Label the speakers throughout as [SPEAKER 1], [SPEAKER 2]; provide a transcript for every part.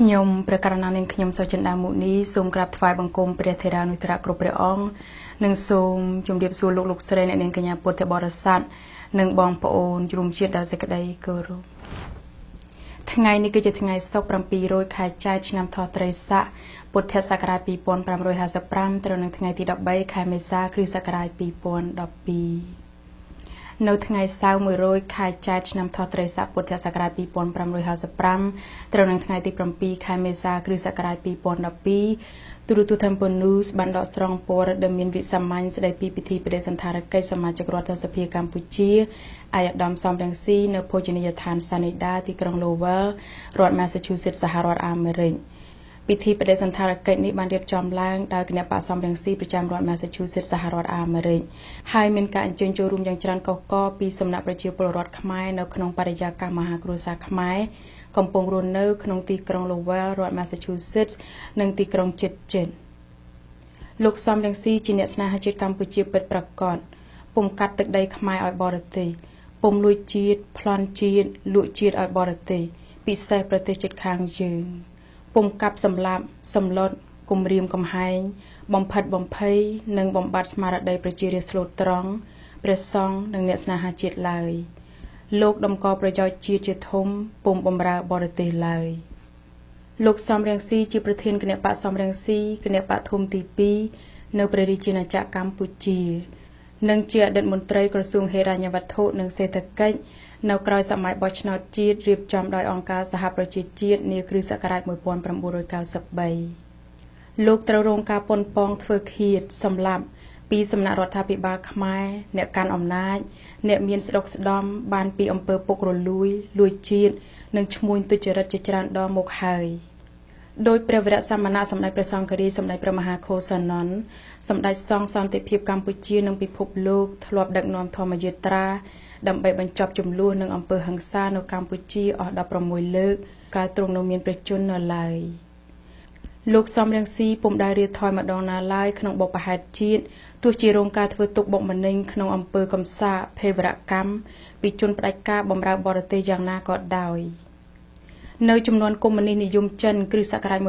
[SPEAKER 1] ខ្ញុំព្រះករុណានាងខ្ញុំសុចិន្តាមុនីសូមក្រាបថ្វាយបង្គំព្រះថេរានុថេរៈគ្រប់ព្រះអង្គនិងសូមជម្រាបសួរលោកលោកស្រីអ្នកនាងកញ្ញាពុទ្ធបរិស័ទនិងបងប្អូនរួមជាតិដោយសេចក្តីគោរពថ្ងៃនេះគឺជាថ្ងៃសុក្រ700ខែចែត្រឆ្នាំថោះត្រីស័កពុទ្ធសករាជ2555ត្រូវនឹងថ្ងៃទី13ខែមេសាគ្រិស្តសករាជ2012នៅថ្ងៃសៅរ៍100ខែចែត្រឆ្នាំថោះត្រីស័កពុទ្ធសករាជ2555ត្រូវនឹងថ្ងៃទី7ខែមេសាគ្រិស្តសករាជ2012ទូរទស្សន៍ Temple News បានដកស្រង់ព័ត៌មានវិសាមញ្ញស្ដីពីពិធីបដិសណ្ឋារកិច្ចសមាជិករដ្ឋសភាកម្ពុជាឯកឧត្តមសំរងស៊ីនៅភោជនីយដ្ឋានសានីដាទីក្រុង Lowell រដ្ឋ Massachusetts សហរដ្ឋអាមេរិកពិធីបដិសណ្ឋារកិច្ចនេះបានរៀបចំឡើងដោយគណៈបក្សសំរងស៊ីប្រចាំរដ្ឋ Massachusetts សហរដ្ឋអាមេរិកហើយមានការអញ្ជើញចូលរួមយ៉ាងច្រើនកុះករពីសំណាក់ប្រជាពលរដ្ឋខ្មែរនៅក្នុងបរិយាកាសមហាគ្រួសារខ្មែរកំពុងរស់នៅក្នុងទីក្រុង Lowell រដ្ឋ Massachusetts និងទីក្រុងជិតៗលោកសំរងស៊ីជាអ្នកស្នេហាជាតិកម្ពុជាពិតប្រាកដពុំកាត់ទឹកដីខ្មែរឲ្យបរទេសពុំលួចជាតិប្លន់ជាតិលក់ជាតិឲ្យបរទេសពិសេសប្រទេសជិតខាងយើងពុំកាប់សម្លាប់សម្លុតគំរាមកំហែងបំផិតបំភ័យនិងបំបត្តិស្មារតីប្រជារាស្ត្រស្លូតត្រង់ព្រះសង្ឃនិងអ្នកស្នេហាជាតិឡើយលោកតម្កល់ប្រយោជន៍ជាតិជាធំពុំបំរើបរទេសឡើយលោកសំរងស៊ីជាប្រធានគណៈបក្សសំរងស៊ីគណៈបក្សធំទី2នៅព្រះរាជាណាចក្រកម្ពុជានិងជាអតីតមន្ត្រីក្រសួងហិរញ្ញវត្ថុនិងសេដ្ឋកិច្ចនៅក្រោយសម័យបោះឆ្នោតជាតិរៀបចំដោយអង្គការសហប្រជាជាតិនាគ្រិស្តសករាជ1993លោកត្រូវរងការប៉ុនប៉ងធ្វើឃាតសម្លាប់ពីសំណាក់រដ្ឋាភិបាលខ្មែរអ្នកកាន់អំណាចអ្នកមានស្ដុកស្ដំបានពីអំពើពុករលួយលួចជាតិនិងឈ្មួញទុច្ចរិតជាច្រើនដងមកហើយដោយព្រះវរសមណៈសម្ដេចព្រះសង្ឃរាជសម្ដេចព្រះមហាខូសននសម្ដេចសង្ឃសន្តិភាពកម្ពុជានិងពិភពលោកធ្លាប់ដឹកនាំធម្មយាត្រាដើម្បីបញ្ចប់ជម្លោះនិងអំពើហិង្សានៅកម្ពុជាអស់16លើកកាលទ្រង់នៅមានព្រះជន្មនៅឡើយលោកសំរងស៊ីពុំដែលរាថយម្ដងណាឡើយក្នុងបុព្វហេតុជាតិទោះជារងការធ្វើទុកបុកម្នេញក្នុងអំពើកំសាកភេរវកម្មពីជនផ្ដាច់ការបម្រើបរទេសយ៉ាងណាក៏ដោយនៅចំនួនកុម្មុយនីសនិយមចិនគ្រិស្តសករាជ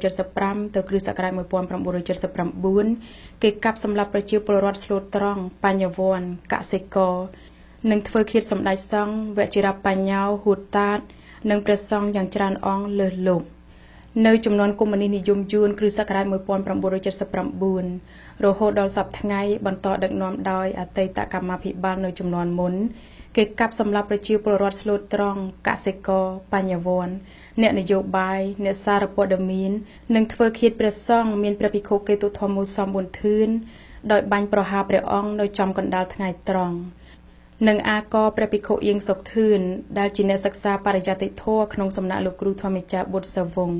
[SPEAKER 1] 1975ទៅគ្រិស្តសករាជ1979គេកាប់សម្លាប់ប្រជាពលរដ្ឋស្លូតត្រង់បញ្ញវន្តកសិករនិងធ្វើឃាតសម្ដេចសង្ឃវជិរបញ្ញោហួតតាតនិងព្រះសង្ឃយ៉ាងច្រើនអង្គលើសលប់នៅចំនួនកុម្មុយនីសនិយមយួនគ្រិស្តសករាជ1979រហូតដល់សព្វថ្ងៃបន្តដឹកនាំដោយអតីតកម្មាភិបាលនៅចំនួនមុនគេកាប់សម្លាប់ប្រជាពលរដ្ឋស្លូតត្រង់កសិករបញ្ញវន្តអ្នកនយោបាយអ្នកសារព័ត៌មាននិងធ្វើឃាតព្រះសង្ឃមានព្រះភិក្ខុកេតុធម្មសំប៊ុនធឿនដោយបាញ់ប្រហារព្រះអង្គនៅចំកណ្ដាលថ្ងៃត្រង់និងអាករព្រះភិក្ខុអៀងសុកធឿនដែលជាអ្នកសិក្សាបរិយាតិធម៌ក្នុងសំណាក់លោកគ្រូធម្មចារ្យបុត្រសាវង្ស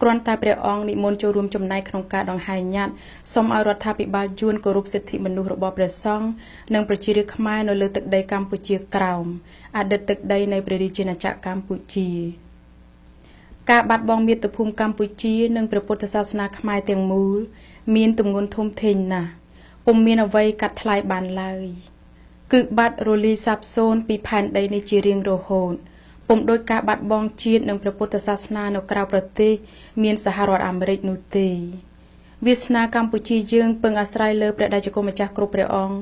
[SPEAKER 1] គ្រាន់តែព្រះអង្គនិមន្តចូលរួមចំណែកក្នុងការដង្ហែញត្តិសូមឲ្យរដ្ឋាភិបាលយួនគោរពសិទ្ធិមនុស្សរបស់ព្រះសង្ឃនិងប្រជារាស្ត្រខ្មែរនៅលើទឹកដីកម្ពុជាក្រោមអតីតទឹកដីនៃព្រះរាជាណាចក្រកម្ពុជាការបាត់បង់មាតុភូមិកម្ពុជានិងព្រះពុទ្ធសាសនាខ្មែរទាំងមូលមានទម្ងន់ធំធេងណាស់ពុំមានអ្វីកាត់ថ្លៃបានឡើយគឺបាត់រលីសាបសូន្យពីផែនដីនេះជារៀងរហូតពុំដោយការបាត់បង់ជាតិនិងព្រះពុទ្ធសាសនានៅក្រៅប្រទេសមានសហរដ្ឋអាមេរិកនោះទេវាសនាកម្ពុជាយើងពឹងអាស្រ័យលើព្រះតេជគុណម្ចាស់គ្រប់ព្រះអង្គ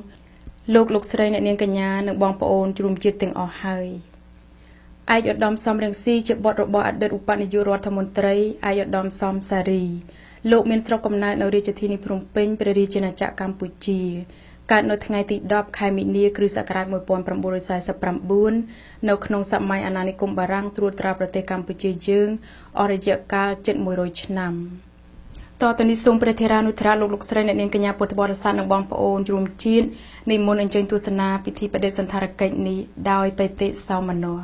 [SPEAKER 1] លោកលោកស្រីអ្នកនាងកញ្ញានិងបងប្អូនរួមជាតិទាំងអស់ហើយឯកឧត្តមសំរងស៊ីជាបុត្ររបស់អតីតឧបនាយករដ្ឋមន្ត្រីឯកឧត្តមសំសារីលោកមានស្រុកកំណើតនៅរាជធានីភ្នំពេញព្រះរាជាណាចក្រកម្ពុជាកើតនៅថ្ងៃទី10ខែមីនាគ្រិស្តសករាជ1949នៅក្នុងសម័យអាណានិគមបារាំងត្រួតត្រាប្រទេសកម្ពុជាយើងអស់រយៈកាលជិត100ឆ្នាំតទៅនេះសូមព្រះថេរានុថេរៈលោកលោកស្រីអ្នកនាងកញ្ញាពុទ្ធបរិស័ទនិងបងប្អូនរួមជាតិនិមន្តអញ្ជើញទស្សនាពិធីបដិសណ្ឋារកិច្ចនេះដោយបេតិសោមនស្ស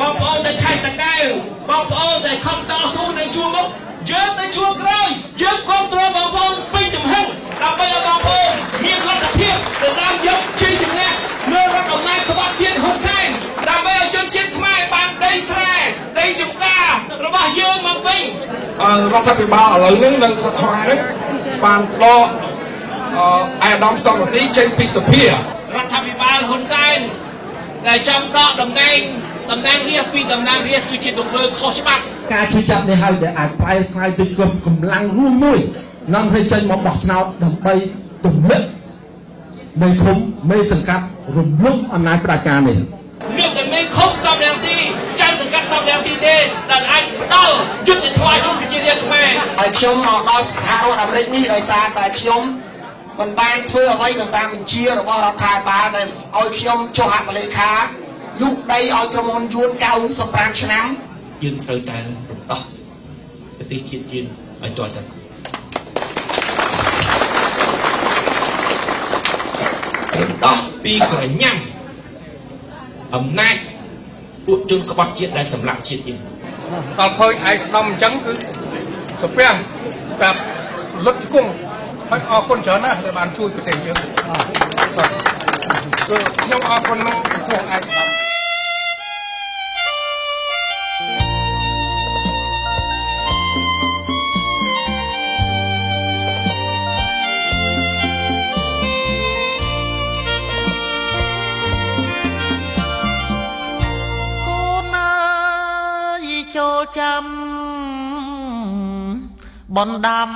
[SPEAKER 2] បងប្អូននៅខេត្តតាកែវបងប្អូនដែលខំតស៊ូនៅជួរមុខយើងនៅជួរក្រោយយើងគ្រប់គ្រងបងប្អូនពេញទំហឹងដើម្បីឲ្យបងប្អូនមានលទ្ធភាពទៅតាមយកជ័យជំនះលើរដ្ឋអំណាចក្បត់ជាតិហ៊ុនសែនដើម្បីឲ្យជនជាតិខ្មែរបានដីស្រែដីចម្ការរបស់យើងមកវិញ
[SPEAKER 3] រដ្ឋាភិបាលឥឡូវនេះនៅស្រុកខ្មែរនេះបានដក ឯកឧត្តមសំរងស៊ីចេញពីសភា
[SPEAKER 2] រដ្ឋាភិបាលហ៊ុនសែនដែលចង់ដកតំណែងតំណាងរាស្ត្រពីតំណាងរាស្ត្រគឺជាទង្វើខុសច្បាប់
[SPEAKER 4] ការឈឺចាប់នេះហើយដែលអាចប្រែក្លាយទៅជាកម្លាំងរួមមួយនាំឲ្យចេញមកបោះឆ្នោតដើម្បីទម្លាក់មេឃុំមេសង្កាត់រំលំអំណាចផ្ដាច់ការនេះ
[SPEAKER 2] មានតែមេឃុំសំរងស៊ីចៅសង្កាត់សំរងស៊ីទេដែលអាចផ្ដល់យុត្តិធម៌ជូនប្រជារាស្ត្រខ្មែរ
[SPEAKER 5] ហើយខ្ញុំមកដល់សហរដ្ឋអាមេរិកនេះដោយសារតែខ្ញុំមិនបានធ្វើអ្វីទៅតាមបញ្ជារបស់រដ្ឋាភិបាលដែលឲ្យខ្ញុំចុះហត្ថលេខាលូកដីឲ្យក្រុមហ៊ុនយួន95ឆ្នាំ
[SPEAKER 2] យើងត្រូវតែរំដោះប្រទេសជាតិយើងឲ្យទាល់តែរំដោះពីក្រញាំអំណាចពួកជនក្បត់ជាតិដែលសម្លាប់ជាតិយើង
[SPEAKER 3] ដល់ឃើញឯកឧត្តមអញ្ចឹងគឺសាពះបែបលុតជង្គង់ហើយអរគុណច្រើនណាស់ដែលបានជួយប្រទេសយើងគឺខ្ញុំអរគុណនឹងចំពោះឯកឧត្តម
[SPEAKER 6] ចូលចាំបណ្ដាំ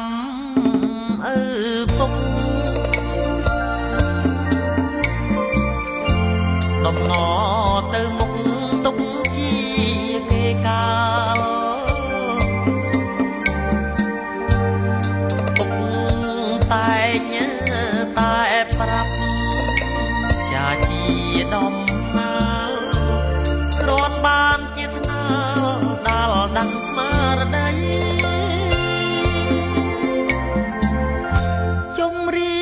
[SPEAKER 6] ឪពុកដំណទៅមុខទុកជាគេកាលពុកតែងតែប្រាប់ចាជាដំណាលគ្រាន់បានជាថ្នាលដល់ដឹងស្មារតីចំរៀ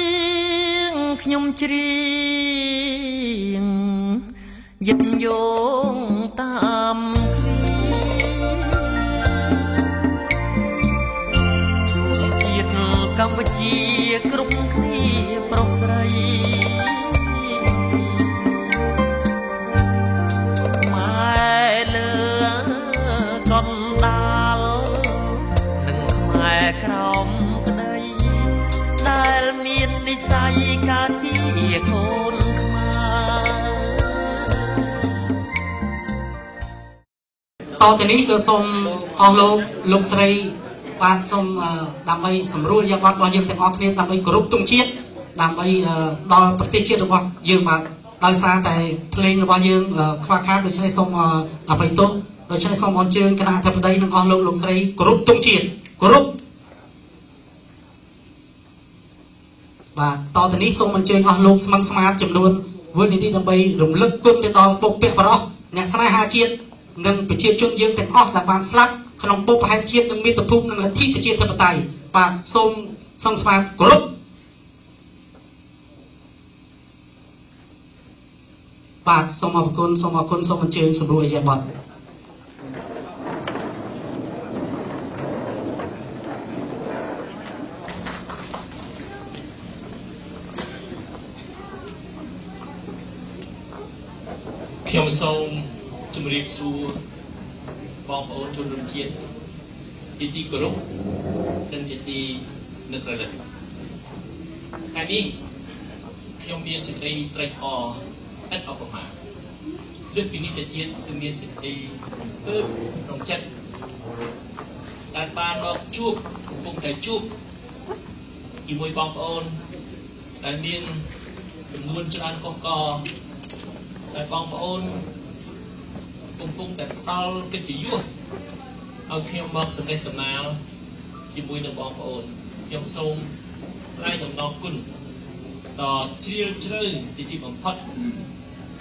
[SPEAKER 6] ងខ្ញុំច្រៀងយឹតយោងតាមគ្នាជាតិកម្ពុជាគ្រប់គ្នាប្រុសស្រីខ្មែរលើកណ្ដាលនិងខ្មែរក្រោមក្តីដែលមាននិស័យកើតជាកូន
[SPEAKER 7] ខ្មែរតទៅនេះក៏សូមអស់លោកលោកស្រីបាទសូមដើម្បីសម្រួលយាប័តរបស់យើងទាំងអស់គ្នាដើម្បីគោរពទង់ជាតិដើម្បីដល់ប្រទេសជាតិរបស់យើងបាទដោយសារតែភ្លេងរបស់យើងខ្វះខាតដូច្នេះសូមអភ័យទោសដូច្នេះសូមអញ្ជើញគណៈអធិបតីនិងអស់លោកលោកស្រីគោរពទង់ជាតិគោរពបាទតទៅនេះសូមអញ្ជើញអស់លោកស្មឹងស្មាតចំនួនវិនាទីដើម្បីរំលឹកគុណទៅដល់បុព្វបុរសអ្នកស្នេហាជាតិនិងប្រជាជនយើងទាំងអស់ដែលបានស្លាប់ក្នុងបុព្វហេតុជាតិនិងមាតុភូមិនិងលទ្ធិប្រជាធិបតេយ្យបាទសូមសង្ស្មាតគោរពបាទសូមអរគុណសូមអរគុណសូមអញ្ជើញសម្រួលអរិយាប័ត្រ
[SPEAKER 2] ខ្ញុំសូមជម្រាបសួរបងប្អូនជនរួមជាតិជាទីគោរពនិងជាទីនឹករលឹកថ្ងៃនេះខ្ញុំមានសេចក្តីត្រេកអរឥតឧបមាលើកពីនេះទៅទៀតគឺមានសេចក្តីរំភើបក្នុងចិត្តដែលបានមកជួបកំពុងតែជួបជាមួយបងប្អូនដែលមានចំនួនច្រើនកុះករដែលបងប្អូនកំពុងតែផ្ដល់កិត្តិយសឲ្យខ្ញុំមកសម្ដែងសម្ដាលជាមួយនឹងបងប្អូនខ្ញុំសូមថ្លែងអំណរគុណដ៏ជ្រាលជ្រៅទីបំផុត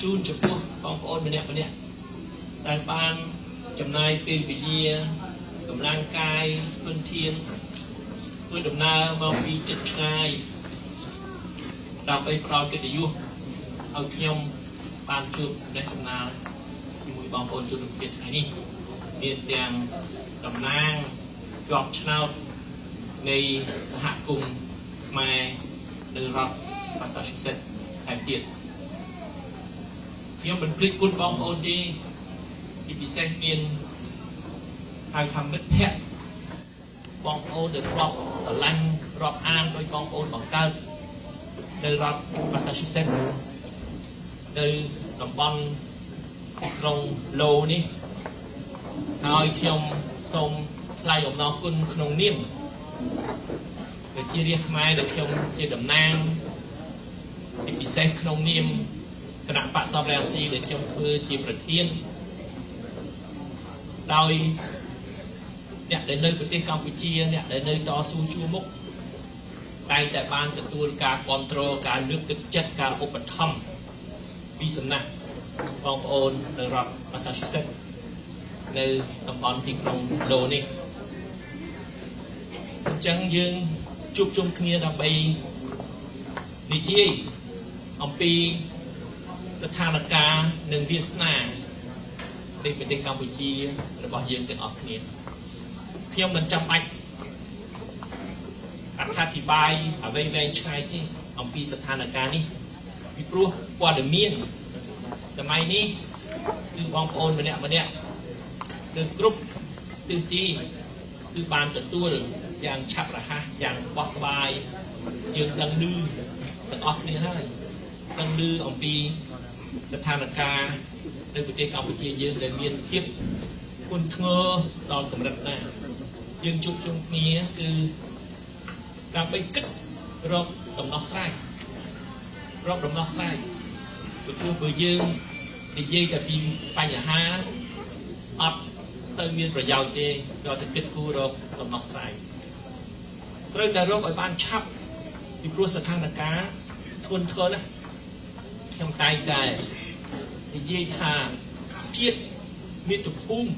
[SPEAKER 2] ជូនចំពោះបងប្អូនម្នាក់ម្នាក់ដែលបានចំណាយពេលវេលាកម្លាំងកាយធនធានធ្វើដំណើរមកពីជិតឆ្ងាយដើម្បីផ្ដល់កិត្តិយសឲ្យខ្ញុំបានជួបសម្ដែងសម្ដាលជាមួយបងប្អូនជនរួមជាតិថ្ងៃនេះមានទាំងតំណាងជាប់ឆ្នោតនៃសហគមន៍ខ្មែរនៅរដ្ឋ Massachusetts ថែមទៀតខ្ញុំមិនភ្លេចគុណបងប្អូនទេជាពិសេសមានហៅថាមិត្តភក្តិបងប្អូនដែលធ្លាប់ស្រឡាញ់រាប់អានដោយបងប្អូនបង្កើតនៅរដ្ឋ Massachusetts នៅតំបន់ទីក្រុងឡូនេះហើយខ្ញុំសូមថ្លែងអំណរគុណក្នុងនាមប្រជារាស្ត្រខ្មែរដែលខ្ញុំជាតំណាងជាពិសេសក្នុងនាមគណៈបក្សសំរងស៊ីដែលខ្ញុំធ្វើជាប្រធានដោយអ្នកដែលនៅប្រទេសកម្ពុជាអ្នកដែលនៅតស៊ូជួរមុខតែងតែបានទទួលការគ្រប់គ្រងការលើកទឹកចិត្តការឧបត្ថម្ភពីសំណាក់បងប្អូននៅរដ្ឋ Massachusetts នៅតំបន់ទីក្រុងឡូនេះអញ្ចឹងយើងជួបជុំគ្នាដើម្បីនិយាយអំពីស្ថានភាពនិងវាសនានៃប្រទេសកម្ពុជារបស់យើងទាំងអស់គ្នាខ្ញុំមិនចាំបាច់អត្ថាធិប្បាយអ្វីវែងឆ្ងាយទេអំពីស្ថានភាពនេះពីព្រោះព័ត៌មានសម័យនេះគឺបងប្អូនម្នាក់ម្នាក់នៅគ្រប់ទិសទីគឺបានទទួលយ៉ាងឆាប់រហ័សយ៉ាងបោះក្បាយយើងដឹងឮទាំងអស់គ្នាហើយដឹងឮអំពីស្ថានភាពនៅប្រទេសកម្ពុជាយើងដែលមានភាពធ្ងន់ធ្ងរដល់កម្រិតណាយើងជួបជុំគ្នាគឺដើម្បីគិតរកដំណោះស្រាយរកដំណោះស្រាយពីព្រោះបើយើងនិយាយតែពីបញ្ហាអត់សូវមានប្រយោជន៍ទេដល់តែគិតគូររកដំណោះស្រាយត្រូវតែរកឲ្យបានឆាប់ពីព្រោះស្ថានភាពធ្ងន់ធ្ងរណាស់ខ្ញុំតែងតែនិយាយថាជាតិមាតុភូមិ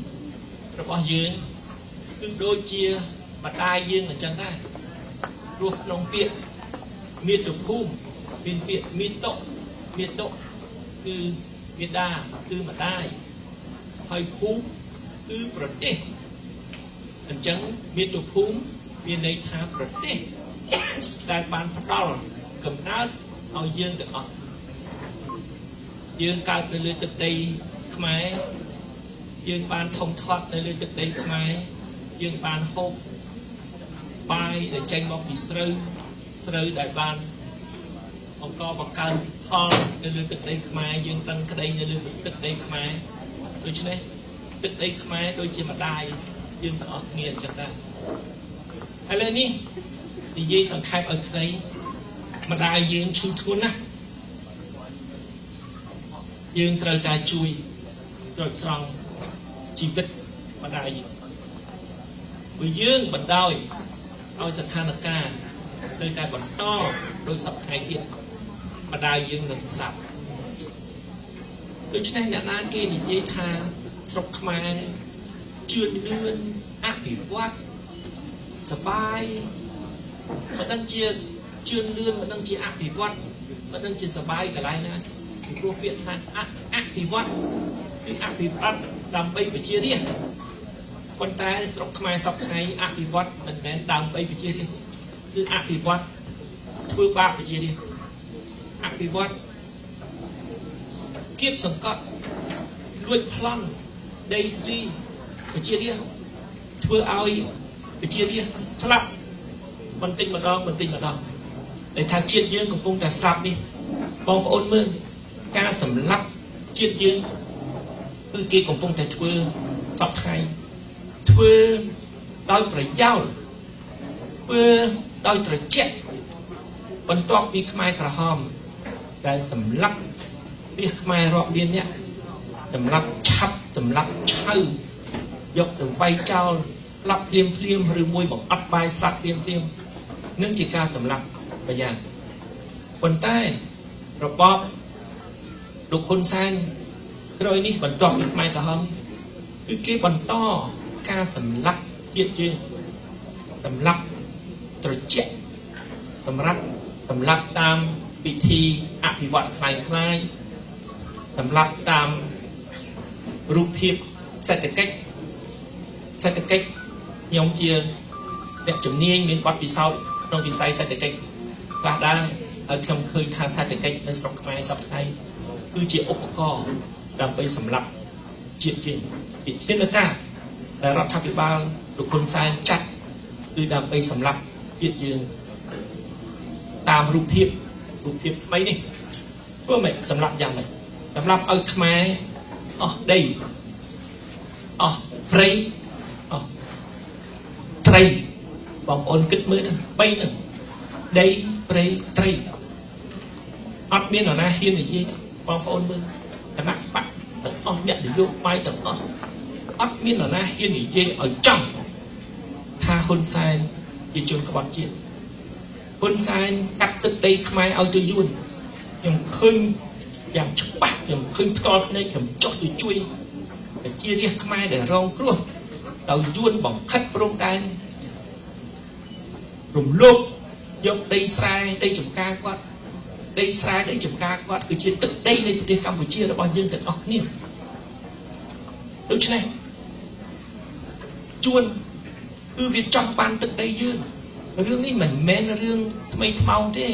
[SPEAKER 2] របស់យើងគឺដូចជាម្ដាយយើងអញ្ចឹងដែរព្រោះក្នុងពាក្យមាតុភូមិមានពាក្យមាតុមាតុគឺមាតាគឺម្ដាយហើយភូមិគឺប្រទេសអញ្ចឹងមាតុភូមិមានន័យថាប្រទេសដែលបានផ្ដល់កំណើតឲ្យយើងទាំងអស់យើងកើតនៅលើទឹកដីខ្មែរយើងបានធំធាត់នៅលើទឹកដីខ្មែរយើងបានហូបបាយដែលចេញមកពីស្រូវស្រូវដែលបានបង្កបង្កើនផលនៅលើទឹកដីខ្មែរយើងដឹងក្តីនៅលើទឹកដីខ្មែរដូច្នេះទឹកដីខ្មែរដូចជាម្ដាយយើងទាំងអស់គ្នាអញ្ចឹងដែរឥឡូវនេះនិយាយសង្ខេបឲ្យខ្លីម្ដាយយើងឈឺធ្ងន់ណាស់យើងត្រូវតែជួយស្រោចស្រង់ជីវិតម្ដាយយើងបើយើងបណ្ដោយឲ្យស្ថានភាពនៅតែបន្តដោយសប្តាហ៍ទៀតម្ដាយយើងនឹងស្លាប់ដូច្នេះអ្នកណាគេនិយាយថាស្រុកខ្មែរជឿនលឿនអភិវឌ្ឍសបាយមិនដឹងជាជឿនលឿនមិនដឹងជាអភិវឌ្ឍមិនដឹងជាសបាយកន្លែងណាពីព្រោះពាក្យថាអភិវឌ្ឍគឺអភិវឌ្ឍដើម្បីប្រជារាស្ត្រប៉ុន្តែស្រុកខ្មែរសប្តាហ៍អភិវឌ្ឍមិនមែនដើម្បីប្រជារាស្ត្រគឺអភិវឌ្ឍធ្វើបាបប្រជារាស្ត្រអភិវឌ្ឍគៀបសង្កត់លួចប្លន់ដីធ្លីប្រជារាស្ត្រធ្វើឲ្យប្រជារាស្ត្រស្លាប់បន្តិចម្ដងបន្តិចម្ដងដែលថាជាតិយើងកំពុងតែស្លាប់នេះបងប្អូនមើលការសម្លាប់ជាតិយើងគឺគេកំពុងតែធ្វើសពថ្ងៃធ្វើដោយប្រយោលធ្វើដោយត្រជាក់បន្ទាប់ពីខ្មែរក្រហមដែលសម្លាប់រាស្ត្រខ្មែររាប់លាននាក់សម្លាប់ឆាប់សម្លាប់ឆៅយកទៅវាយចោលស្លាប់ភ្លាមភ្លាមឬមួយបង្អត់បាយស្លាប់ភ្លាមភ្លាមនឹងជាការសម្លាប់ប្រយ៉ាងប៉ុន្តែរបបលោកហ៊ុនសែនក្រោយនេះបន្ទាប់ពីខ្មែរក្រហមគឺគេបន្តការសម្លាប់ជាតិយើងសម្លាប់ត្រជាក់សម្រាប់សម្លាប់តាមពិធីអភិវឌ្ឍคล้ายៗសម្លាប់តាមរូបភាពសេដ្ឋកិច្ចសេដ្ឋកិច្ចខ្ញុំជាអ្នកជំនាញមានបទពិសោធន៍ក្នុងវិស័យសេដ្ឋកិច្ចខ្លះដែរហើយខ្ញុំឃើញថាសេដ្ឋកិច្ចនៅស្រុកខ្មែរសប្តាហ៍គឺជាឧបករណ៍ដើម្បីសម្លាប់ជាតិយើងវិធានការដែលរដ្ឋាភិបាលលោកហ៊ុនសែនចាត់គឺដើម្បីសម្លាប់ជាតិយើងតាមរូបភាពថ្មីនេះធ្វើម៉េចសម្លាប់យ៉ាងម៉េច សម្រាប់ឲ្យខ្មែរអស់ដីអស់ព្រៃអស់ត្រីបងប្អូនគិតមើលទៅ3ហ្នឹងដីព្រៃត្រីអត់មាននរណាហ៊ាននិយាយបងប្អូនមើលគណៈបកទាំងអស់អ្នកនយោបាយទាំងអស់អត់មាននរណាហ៊ាននិយាយឲ្យចំថាហ៊ុនសែនជាជនក្បត់ជាតិហ៊ុនសែនកាត់ទឹកដីខ្មែរឲ្យទៅយួនខ្ញុំឃើញយ៉ាងច្បាស់ខ្ញុំឃើញផ្ទាល់ភ្នែកខ្ញុំចុះទៅជួយប្រជារាស្ត្រខ្មែរដែលរងគ្រោះដោយយួនបង្ខិតព្រំដែនរំលោភយកដីស្រែដីចំការគាត់ដីស្រែដីចំការគាត់គឺជាទឹកដីនៃប្រទេសកម្ពុជារបស់យើងទាំងអស់គ្នាដូច្នេះជួនគឺវាចង់បានទឹកដីយើងរឿងនេះមិនមែនរឿងថ្មីថ្មោងទេ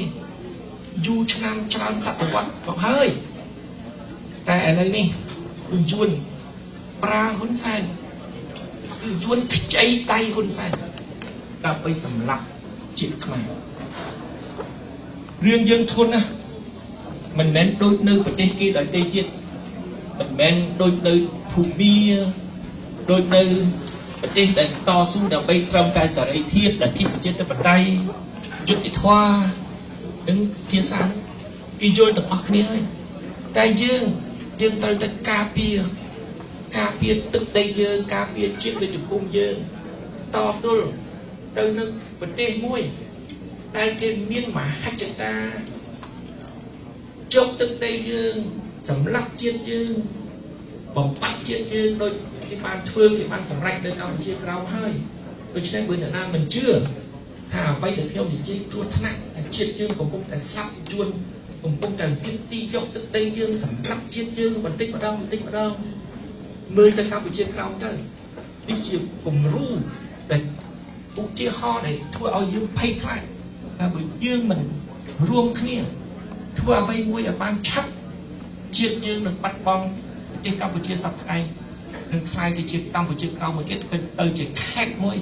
[SPEAKER 2] យូរឆ្នាំច្រើនសតវត្សមកហើយតែឥឡូវនេះគឺយួនប្រើហ៊ុនសែនគឺយួនខ្ចីដៃហ៊ុនសែនដើម្បីសម្លាប់ជាតិខ្មែររឿងយើងធន់ណាស់មិនមែនដូចនៅប្រទេសគេដទៃទៀតមិនមែនដូចនៅភូមាដូចនៅប្រទេសដែលតស៊ូដើម្បីត្រឹមតែសេរីភាពលទ្ធិប្រជាធិបតេយ្យយុត្តិធម៌និងភាសាគេយល់ទាំងអស់គ្នាហើយតែយើងត្រូវតែការពារទឹកដីយើងការពារជាតិមាតុភូមិយើងតទល់ទៅនឹងប្រទេសមួយដែលគេមានមហិច្ឆតាយកទឹកដីយើងសម្លាប់ជាតិយើងបំបត្តិជាតិយើងដោយគេបានធ្វើគេបានសម្រេចនៅកម្ពុជាក្រោមហើយដូច្នេះបើអ្នកណាមិនជឿថាអ្វីដែលខ្ញុំនិយាយគ្រោះថ្នាក់តែជាតិយើងកំពុងតែស្លាប់ជួនកំពុងតែវាទីយកទឹកដីយើងសម្លាប់ជាតិយើងបន្តិចម្ដងបន្តិចម្ដងមើលទៅកម្ពុជាក្រោមទៅនេះជាគំរូដែលឧទាហរណ៍ដែលធ្វើឲ្យយើងភ័យខ្លាចថាបើយើងមិនរួមគ្នាធ្វើអ្វីមួយឲ្យបានឆាប់ជាតិយើងនឹងបាត់បង់ប្រទេសកម្ពុជាសប្តាហ៍ថ្ងៃនឹងក្លាយទៅជាកម្ពុជាក្រោមមួយទៀតគឺទៅជាខេត្តមួយ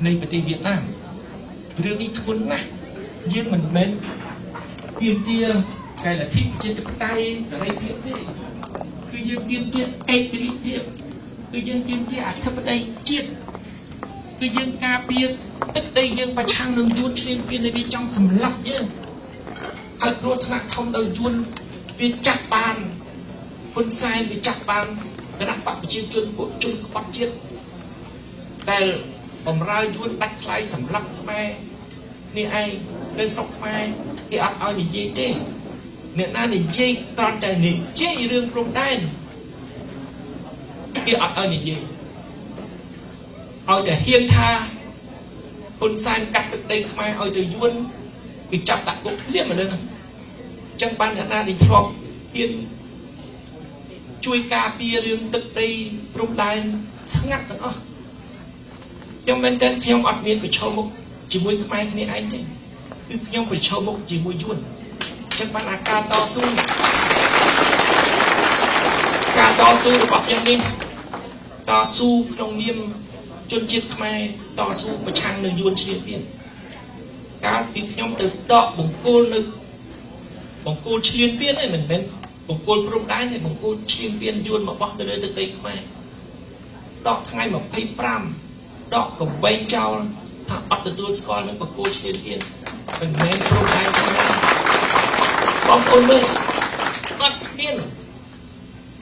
[SPEAKER 2] នៃប្រទេសវៀតណាមរឿងនេះធ្ងន់ណាស់យើងមិនមែនទាមទារតែលទ្ធិប្រជាធិបតេយ្យសេរីភាពទេគឺយើងទាមទារឯករាជ្យភាពគឺយើងទាមទារអធិបតេយ្យជាតិគឺយើងការពារទឹកដីយើងប្រឆាំងនឹងយួនឈ្លានពានដែលវាចង់សម្លាប់យើងហើយគ្រោះថ្នាក់ធំដោយយួនវាចាប់បានហ៊ុនសែនវាចាប់បានគណៈបកប្រជាជនពួកជនក្បត់ជាតិដែលបំរើយួនដាច់ថ្លៃសម្លាប់ខ្មែរនេះឯងនៅស្រុកខ្មែរគេអត់ឲ្យនិយាយទេអ្នកណានិយាយគ្រាន់តែនិយាយរឿងព្រំដែនគេអត់ឲ្យនិយាយឲ្យតែហ៊ានថាហ៊ុនសែនកាត់ទឹកដីខ្មែរឲ្យទៅយួនគេចាប់ដាក់គុកភ្លាមឥឡូវហ្នឹងអញ្ចឹងបានអ្នកណាដែលធ្លាប់ហ៊ានជួយការពាររឿងទឹកដីព្រំដែនស្ងាត់ទាំងអស់ខ្ញុំមែនទែនខ្ញុំអត់មានប្រឈមមុខជាមួយខ្មែរគ្នាឯងទេគឺខ្ញុំប្រឈមមុខជាមួយយួនអញ្ចឹងបានអាការតស៊ូការតស៊ូរបស់ខ្ញុំនេះតស៊ូក្នុងនាមជនជាតិខ្មែរតស៊ូប្រឆាំងនឹងយួនឈ្លានពានកាលពីខ្ញុំទៅដកបង្គោលនៅបង្គោលឈ្លានពានឯងមិនមែនបង្គោលព្រំដែនទេបង្គោលឈ្លានពានយួនមកបោះទៅលើទឹកដីខ្មែរដកថ្ងៃ25ដកកំបែងចោលថាអត់ទទួលស្គាល់នឹងបង្គោលឈ្លានពានមិនមែនព្រំដែនបងប្អូនមើលអត់មាន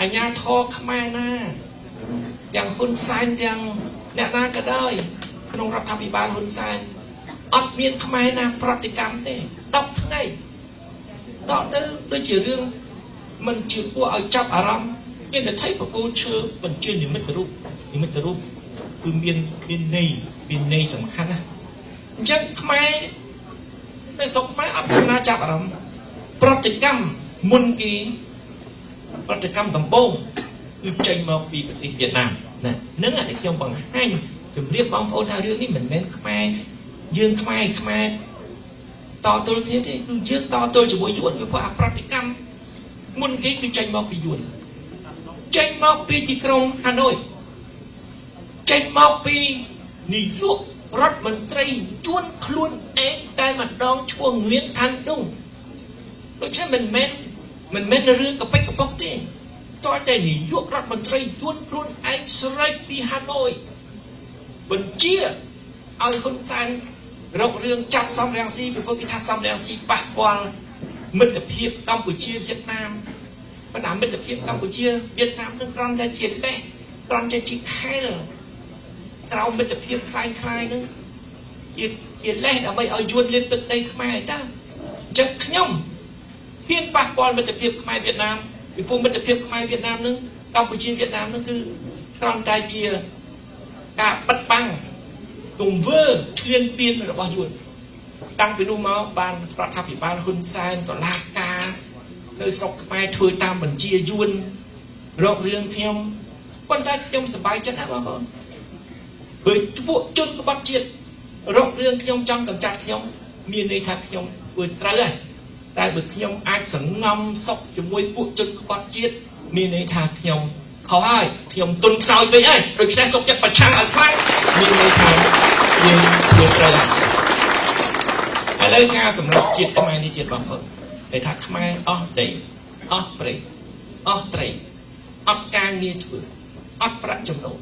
[SPEAKER 2] អាជ្ញាធរខ្មែរណាទាំងហ៊ុនសែនទាំងអ្នកណាក៏ដោយក្នុងរដ្ឋាភិបាលហ៊ុនសែនអត់មានខ្មែរណាប្រតិកម្មទេ10ថ្ងៃដកទៅដូចជារឿងមិនជាគួរឲ្យចាប់អារម្មណ៍មានតែថៃបកគោលឈើបញ្ជានិមិត្តរូបនិមិត្តរូបគឺមានន័យមានន័យសំខាន់ណាអញ្ចឹងខ្មែរនៅស្រុកខ្មែរអត់មានណាចាប់អារម្មណ៍ប្រតិកម្មមុនគេប្រតិកម្មដំបូងគឺចេញមកពីប្រទេសវៀតណាមណានឹងអានេះខ្ញុំបង្ហាញជម្រាបបងប្អូនថារឿងនេះមិនមែនខ្មែរយើងខ្មែរតទល់គ្នាទេគឺយើងតទល់ជាមួយយួនពីព្រោះអាប្រតិកម្មមុនគេគឺចេញមកពីយួនចេញមកពីទីក្រុងហាណូយចេញមកពីនាយករដ្ឋមន្ត្រីយួនខ្លួនឯងតែម្ដងឈ្មោះងៀនថាន់ឌុងដូច្នេះមិនមែន មិនមែនរឿងកប៉ិកកប៉ុកទេតើតែនាយករដ្ឋមន្ត្រីយួនខ្លួនឯងស្រែកពីហាណូយបញ្ជាឲ្យហ៊ុនសែនរករឿងចាប់សំរងស៊ីពីព្រោះគេថាសំរងស៊ីប៉ះពាល់មិត្តភាពកម្ពុជាវៀតណាមប៉ុន្តែមិត្តភាពកម្ពុជាវៀតណាមនឹងគ្រាន់តែជាលេសគ្រាន់តែជាខែលក្រៅមិត្តភាពคล้ายៗនឹងជាលេសដើម្បីឲ្យយួនលេបទឹកដីខ្មែរតាអញ្ចឹងខ្ញុំហ៊ានប៉ះពាល់មិត្តភាពខ្មែរវៀតណាមពីព្រោះមិត្តភាពខ្មែរវៀតណាមនឹងកម្ពុជាវៀតណាមនឹងគឺគ្រាន់តែជាការបិទបាំងទង្វើឈ្លានពានរបស់យួនតាំងពីនោះមកបានរដ្ឋាភិបាលហ៊ុនសែនតុលាការនៅស្រុកខ្មែរធ្វើតាមបញ្ជាយួនរករឿងខ្ញុំប៉ុន្តែខ្ញុំសប្បាយចិត្តណាស់បងប្អូនបើពួកជនក្បត់ជាតិរករឿងខ្ញុំចង់កម្ចាត់ខ្ញុំមានន័យថាខ្ញុំធ្វើត្រូវហើយតែបើខ្ញុំអាចសងំសុខជាមួយពួកជនក្បត់ជាតិមានន័យថាខ្ញុំខុសហើយខ្ញុំទុនខ្សោយពេកហើយដូច្នេះសុខចិត្តប្រឆាំងឲ្យខ្លាំងមានន័យថាយើងធ្វើត្រូវឥឡូវការសម្រាប់ជាតិខ្មែរនេះទៀតបងប្អូនគេថាខ្មែរអស់ដីអស់ព្រៃអស់ត្រីអត់ការងារធ្វើអត់ប្រាក់ចំណូល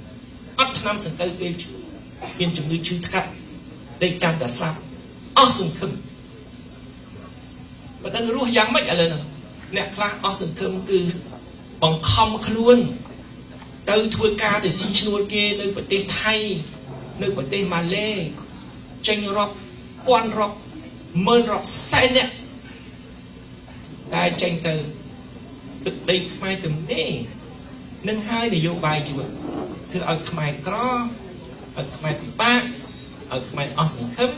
[SPEAKER 2] អត់ថ្នាំសង្កូវពេលឈឺមានជំងឺឈឺថ្កាត់ដេកចាំតែស្លាប់អស់សង្ឃឹមមិនដឹងរស់យ៉ាងម៉េចឥឡូវហ្នឹងអ្នកខ្លះអស់សង្ឃឹមគឺបង្ខំខ្លួនទៅធ្វើការទៅស៊ីឈ្នួលគេនៅប្រទេសថៃនៅប្រទេសម៉ាឡេចេញរាប់ពាន់រាប់ម៉ឺនរាប់សែនអ្នកតែចេញទៅទឹកដីខ្មែរទំនេរនឹងហើយនយោបាយជីវិតធ្វើឲ្យខ្មែរក្រឲ្យខ្មែរពិបាកឲ្យខ្មែរអស់សង្ឃឹម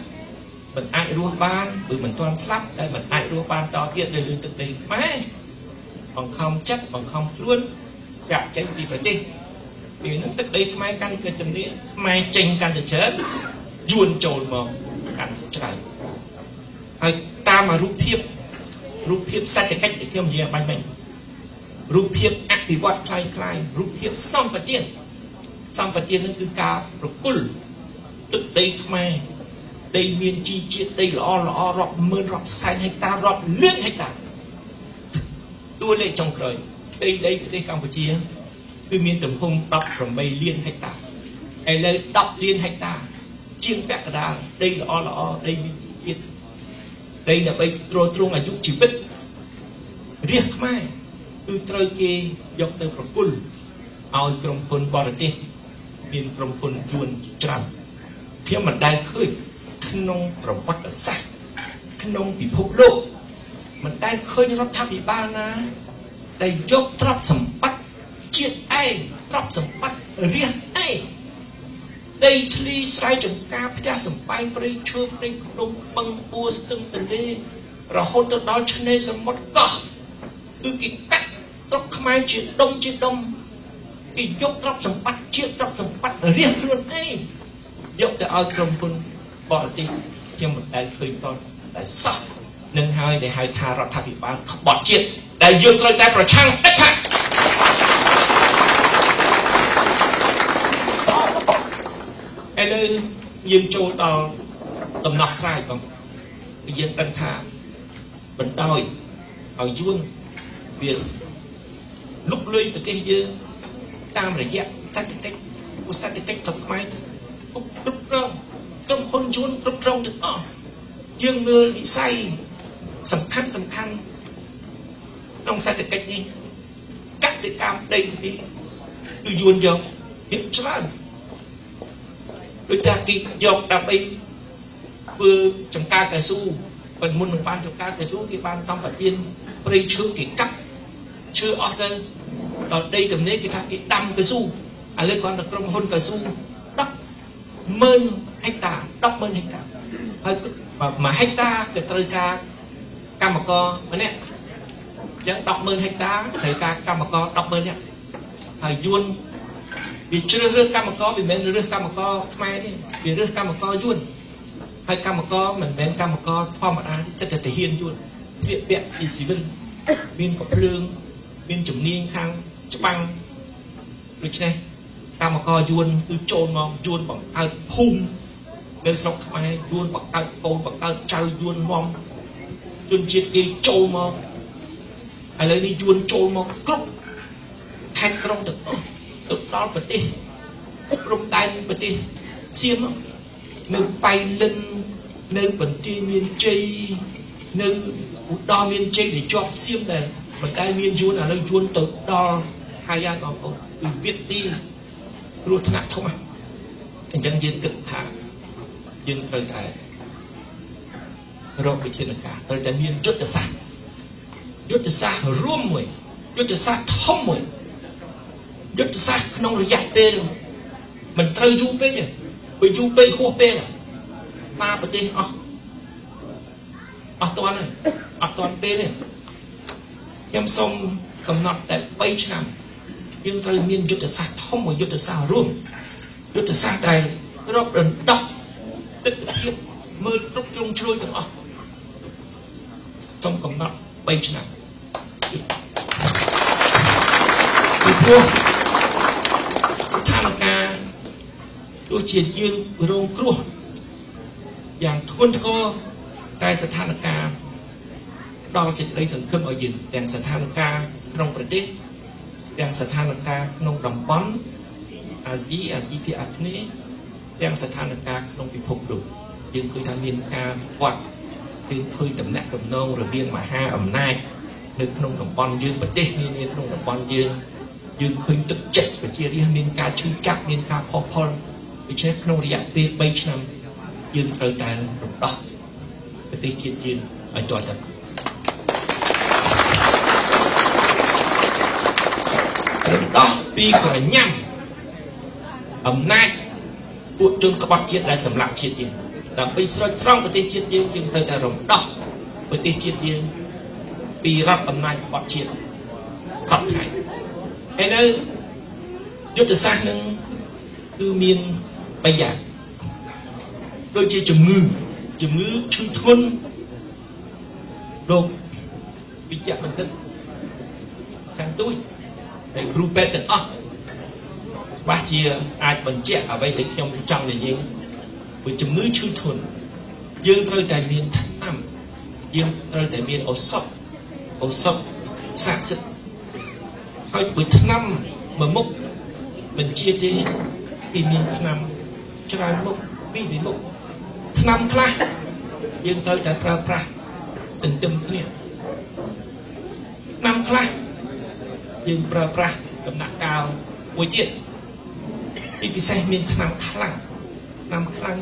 [SPEAKER 2] មិនអាចរស់បានបើមិនទាន់ស្លាប់តែមិនអាចរស់បានតទៀតនៅលើទឹកដីខ្មែរបង្ខំចិត្តបង្ខំខ្លួនចាក់ចេញពីប្រទេសពេលហ្នឹងទឹកដីខ្មែរកាន់តែទំនេរខ្មែរចេញកាន់តែច្រើនយួនចូលមកកាន់តែច្រើនហើយតាមរូបភាពសេដ្ឋកិច្ចដែលខ្ញុំនិយាយបាញ់មិញរូបភាពអភិវឌ្ឍคล้ายៗរូបភាពសម្បទានហ្នឹងគឺការប្រគល់ទឹកដីខ្មែរដីមានជីជាតិដីល្អល្អរាប់ម៉ឺនរាប់សែនហិកតារាប់លានហិកតាតួលេខចុងក្រោយដីប្រទេសកម្ពុជាគឺមានទំហំ18លានហិកតាឥឡូវ10លានហិកតាជាងពាក់កណ្ដាលដីល្អល្អដីមានជីជាតិដីដើម្បីទ្រទ្រង់អាយុជីវិតរាជខ្មែរគឺត្រូវគេយកទៅប្រគល់ឲ្យក្រុមហ៊ុនបរទេសមានក្រុមហ៊ុនយួនច្រើនខ្ញុំមិនដែលឃើញក្នុងប្រវត្តិសាស្ត្រក្នុងពិភពលោកមិនដែលឃើញរដ្ឋាភិបាលណាដែលយកទ្រព្យសម្បត្តិជាតិឯងទ្រព្យសម្បត្តិរាជឯងដីធ្លីស្រែចម្ការផ្ទះសម្បែងព្រៃឈើព្រៃភ្នំបឹងបួស្ទឹងទន្លេរហូតទៅដល់ឆ្នេរសមុទ្រកោះគឺគេកាត់ស្រុកខ្មែរជាដុំជាដុំគេយកទ្រព្យសម្បត្តិជាតិទ្រព្យសម្បត្តិរាជខ្លួនឯងយកទៅឲ្យក្រុមហ៊ុនបរទេសខ្ញុំមិនដែលឃើញតតែសោះនឹងហើយដែលហៅថារដ្ឋាភិបាលក្បត់ជាតិដែលយើងត្រូវតែប្រឆាំងដាច់ខាតឥឡូវយើងចូលដល់ដំណោះស្រាយបងយើងដឹងថាបណ្ដោយឲ្យយួនវាលុកលុយប្រទេសយើងតាមរយៈសេដ្ឋកិច្ចសេដ្ឋកិច្ចស្រុកខ្មែរគ្រប់គ្រងក្រុមហ៊ុនយួនគ្រប់គ្រងទាំងអស់យើងមើលវិស័យសំខាន់ក្នុងសេដ្ឋកិច្ចនេះកសិកម្មដីធ្លីគឺយួនយកភាគច្រើនដូចថាគេយកដើម្បីធ្វើចំការកៅស៊ូប៉ុន្តែមុននឹងបានចំការកៅស៊ូគេបានសម្បទានព្រៃឈើគេកាប់ឈើអស់ទៅដល់ដីទំនេរគេថាគេដាំកៅស៊ូឥឡូវគាត់ទៅក្រុមហ៊ុនកៅស៊ូ100000ហិកតា100000ហិកតាហើយ1ហិកតាគេត្រូវការកម្មករម្នាក់អញ្ចឹង100000ហិកតាត្រូវការកម្មករ100000នាក់ហើយយួនវាជ្រើសរើសកម្មករវាមិនមែនរើសកម្មករខ្មែរទេវារើសកម្មករយួនហើយកម្មករមិនមែនកម្មករធម្មតាទេសិតតែទាហានយួនស្លៀកពាក់ជាស៊ីវិលមានកំភ្លើងមានជំនាញខាងច្បាំងដូច្នេះកម្មករយួនគឺចូលមកយួនបង្កើតភូមិនៅស្រុកខ្មែរយួនបង្កើតកូនបង្កើតចៅយួនមកជនជាតិគេចូលមក ឥឡូវនេះយួនចូលមកគ្រប់ខេត្តក្រុងទាំងអស់ទៅដល់ប្រទេសព្រំដែនប្រទេសសៀមនៅបៃលិននៅបន្ទាយមានជ័យនៅឧត្តរមានជ័យដែលជាប់សៀមដែលប៉ុន្តែមានយួនឥឡូវយួនទៅដល់ហើយបងប្អូនគឺវាទីគ្រោះថ្នាក់ធំអញ្ចឹងយើងគិតថាយើងត្រូវតែរកវិធានការត្រូវតែមានយុទ្ធសាស្ត្ររួមមួយយុទ្ធសាស្ត្រធំមួយយុទ្ធសាស្ត្រក្នុងរយៈពេលមិនត្រូវយូរពេកទេបើយូរពេកហួសពេលណាប្រទេសអស់ទាន់ហើយអត់ទាន់ពេលទេខ្ញុំសូមកំណត់តែ3ឆ្នាំយើងត្រូវមានយុទ្ធសាស្ត្រធំមួយយុទ្ធសាស្ត្ររួមយុទ្ធសាស្ត្រដែលគ្របដណ្ដប់ទិដ្ឋភាពមើលគ្រប់ជ្រុងជ្រោយទាំងអស់សូមកំណត់3ឆ្នាំពីព្រោះស្ថានភាពទោះជាយើងរងគ្រោះយ៉ាងធ្ងន់ធ្ងរតែស្ថានភាពដល់សេចក្តីសង្ឃឹមឲ្យយើងទាំងស្ថានភាពក្នុងប្រទេសទាំងស្ថានភាពក្នុងតំបន់អាស៊ីភាគអាគ្នេយ៍ទាំងស្ថានភាពក្នុងពិភពលោកយើងឃើញថាមានការវិវត្តយើងឃើញតំណែងតំណងរវាងមហាអំណាចនៅក្នុងតំបន់យើងប្រទេសនានាក្នុងតំបន់យើងយើងឃើញទឹកចិត្តប្រជារាស្ត្រមានការឈឺចាប់មានការផុសផុលដូច្នេះក្នុងរយៈពេល3ឆ្នាំយើងត្រូវតែរំដោះប្រទេសជាតិយើងឲ្យទាល់តែរំដោះពីក្រញាំអំណាចពួកជនក្បត់ជាតិដែលសម្លាប់ជាតិយើងដើម្បីស្រោចស្រង់ប្រទេសជាតិយើងយើងត្រូវតែរំដោះប្រទេសជាតិយើងពីរដ្ឋអំណាចក្បត់ជាតិសពថ្ងៃឥឡូវយុទ្ធសាស្ត្រនឹងគឺមាន3យ៉ាងដូចជាជំងឺឈឺធ្ងន់លោកវិជ្ជបណ្ឌិតខាងទូចដែលគ្រូពេទ្យទាំងអស់ច្បាស់ជាអាចបញ្ជាក់អ្វីដែលខ្ញុំចង់និយាយព្រោះជំងឺឈឺធ្ងន់យើងត្រូវតែមានថ្នាំយើងត្រូវតែមានឱសថស័ក្តិសិទ្ធិហើយព្រោះថ្នាំមួយមុខមិនជាទេគេមានថ្នាំច្រើនមុខពីរមុខថ្នាំខ្លះយើងត្រូវតែប្រើប្រាស់ទន្ទឹមគ្នាថ្នាំខ្លះយើងប្រើប្រាស់ដំណាក់កាលមួយទៀតទីពិសេសមានថ្នាំខ្លាំង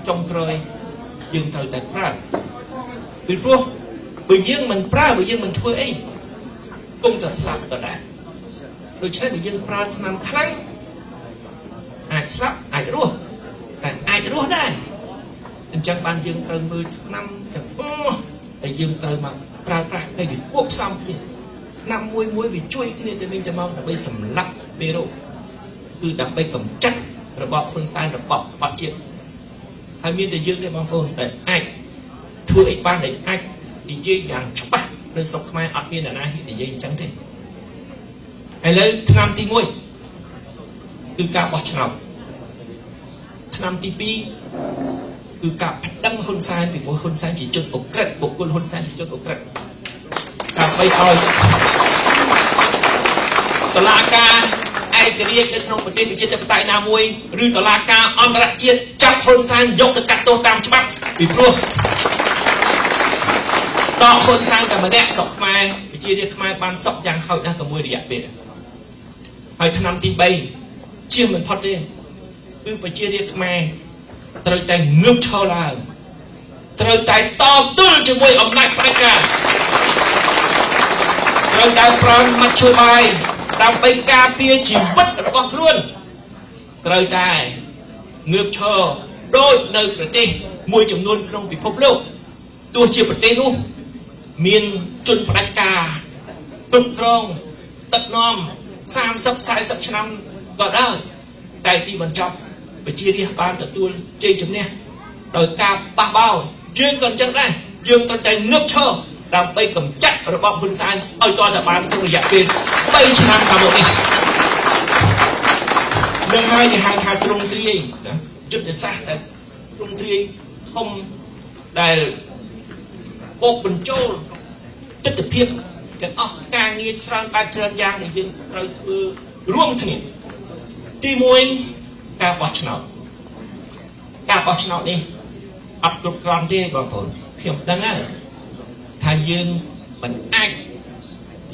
[SPEAKER 2] ចុងក្រោយយើងត្រូវតែប្រើពីព្រោះបើយើងមិនប្រើបើយើងមិនធ្វើអីគង់តែស្លាប់ដដែលដូច្នេះបើយើងប្រើថ្នាំខ្លាំងអាចស្លាប់អាចរស់តែអាចរស់ដែរអញ្ចឹងបានយើងត្រូវមើលថ្នាំទាំងអស់ដែលយើងត្រូវមកប្រើប្រាស់ឲ្យវាគួបផ្សំគ្នាថ្នាំមួយមួយវាជួយគ្នាទៅវិញទៅមកដើម្បីសម្លាប់មេរោគគឺដើម្បីកម្ចាត់របបហ៊ុនសែនរបបក្បត់ជាតិហើយមានតែយើងទេបងប្អូនដែលអាចធ្វើអីបានដែលអាចនិយាយយ៉ាងច្បាស់នៅស្រុកខ្មែរអត់មានអ្នកណាហ៊ាននិយាយអញ្ចឹងទេឥឡូវឆ្នាំទី1គឺការបោះឆ្នោតឆ្នាំទី2គឺការប្តឹងហ៊ុនសែនពីព្រោះហ៊ុនសែនជាជនឧក្រិដ្ឋបុគ្គលហ៊ុនសែនជាជនឧក្រិដ្ឋដើម្បីឲ្យតុលាការឯករាជ្យនៅក្នុងប្រទេសប្រជាធិបតេយ្យណាមួយឬតុលាការអន្តរជាតិចាប់ហ៊ុនសែនយកទៅកាត់ទោសតាមច្បាប់ពីព្រោះដកហ៊ុនសែនតែម្នាក់ស្រុកខ្មែរប្រជារាស្ត្រខ្មែរបានសុខយ៉ាងហោចណាស់ក៏មួយរយៈពេលហើយឆ្នាំទី3ជៀសមិនផុតទេគឺប្រជារាស្ត្រខ្មែរត្រូវតែងើបឈរឡើងត្រូវតែតទល់ជាមួយអំណាចផ្ដាច់ការត្រូវតែប្រើមធ្យោបាយដើម្បីការពារជីវិតរបស់ខ្លួនត្រូវតែងើបឈរដូចនៅប្រទេសមួយចំនួនក្នុងពិភពលោកទោះជាប្រទេសនោះមានជនផ្ដាច់ការគ្រប់គ្រងដឹកនាំ30 40ឆ្នាំក៏ដោយតែទីបញ្ចប់ប្រជារាស្ត្របានទទួលជ័យជំនះដោយការបះបោរយើងក៏អញ្ចឹងដែរយើងត្រូវតែងើបឈរដើម្បីកម្ចាត់របបហ៊ុនសែនឲ្យទាល់តែបានក្នុងរយៈពេល3ឆ្នាំខាងមុខនេះនឹងហើយគេហៅថាទ្រង់ទ្រាយណាយុទ្ធសាស្ត្រដែលទ្រង់ទ្រាយធំដែលបូកបញ្ចូលទិដ្ឋភាព ទាំងអស់ការងារច្រើនបែបច្រើនយ៉ាងដែលយើងត្រូវធ្វើរួមគ្នាទី1ការបោះឆ្នោតការបោះឆ្នោតនេះអត់គ្រប់គ្រាន់ទេបងប្អូនខ្ញុំដឹងហើយថាយើងមិនអាច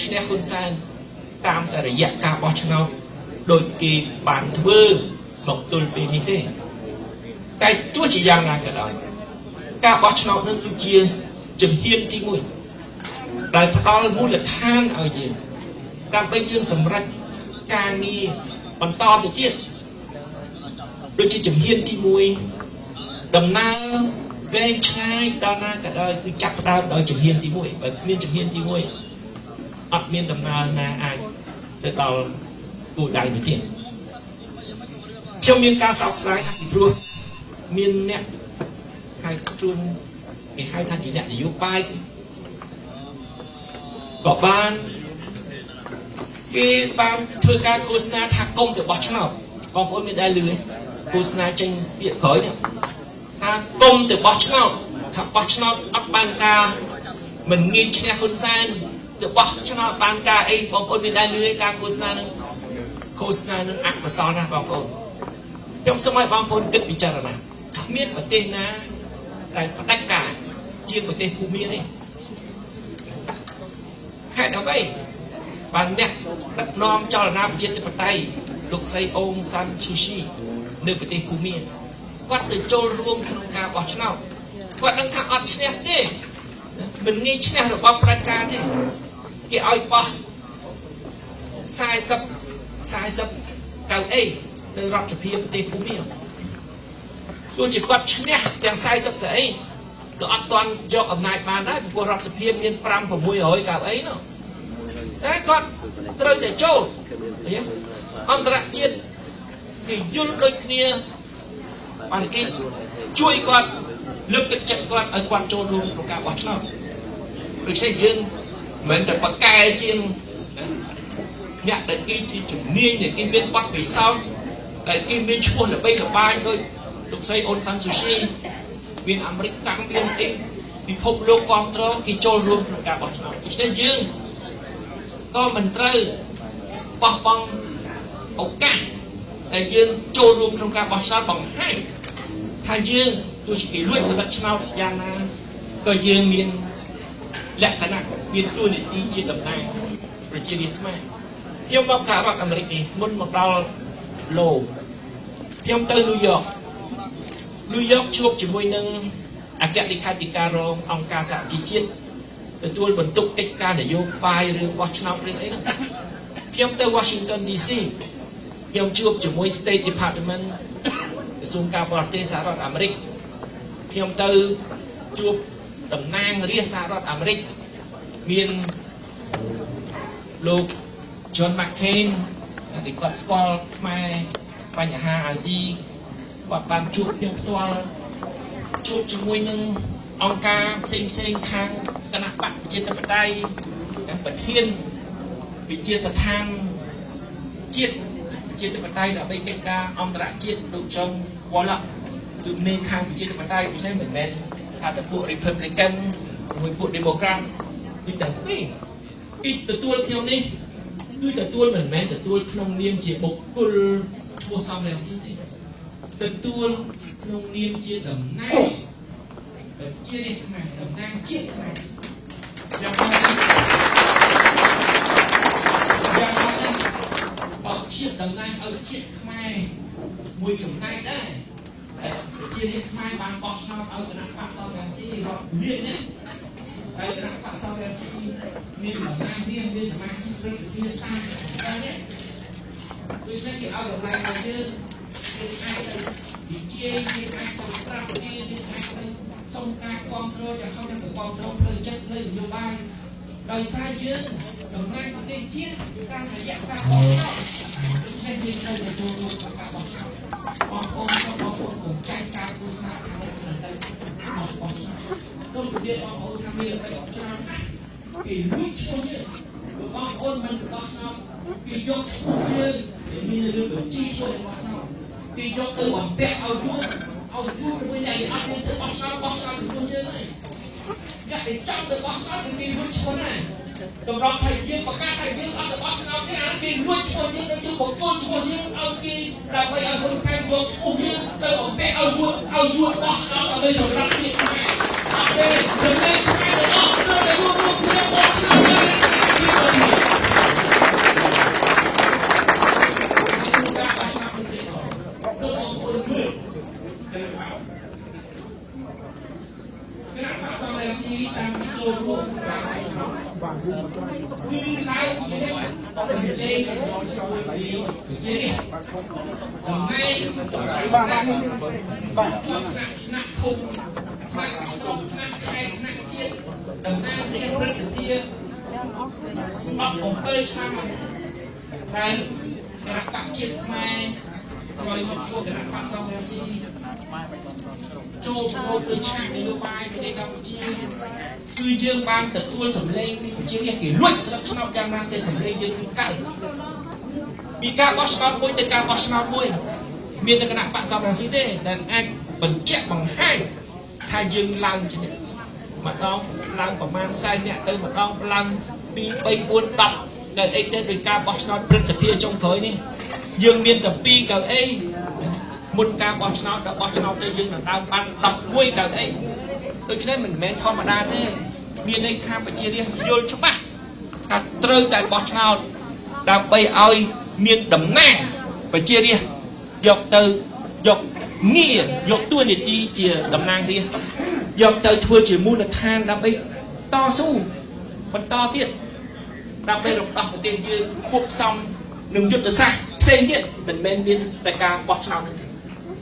[SPEAKER 2] ឈ្នះហ៊ុនសែនតាមតែរយៈការបោះឆ្នោតដោយគេបានធ្វើមកទល់ពេលនេះទេតែទោះជាយ៉ាងណាក៏ដោយការបោះឆ្នោតនឹងគឺជាជំហានទី1ដែលផ្ដល់មូលដ្ឋានឲ្យយើងដើម្បីយើងសម្រេចការងារបន្តទៅទៀតដូចជាជំហានទី1ដំណើរវែងឆ្ងាយដល់ណាក៏ដោយគឺចាប់ផ្ដើមដោយជំហានទី1បើគ្មានជំហានទី1អត់មានដំណើរណាអាចទៅដល់គោលដៅនោះទេខ្ញុំមានការសោកស្ដាយណាស់ពីព្រោះមានអ្នកហៅខ្លួនគេហៅថាជាអ្នកនយោបាយក៏បានគេបានធ្វើការឃោសនាថាកុំទៅបោះឆ្នោតបងប្អូនមានដែលឮទេឃោសនាចេញពាក្យក្រោយនេះថាកុំទៅបោះឆ្នោតថាបោះឆ្នោតអត់បានការមិនងាយឈ្នះហ៊ុនសែនទៅបោះឆ្នោតបានការអីបងប្អូនមានដែលឮទេការឃោសនានឹងឃោសនានឹងអកុសលណាស់បងប្អូនខ្ញុំសូមឲ្យបងប្អូនគិតពិចារណាគ្មានប្រទេសណាដែលផ្ដាច់ការជាងប្រទេសភូមានេះហេតុអ្វីបានអ្នកដឹកនាំចលនាប្រជាធិបតេយ្យលោកស្រីអ៊ុងសាន់ស៊ូជីនៅប្រទេសភូមាគាត់ទៅចូលរួមក្នុងការបោះឆ្នោតគាត់ដឹងថាអត់ឈ្នះទេមិនងាយឈ្នះរបបផ្ដាច់ការទេគេឲ្យបោះ40កៅអីនៅរដ្ឋសភាប្រទេសភូមាទោះជាគាត់ឈ្នះទាំង40កៅអីក៏អត់ទាន់យកអំណាចបានដែរព្រោះរដ្ឋសភាមាន5 600កៅអីនោះតែគាត់ត្រូវតែចូលអន្តរជាតិគេយល់ដូចគ្នាបានគេជួយគាត់លើកទឹកចិត្តគាត់ឲ្យគាត់ចូលរួមក្នុងការបោះឆ្នោតដូច្នេះយើងមិនតែប្រកែជាងអ្នកដែលគេជាជំនាញដែលគេមានបទពិសោធន៍ដែលគេមានឈ្មោះល្បីល្បាញដូចលោកស្រីអ៊ុនសាន់ស៊ូជីមានអាមេរិកតាំងមានអីពិភពលោកគ្រប់គ្រងគេចូលរួមក្នុងការបោះឆ្នោតដូច្នេះយើងក៏មិនត្រូវបោះបង់ឱកាសដែលយើងចូលរួមក្នុងការបោះឆ្នោតបង្ហាញថាយើងទោះជាគេលួចសម្លឹកឆ្នោតយ៉ាងណាក៏យើងមានលក្ខណៈមានតួនាទីជាតំណាងប្រជារាស្ត្រខ្មែរខ្ញុំមកសហរដ្ឋអាមេរិកនេះមុនមកដល់ឡូខ្ញុំទៅញូវយ៉កញូវយ៉កជួបជាមួយនឹងអគ្គលេខាធិការរងអង្គការសហជីវជាតិទទួលបន្ទុកកិច្ចការនយោបាយរឿងបោះឆ្នោតរឿងអីហ្នឹងខ្ញុំទៅ Washington DC ខ្ញុំជួបជាមួយ State Department ក្រសួងការបរទេសសហរដ្ឋអាមេរិកខ្ញុំទៅជួបតំណាងរាស្ត្រសហរដ្ឋអាមេរិកមានលោក John McCain ដែលគាត់ស្គាល់ខ្មែរបញ្ហាអាស៊ីគាត់បានជួបខ្ញុំផ្ទាល់ជួបជាមួយនឹងអង្គការផ្សេងផ្សេងខាងគណៈបក្សប្រជាធិបតេយ្យប្រធានវិជាស្ថានជាតិប្រជាធិបតេយ្យដើម្បីកិច្ចការអន្តរជាតិលោក John Wallace គឺមេខាងប្រជាធិបតេយ្យដូច្នេះមិនមែនថាតែពួក Republican មួយពួក Democrat គឺទាំងពីរពីទទួលខ្ញុំនេះគឺទទួលមិនមែនទទួលក្នុងនាមជាបុគ្គលឈ្មោះសំរងស៊ីទេទទួលក្នុងនាមជាតំណាងប្រជារាស្ត្រខ្មែរតំណាងជាតិខ្មែរយ៉ាងណាយ៉ាងណាបោកជាតិតំណាងឲ្យជាតិខ្មែរមួយចំណែកដែរប្រជារាស្ត្រខ្មែរបានបោះឆ្នោតឲ្យគណៈបក្សសំរងស៊ីរាប់លានណាហើយគណៈបក្សសំរងស៊ីមានតំណាងរាស្ត្រមានសមាជិកព្រឹទ្ធសភា37នាក់ដូច្នេះគេឲ្យតម្លៃឲ្យយើងយើងអាចទៅនិយាយយើងអាចទៅប្រាប់គេយើងអាចទៅសុំការគ្រប់គ្រងយ៉ាងហោចណាស់ក៏គ្រប់គ្រងផ្លូវចិត្តផ្លូវនយោបាយដោយសារយើងតំណាងប្រទេសជាតិតាមរយៈការបោះឆ្នោតដូច្នេះយើងត្រូវតែចូលរួមក្នុងការបោះឆ្នោតបងប្អូនបងប្អូនកុំចាញ់ការឃោសនាខាងនេះទៅបោះឆ្នោតសូមជម្រាបបងប្អូនថាមានអ្វីច្រើនណាស់គេលួចឈ្មោះយើងបងប្អូនមិនបោះឆ្នោតគេយកឈ្មោះយើងដែលមានលើបញ្ជីឈ្មោះបោះឆ្នោតគេយកទៅបំពាក់ឲ្យយួនឲ្យយួនមួយដែលអត់មានសិទ្ធិបោះឆ្នោតបោះឆ្នោតជំនួសយើងហើយអ្នកដែលចង់ទៅបោះឆ្នោតគឺគេលួចឈ្មោះណា តម្រង់ថាយើងប្រកាសថាយើងអត់ទៅបោះឆ្នោតទេអាគេលួចឈ្មោះយើងយើងបង្គោលឈ្មោះយើងឲ្យគេដើម្បីឲ្យហ៊ុនសែនយកឈ្មោះយើងទៅបំពាក់ឲ្យយួនឲ្យយួនបោះឆ្នោតដើម្បីសម្រាប់ជាតិខ្មែរអត់ទេសម្លេងខ្មែរទាំងអស់ត្រូវតែរួមរួមគ្នាបោះឆ្នោតយ៉ាងតាមចូលរួមគឺឡើងជាសម្លេងជាតំណែងបាទថ្នាក់ឃុំថ្នាក់ស្រុកថ្នាក់ខេត្តថ្នាក់ជាតិតំណាងរាស្ត្រព្រឹទ្ធសភា17ឆ្នាំដែលគណៈបក្សជាតិខ្មែរក្រោយមកធ្វើគណៈបក្សសង្គ្រោះស៊ីចូលចូលទៅឆាកនយោបាយប្រទេសកម្ពុជាគឺយើងបានទទួលសម្លេងពីប្រជារាស្ត្រគេលួចស្លឹកឆ្នោតយ៉ាងណាទេសម្លេងយើងគឺកើនពីការបោះឆ្នោតមួយទៅការបោះឆ្នោតមួយមានតែគណៈបក្សសង្គ្រោះស៊ីទេដែលអាចបញ្ជាក់បង្ហាញថាយើងឡើងជានេះម្ដងឡើងប្រមាណ40នាក់ទៅម្ដងឡើង2 3 4 10ទៅអីទៅដោយការបោះឆ្នោតព្រឹទ្ធសភាចុងក្រោយនេះយើងមានតែ2កៅអីមុនការបោះឆ្នោតដល់បោះឆ្នោតទៅយើងដណ្ដើមបាន11កៅអីដូច្នេះមិនមែនធម្មតាទេមានន័យថាប្រជារាស្ត្រយល់ច្បាស់ថាត្រូវតែបោះឆ្នោតដើម្បីឲ្យមានតំណាងប្រជារាស្ត្រយកទៅយកងារយកតួនាទីជាតំណាងរាស្ត្រយកទៅធ្វើជាមូលដ្ឋានដើម្បីតស៊ូបន្តទៀតដើម្បីរំដោះប្រទេសយើងគួបផ្សំនឹងយុទ្ធសាស្ត្រផ្សេងទៀតមិនមែនមានតែការបោះឆ្នោតទេ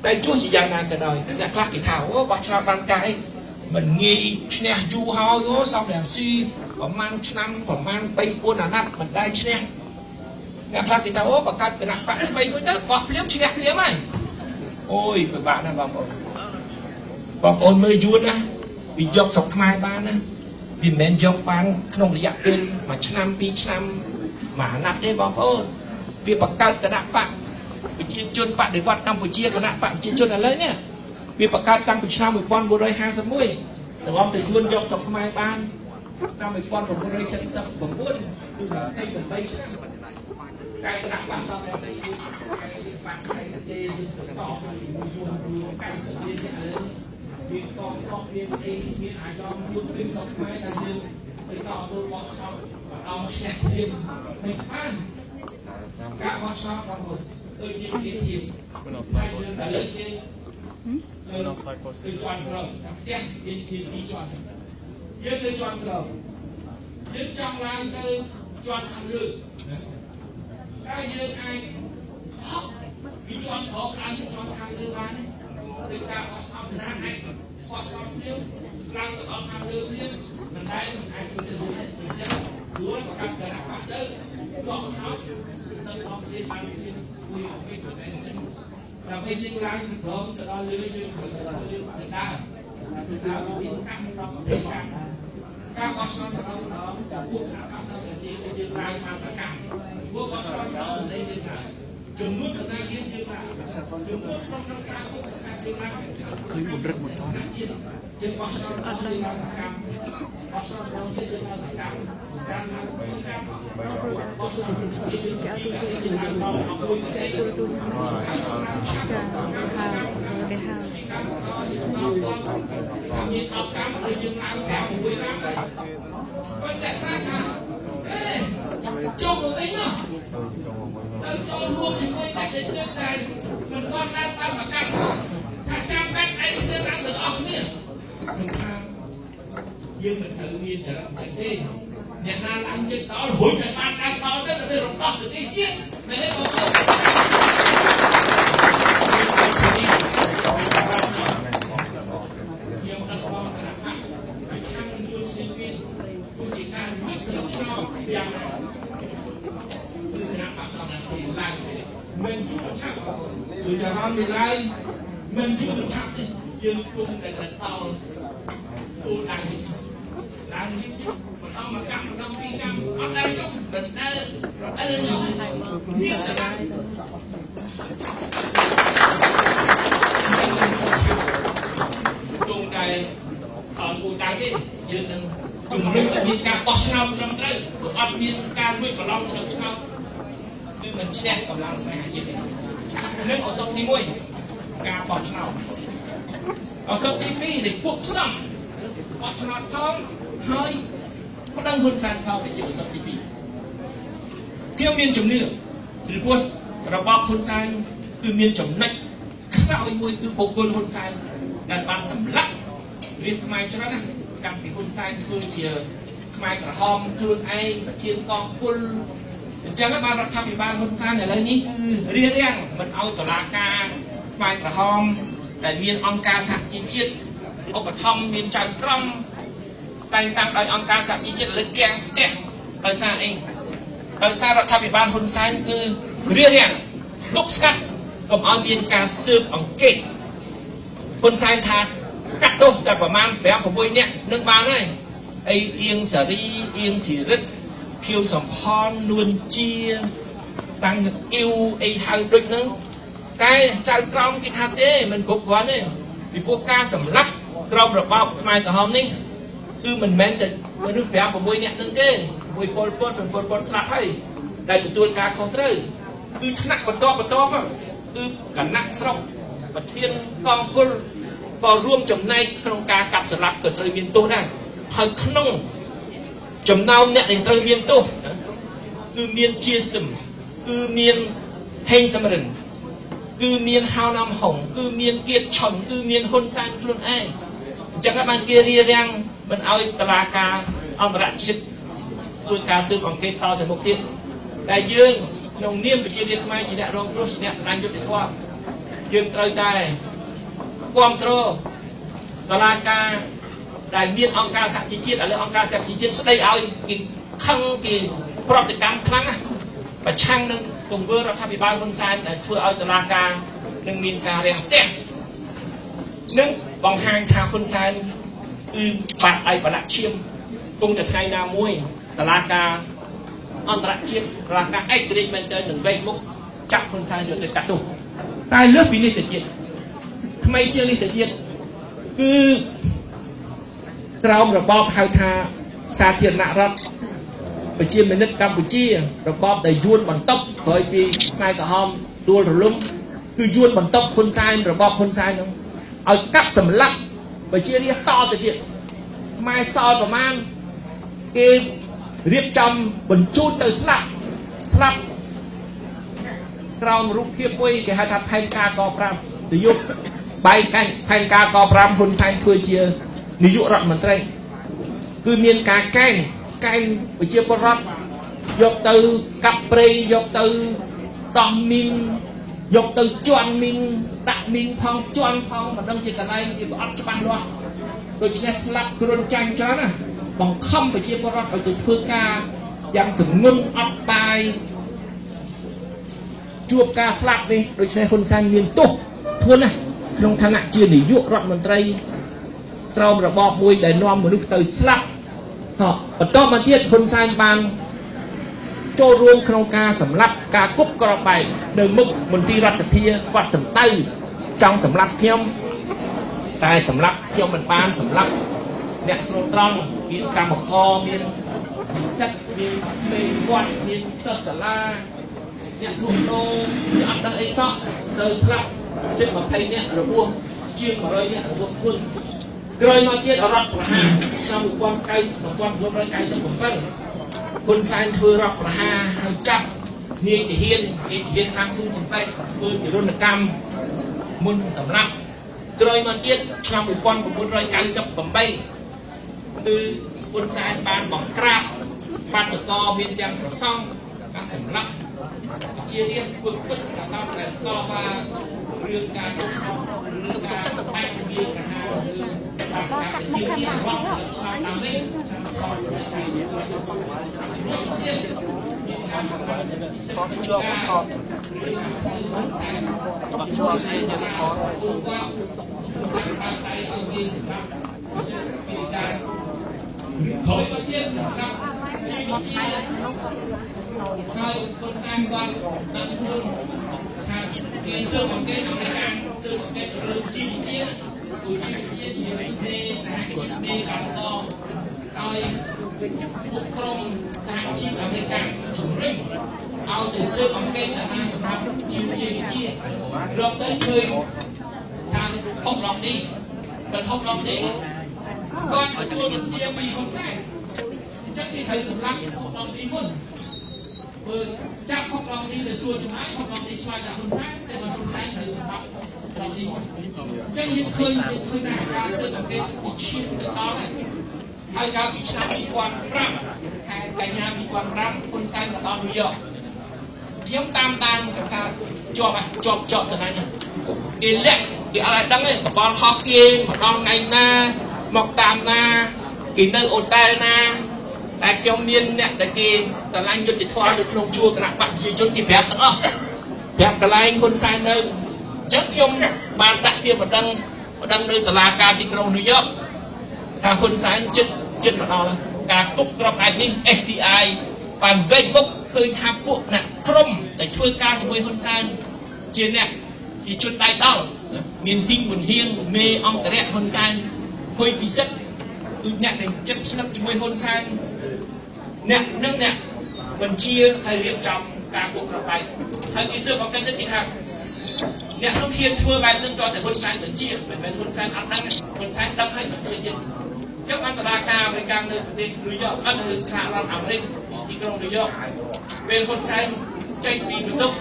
[SPEAKER 2] តែទោះជាយ៉ាងណាក៏ដោយអ្នកខ្លះគេថាអូបោះឆ្នោតបានការអីមិនងាយឈ្នះយូរហើយអូសំរងស៊ីប្រហែលឆ្នាំប្រហែល3 4អាណត្តិមិនដែលឈ្នះអ្នកខ្លះគេថាអូបង្កើតគណៈបក្សថ្មីមួយទៅបោះភ្លាមឈ្នះភ្លាមហើយអូយពិបាកណាស់បងប្អូនបងប្អូនមើលយួនណាវាយកស្រុកខ្មែរបានណាវាមិនមែនយកបានក្នុងរយៈពេល1ឆ្នាំ2ឆ្នាំមួយអាណត្តិទេបងប្អូនវាបង្កើតគណៈបក្សប្រជាជនបដិវត្តកម្ពុជាគណៈបក្សប្រជាជនឥឡូវនេះវាបង្កើតតាំងពីឆ្នាំ1951តម្រាំទៅយួនយកស្រុកខ្មែរបានឆ្នាំ1979គឺ28ឆ្នាំតែគណៈបក្សសង្គ្រោះជាតិបក្សឯកទេសយើងបន្តយួន90លាននេះមានកងទ័ពមានអីមានអាយ៉ងយួនព្រៀងស្រុកខ្មែរតែយើងទៅតទៅបោះឆ្នោតម្ដងឈ្នះព្រៀងមិនបានការបោះឆ្នោតបងប្អូនដូចជាជាតែលើយើងគឺជាន់ក្រោមផ្ទះមានពីរជាន់យើងនៅជាន់ក្រោមយើងចង់ឡើងទៅជាន់ខាងលើតែយើងអាចហក់ពីជាន់ក្រោមឡើងទៅជាន់ខាងលើបានទេការបោះឆ្នោតណាអាចបោះឆ្នោតភ្លាមឡើងទៅដល់ខាងលើភ្លាមមិនដែលមិនអាចធ្វើទៅរួចទេអញ្ចឹងស្រួលប្រកាសគណៈបក្សទៅបោះឆ្នោតទៅដល់ប្រទេសបានភ្លាមមួយមកវិញតែអញ្ចឹងដើម្បីយើងឡើងពីក្រោមទៅដល់លើយើងត្រូវធ្វើទៅដើរទៅដើរពីកាំដល់ប្រទេសកាំការបោះឆ្នោតម្ដងម្ដងពួកគណៈបក្សសង្គ្រោះជាតិយើងឡើងបានប្រកាសពួកបោះឆ្នោតដល់សម្លេងយើងឡើងចំនួនតំណាងរាស្ត្រយើងឡើងចំនួនក្រុមប្រឹក្សាគុំប្រឹក្សាយើងឡើង
[SPEAKER 8] ឃើញបំរិតមួយតន
[SPEAKER 2] យើងបោះឆ្នោតដល់យើងឡើងកម្មបោះឆ្នោតដល់យើងឡើងកម្មកម្មឡើងកម្មបោះឆ្នោតយើងយើងឡើងដល់មួយទេមាន10កម្មឲ្យយើងឡើង5 6កម្មដែរប៉ុន្តែខ្លះថាចូលមកវិញមកទៅចូលរួមជាមួយតែលើកដែរមិនគាត់ឡើងបានមកកម្មថាចាំបាច់ឯងគ្នាឡើងទាំងអស់គ្នាថាយើងមិនត្រូវមានចរិតចឹងទេអ្នកណាឡើងចិត្តដល់រួចតែបានឡើងដល់ទៅទៅរំដោះប្រទេសជាតិមែនទេបងប្អូនខ្ញុំដឹកនាំគណៈបក្សប្រឆាំងនឹងយួនឈ្លានពានគឺជាការលួចស្លឹកឆ្នោតយ៉ាងណាគឺគណៈបក្សសង្គ្រោះជាតិឡើងមិនយូរឆាប់គឺចរន្តវាឡើងមិនយូរឆាប់ទេយើងគង់តែតោគោលដៅឡើងយឺតម្ដងមួយកម្មម្ដងពីរកម្មអត់ដែរចុះមិនដែលរអិលចុះមានតែឡើងគង់តែអត់គោលដៅទេយើងនឹង ជំរុញឲ្យមានការបោះឆ្នោតត្រឹមត្រូវព្រោះអត់មានការលួចបន្លំស្លឹកឆ្នោតគឺមិនឈ្នះកម្លាំងស្នេហាជាតិទេនឹងឱសថទី1ការបោះឆ្នោតឱសថទី2នៃពួកផ្សំបោះឆ្នោតផងហើយប្តឹងហ៊ុនសែនផងជាឱសថទី2ខ្ញុំមានជំនឿពីព្រោះរបបហ៊ុនសែនគឺមានចំណុចខ្សោយមួយគឺបុគ្គលហ៊ុនសែនដែលបានសម្លាប់រាជខ្មែរច្រើនណាស់តាំងពីហ៊ុនសែនធ្វើជាខ្មែរក្រហមខ្លួនឯងប្រធានកងពលអញ្ចឹងបានរដ្ឋាភិបាលហ៊ុនសែនឥឡូវនេះគឺរារាំងមិនឲ្យតុលាការខ្មែរក្រហមដែលមានអង្គការសហជីវជាតិឧបត្ថម្ភមានចៅក្រមតែងតាំងដោយអង្គការសហជីវជាតិលើកគាំងស្ទះដោយសារអីដោយសាររដ្ឋាភិបាលហ៊ុនសែនគឺរារាំងទប់ស្កាត់កុំឲ្យមានការស៊ើបអង្កេតហ៊ុនសែនថាកាត់ទោសតែប្រមាណ5 6នាក់នឹងបានហើយអីអៀងសារីអៀងជីរិតខៀវសំផននួនជាតាំងនឹងអ៊ីវអីហៅដូចហ្នឹងតែចៅក្រមគេថាទេមិនគ្រប់គ្រាន់ទេពីព្រោះការសម្លាប់ក្រមរបបខ្មែរក្រហមនេះគឺមិនមែនតែមនុស្ស5 6នាក់ហ្នឹងទេមួយពលពតពលពតស្លាប់ហើយដែលទទួលការខុសត្រូវគឺថ្នាក់បន្តបន្តគឺគណៈស្រុកប្រធានកងពលក៏រួមចំណែកក្នុងការកាប់សម្លាប់ក៏ត្រូវមានទោសដែរហើយក្នុងចំណោមអ្នកដែលត្រូវមានទោសគឺមានជាសឹមគឺមានហេងសំរិនគឺមានហៅណាំហុងគឺមានគៀតឆុនគឺមានហ៊ុនសែនខ្លួនឯងអញ្ចឹងបានគេរារាំងមិនឲ្យតឡាការអន្តរជាតិធ្វើការស៊ើបអង្កេតតទៅមុខទៀតតែយើងក្នុងនាមប្រជារាស្ត្រខ្មែរជាអ្នករងគ្រោះជាអ្នកស្ដារយុត្តិធម៌យើងត្រូវតែគ្រប់គ្រងតឡាការដែលមានអង្គការសហជីវជាតិឥឡូវអង្គការសហជីវជាតិស្ដីឲ្យគេខឹងគេប្រតិកម្មខ្លាំងណាស់ប្រឆាំងនឹងទង្វើរដ្ឋាភិបាលហ៊ុនសែនដែលធ្វើឲ្យតឡាការនឹងមានការរាំងស្ទះនឹងបង្ហាញថាហ៊ុនសែនគឺបាត់ដៃប្រឡាក់ឈាមគង់តែថ្ងៃណាមួយតឡាការអន្តរជាតិតឡាការឯករាជ្យមែនទែននឹងវែកមុខចាប់ហ៊ុនសែនយកទៅកាត់ទោសតែលើសពីនេះទៅទៀតថ្មីជាងនេះទៅទៀតគឺក្រោមរបបហៅថាសាធារណរដ្ឋប្រជាមានិតកម្ពុជារបបដែលយួនបន្ទប់ក្រោយពីខ្មែរក្រហមដួលរលំគឺយួនបន្ទប់ហ៊ុនសែនរបបហ៊ុនសែនហ្នឹងឲ្យកាប់សម្លាប់ប្រជារាស្ត្រតទៅទៀតខ្មែរសល់ប្រមាណគេរៀបចំបញ្ជូនទៅស្លាប់ស្លាប់ក្រោមរូបភាពមួយគេហៅថាផែនការក5នយោបាយផែនការក5ហ៊ុនសែនធ្វើជានាយករដ្ឋមន្ត្រីគឺមានការកែងប្រជាពលរដ្ឋយកទៅកាប់ព្រៃយកទៅដោះមីនយកទៅជន់មីនដាក់មីនផងជន់ផងមិនដឹងជាកន្លែងវាអត់ច្បាស់លាស់ដូច្នេះស្លាប់គ្រុនចាញ់ច្រើនណាបង្ខំប្រជាពលរដ្ឋឲ្យទៅធ្វើការយ៉ាងទម្ងន់អត់បាយជួបការស្លាប់នេះដូច្នេះហ៊ុនសែនមានទោសធ្ងន់ណាស់ក្នុងឋានៈជានាយករដ្ឋមន្ត្រីក្រោមរបបមួយដែលនាំមនុស្សទៅស្លាប់បន្តមកទៀតហ៊ុនសែនបានចូលរួមក្នុងការសម្លាប់ការគប់ក្របបែកនៅមុខមន្ទីររដ្ឋសភាគាត់សម្ដៅចង់សម្លាប់ខ្ញុំតែសម្លាប់ខ្ញុំមិនបានសម្លាប់អ្នកស្រូតត្រង់មានកម្មករមាននិស្សិតមានមេវត្តមានសិស្សសាលាអ្នកលក់ដូរអ្នកអត់ដឹងអីសោះទៅស្លាប់ជិត20នាក់របួសជាង100នាក់របួសធ្ងន់ក្រោយមកទៀតរដ្ឋប្រហារឆ្នាំ1997ហ៊ុនសែនធ្វើរដ្ឋប្រហារហើយចាប់នាយទាហានខាងភូមិសំពេចធ្វើទារុណកម្មមុនសម្លាប់ក្រោយមកទៀតឆ្នាំ1998គឺហ៊ុនសែនបានបង្ក្រាបបាតុករមានទាំងប្រសង់ការសម្លាប់ជារាជធ្វើពិតប្រសង់ដែលតវ៉ារឿងការគ្រប់គ្រងរឿងការបាក់វាប្រហាររឿងការមុខខាងតាមនេះ
[SPEAKER 8] ខជាប់ខតជាប់ឯងខត
[SPEAKER 2] ក្រោយមកទៀតសម្រាប់ជីវជាតិហើយហ៊ុនសែនគាត់ដឹងខ្លួនថាគេស៊ើបអង្កេតអមេរិកស៊ើបអង្កេតលើជីវជាតិព្រោះជីវជាតិជាមេសហជីពមេកម្មករ ឲ្យពួកក្រុមសហជីពអាមេរិកជំរុញឲ្យទៅស៊ើបអង្កេតអាហារសម្រាប់ជាជារកទៅឃើញថាហុករងនេះបើហុករងនេះគាត់ទទួលបញ្ជាពីហ៊ុនសែនអញ្ចឹងគេត្រូវសម្រាប់ហុករងនេះមុនធ្វើចាប់ហុករងនេះទៅសួរចម្លើយហុករងនេះឆ្លើយថាហ៊ុនសែនតែបើហ៊ុនសែនត្រូវសម្រាប់រងនេះអញ្ចឹងយើងឃើញថាការស៊ើបអង្កេតវាឈានទៅដល់ហើយកាលពីឆ្នាំ2005ខែកញ្ញា2005ហ៊ុនសែនទៅដល់ញូវយ៉កខ្ញុំតាមដានការជាប់សណាញ់គេលាក់គេអត់ឲ្យដឹងទេកបលហោះគេមកដល់ថ្ងៃណាមកតាមណាគេនៅអូតែលណាតែខ្ញុំមានអ្នកដែលគេស្រឡាញ់យុត្តិធម៌នៅក្នុងជួរគណៈបក្សប្រជាជនគេប្រាប់ទាំងអស់ប្រាប់កន្លែងហ៊ុនសែននៅអញ្ចឹងខ្ញុំបានដាក់ពាក្យបណ្ដឹងនៅតុលាការទីក្រុងញូវយ៉កថាហ៊ុនសែនចិត្តមកដល់ការគប់ក្របឯនេះ FBI បានវែកមុខឃើញថាពួកអ្នកក្រុមដែលធ្វើការជាមួយហ៊ុនសែនជាអ្នកជាជនដៃដល់មានហ៊ីងប៊ុនហៀងមេអង្គរៈហ៊ុនសែនហ៊ុយពិសិដ្ឋគឺអ្នកដែលចិត្តស្និទ្ធជាមួយហ៊ុនសែនអ្នកនឹងអ្នកបញ្ជាហើយរៀបចំការគប់ក្របបែកហើយគេស៊ើបអង្កេតទៅគេថាអ្នកនោះហ៊ានធ្វើបែបនឹងក៏តែហ៊ុនសែនបញ្ជាមិនមែនហ៊ុនសែនអត់ដឹងហ៊ុនសែនដឹងហើយបញ្ជាទៀតចឹងអន្តរាការអាមេរិកនៅប្រទេសញូវយ៉កអត់នៅសហរដ្ឋអាមេរិកទីក្រុងញូវយ៉កពេលហ៊ុនសែនចេញពីបន្ទប់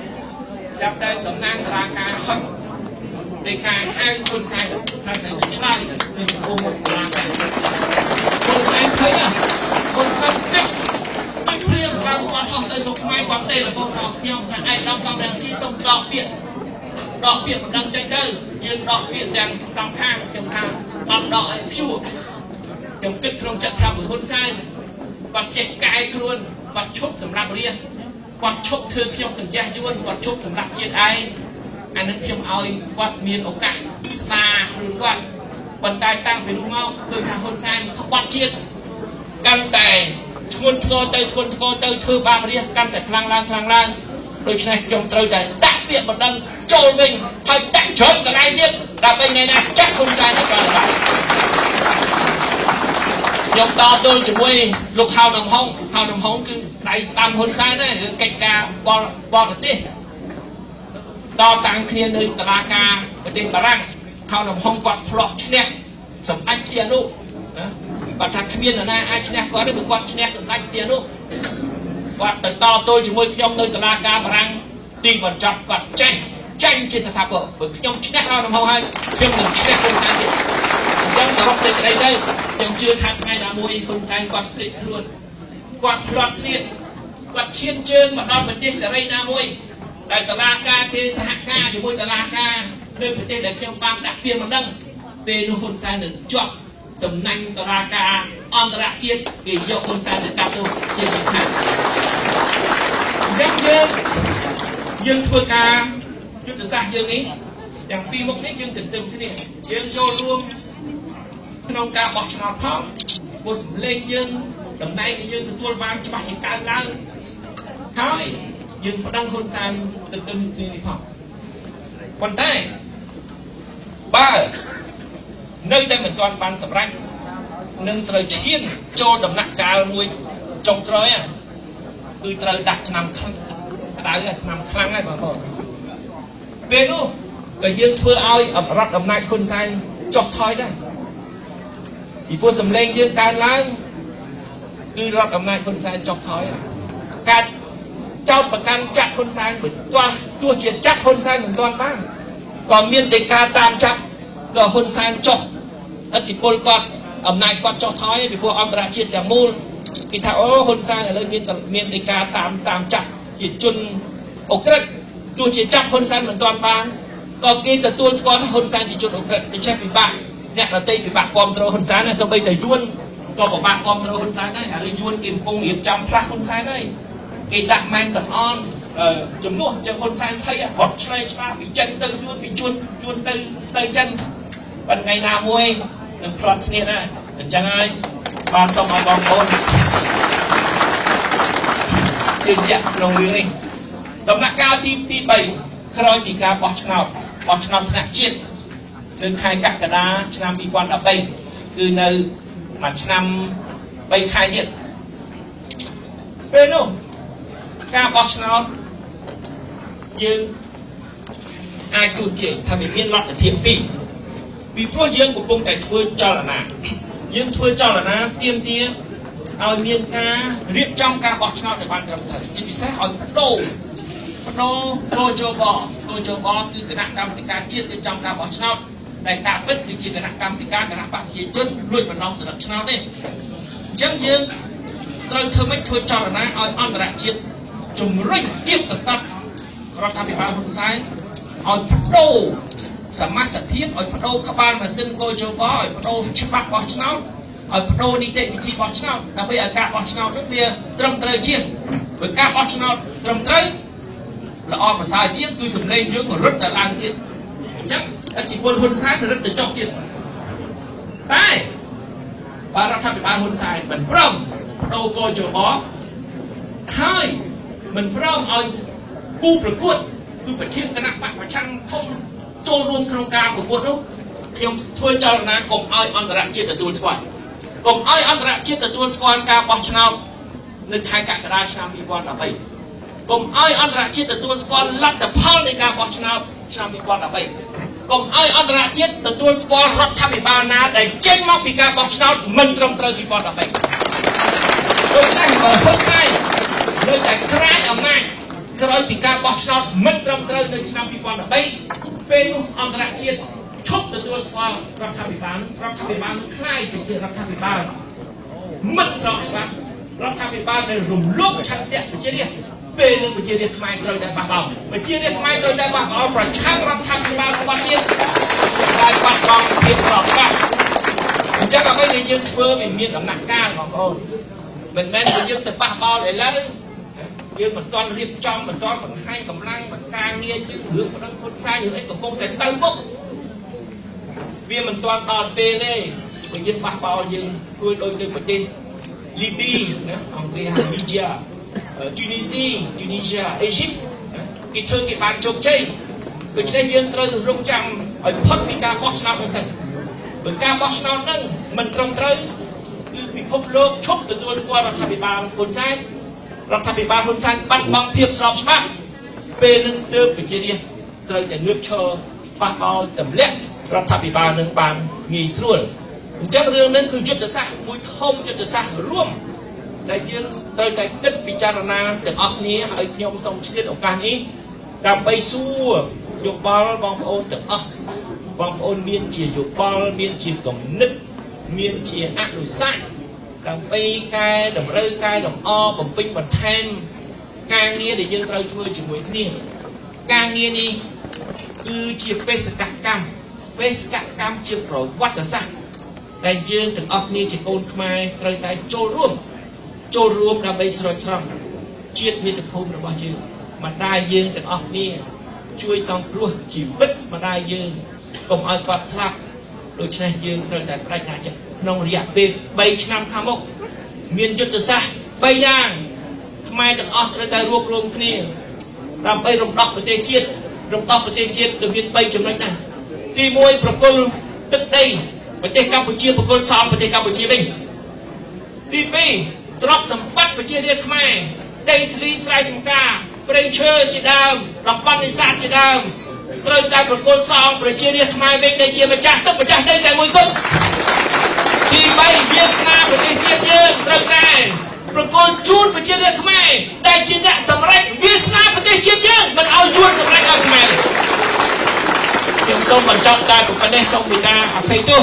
[SPEAKER 2] ស្រាប់តែតំណាងតុលាការហុចនៃការហៅហ៊ុនសែនថាទៅឆ្លើយនៅចំពោះមុខតុលាការហ៊ុនសែនឃើញហ៊ុនសែនគិតមិនព្រាមឡើងគាត់ហោះទៅស្រុកខ្មែរគាត់ទេលហ្វូនមកខ្ញុំថាឯកឧត្តមសំរងស៊ីសូមដកពាក្យបណ្ដឹងចេញទៅយើងដកពាក្យទាំងសងខាងខ្ញុំថាអត់ដកឲ្យព្យួរខ្ញុំគិតក្នុងចិត្តថាហ៊ុនសែនគាត់ចេះកែខ្លួនគាត់ឈប់សម្រាប់រាជគាត់ឈប់ធ្វើខ្ញុំកញ្ចេះយួនគាត់ឈប់សម្រាប់ជាតិឯងអានឹងខ្ញុំឲ្យគាត់មានឱកាសស្ដារខ្លួនគាត់ប៉ុន្តែតាំងពីនោះមកឃើញថាហ៊ុនសែនក្បត់ជាតិកាន់តែធ្ងន់ធ្ងរទៅធ្ងន់ធ្ងរទៅធ្វើបាបរាជកាន់តែខ្លាំងឡើងដូច្នេះខ្ញុំត្រូវតែដាក់ពាក្យបណ្ដឹងចូលវិញហើយដាក់ច្រើនកន្លែងទៀតដើម្បីថ្ងៃណាចាក់ហ៊ុនសែនទៅបានបាទខ្ញុំតទល់ជាមួយលោកហៅតំហុងគឺដៃស្ដាំហ៊ុនសែនដែររឿងកិច្ចការបរទេសតតាំងគ្នានៅតុលាការប្រទេសបារាំងហៅតំហុងគាត់ធ្លាប់ឈ្នះសម្ដេចសៀនុណាគាត់ថាគ្មាននរណាអាចឈ្នះគាត់ទេព្រោះគាត់ឈ្នះសម្ដេចសៀនុគាត់ទៅតទល់ជាមួយខ្ញុំនៅតុលាការបារាំងទីបញ្ចប់គាត់ចេះចាញ់ជាស្ថាពរព្រោះខ្ញុំឈ្នះហៅតំហុងហើយខ្ញុំនឹងឈ្នះហ៊ុនសែនទៀតអញ្ចឹងសរុបសេចក្តីទៅខ្ញុំជឿថាថ្ងៃណាមួយហ៊ុនសែនគាត់ភ្លេចខ្លួនគាត់ភ្លាត់ស្នៀតគាត់ឈានជើងមកដល់ប្រទេសសេរីណាមួយដែលតុលាការគេសហការជាមួយតុលាការនៅប្រទេសដែលខ្ញុំបានដាក់ពាក្យបណ្ដឹងពេលនោះហ៊ុនសែននឹងជាប់សំណាញ់តុលាការអន្តរជាតិគេយកហ៊ុនសែនទៅកាត់ទោសជាសំខាន់អញ្ចឹងយើងធ្វើការយុទ្ធសាស្ត្រយើងនេះទាំងពីរមុខនេះយើងទន្ទឹមគ្នាយើងចូលរួមក្នុងការបោះឆ្នោតផងព្រោះសម្លេងយើងតំណែងយើងទទួលបានច្បាស់ជាកើនឡើងហើយយើងប្តឹងហ៊ុនសែនទន្ទឹមគ្នានេះផងប៉ុន្តែបើនៅតែមិនទាន់បានសម្រេចនឹងត្រូវឈានចូលដំណាក់កាលមួយចុងក្រោយគឺត្រូវដាក់ឆ្នាំក្តៅឆ្នាំខ្លាំងហើយបងប្អូនពេលនោះក៏យើងធ្វើឲ្យរដ្ឋអំណាចហ៊ុនសែនចុះថយដែរពីព្រោះសម្លេងយើងកើនឡើងគឺរដ្ឋអំណាចហ៊ុនសែនចុះថយការចោតប្រកាន់ចាក់ហ៊ុនសែនបើទោះជាចាក់ហ៊ុនសែនមិនទាន់បានក៏មានដីកាតាមចាប់ក៏ហ៊ុនសែនចុះឥទ្ធិពលគាត់អំណាចគាត់ចុះថយពីព្រោះអន្តរជាតិទាំងមូលគេថាអូហ៊ុនសែនឥឡូវមានដីកាតាមចាប់ជាជនអក្រិតទោះជាចាប់ហ៊ុនសែនមិនទាន់បានក៏គេទទួលស្គាល់ថាហ៊ុនសែនជាជនអក្រិតដូច្នេះពិបាកអ្នកដទៃពិបាកគាំទ្រហ៊ុនសែនដែរសូម្បីតែយួនក៏ពិបាកគាំទ្រហ៊ុនសែនដែរឥឡូវយួនគេកំពុងរៀបចំផ្លាស់ហ៊ុនសែនហើយគេដាក់ម៉ែនសំអនជំនួសចឹងហ៊ុនសែនភ័យរត់ឆ្លើយឆ្លាពីចិនទៅយួនពីយួនទៅចិនប៉ុន្តែថ្ងៃណាមួយនឹងផ្្លាត់ស្នៀតដែរអញ្ចឹងហើយបានសូមឲ្យបងប្អូនជឿជាក់ក្នុងរឿងនេះដំណាក់កាលទី3ក្រោយពីការបោះឆ្នោតថ្នាក់ជាតិនៅខែកក្កដាឆ្នាំ2013គឺនៅមួយឆ្នាំ 3ខែទៀតពេលនោះការបោះឆ្នោតយើងអាចទូទាយថាវាមានលទ្ធភាពពីរពីព្រោះយើងកំពុងតែធ្វើចលនាយើងធ្វើចលនាទាមទារឲ្យមានការរៀបចំការបោះឆ្នោតឲ្យបានត្រឹមត្រូវជាពិសេសឲ្យបដូរកជបគឺគណៈកម្មាធិការជាតិរៀបចំការបោះឆ្នោតដែលការពិតគឺជាគណៈកម្មាធិការគណៈបក្សប្រជាជនលួចបណ្ដុំសម្រាប់ឆ្នោតទេអញ្ចឹងយើងត្រូវធ្វើម៉េចធ្វើចលនាឲ្យអន្តរជាតិជំរុញគៀបសង្កត់រដ្ឋាភិបាលហ៊ុនសែនឲ្យបដូរសមាជិកភាពឲ្យបដូរក្បាលម៉ាស៊ីនកជបឲ្យបដូរច្បាប់បោះឆ្នោតឲ្យបដូរនីតិវិធីបោះឆ្នោតដើម្បីឲ្យការបោះឆ្នោតនោះវាត្រឹមត្រូវជាងព្រោះការបោះឆ្នោតត្រឹមត្រូវល្អប្រសើរជាងគឺសម្លេងយើងរត់ទៅឡើងទៀតអញ្ចឹងឥទ្ធិពលហ៊ុនសែនរត់ទៅចុះទៀតតែបើរដ្ឋាភិបាលហ៊ុនសែនមិនព្រមបដូរកជបហើយមិនព្រមឲ្យគូប្រកួតគឺប្រធានគណៈបក្សប្រឆាំងធំចូលរួមក្នុងការប្រកួតនោះខ្ញុំធ្វើចលនាកុំឲ្យអន្តរជាតិទទួលស្គាល់កុំឲ្យអន្តរជាតិទទួលស្គាល់ការបោះឆ្នោតនៅខែកក្កដាឆ្នាំ2013កុំឲ្យអន្តរជាតិទទួលស្គាល់លទ្ធផលនៃការបោះឆ្នោតឆ្នាំ2013កុំឲ្យអន្តរជាតិទទួលស្គាល់រដ្ឋាភិបាលណាដែលចេញមកពីការបោះឆ្នោតមិនត្រឹមត្រូវ2013ដូច្នេះបើហ៊ុនសែននៅតែក្រាញអំណាចក្រោយពីការបោះឆ្នោតមិនត្រឹមត្រូវនៅឆ្នាំ2013ពេលនោះអន្តរជាតិឈប់ទទួលស្គាល់រដ្ឋាភិបាលរដ្ឋាភិបាលនឹងក្លាយទៅជារដ្ឋាភិបាលមិនស្របច្បាប់រដ្ឋាភិបាលដែលរំលោភឆន្ទៈប្រជារាស្ត្រពេលនឹងប្រជារាស្ត្រខ្មែរត្រូវតែបះបោរប្រជារាស្ត្រខ្មែរត្រូវតែបះបោរប្រឆាំងរដ្ឋាភិបាលរបស់ជាតិដែលបាត់បង់ភាពស្របច្បាប់អញ្ចឹងអ្វីដែលយើងធ្វើវាមានដំណាក់កាលបងប្អូនមិនមែនថាយើងទៅបះបោរឥឡូវយើងមិនទាន់រៀបចំមិនទាន់បង្ហាញកម្លាំងបង្ការងារយើងរឿងប្តឹងហ៊ុនសែនរឿងអីកំពុងតែទៅមុខវាមិនទាន់ដល់ពេលទេបើយើងបះបោរយើងធ្វើដូចនៅប្រទេសលីប៊ីណាអង់គ្លេសហៅលីប៊ីទីនីស៊ីទីនីស៊ីអេស៊ីបគេធ្វើគេបានជោគជ័យដូច្នេះយើងត្រូវរងចាំឲ្យផុតពីការបោះឆ្នោតនោះសិនបើការបោះឆ្នោតហ្នឹងមិនត្រឹមត្រូវគឺពិភពលោកឈប់ទទួលស្គាល់រដ្ឋាភិបាលហ៊ុនសែនរដ្ឋាភិបាលហ៊ុនសែនបាត់បង់ភាពស្របច្បាប់ពេលនឹងទើបប្រជារាស្ត្រត្រូវតែងើបឈរបះបោរទម្លាក់រដ្ឋាភិបាលនឹងបានងាយស្រួលអញ្ចឹងរឿងនេះគឺយុទ្ធសាស្ត្រមួយធំយុទ្ធសាស្ត្ររួមដែលយើងត្រូវតែគិតពិចារណាទាំងអស់គ្នាហើយខ្ញុំសូមឆ្លៀតឱកាសនេះដើម្បីសួរយោបល់បងប្អូនទាំងអស់បងប្អូនមានជាយោបល់មានជាគំនិតមានជាអនុសាសន៍ដើម្បីកែតម្រូវកែលម្អបំពេញបន្ថែមការងារដែលយើងត្រូវធ្វើជាមួយគ្នាការងារនេះគឺជាបេសកកម្មបេសកកម្មជាប្រវត្តិសាស្ត្រដែលយើងទាំងអស់គ្នាជាកូនខ្មែរត្រូវតែចូលរួមដើម្បីស្រោចស្រង់ជាតិមាតុភូមិរបស់យើងម្ដាយយើងទាំងអស់គ្នាជួយសង្គ្រោះជីវិតម្ដាយយើងកុំឲ្យគាត់ស្លាប់ដូច្នេះយើងត្រូវតែប្តេជ្ញាចិត្តក្នុងរយៈពេល3ឆ្នាំខាងមុខមានយុទ្ធសាស្ត្រ3យ៉ាងខ្មែរទាំងអស់ត្រូវតែរួបរวมគ្នាដើម្បីរំដោះប្រទេសជាតិរំដោះប្រទេសជាតិគឺមាន3ចំណុចណាស់ទី1ប្រគល់ទឹកដីប្រទេសកម្ពុជាប្រគល់សងប្រទេសកម្ពុជាវិញទី2ទ្រព្យសម្បត្តិប្រជារាស្ត្រខ្មែរដីធ្លីស្រែចម្ការព្រៃឈើជាដើមតំបន់នេសាទជាដើមត្រូវតែប្រគល់សងប្រជារាស្ត្រខ្មែរវិញដែលជាម្ចាស់ទឹកម្ចាស់ដីតែមួយគត់ទី3វាសនាប្រទេសជាតិយើងត្រូវតែប្រគល់ជូនប្រជារាស្ត្រខ្មែរដែលជាអ្នកសម្រេចវាសនាប្រទេសជាតិយើងមិនឲ្យយួនសម្រេចឲ្យខ្មែរខ្ញុំសូមបញ្ចប់តែប៉ុណ្ណេះសូមមេត្តាអភ័យទោស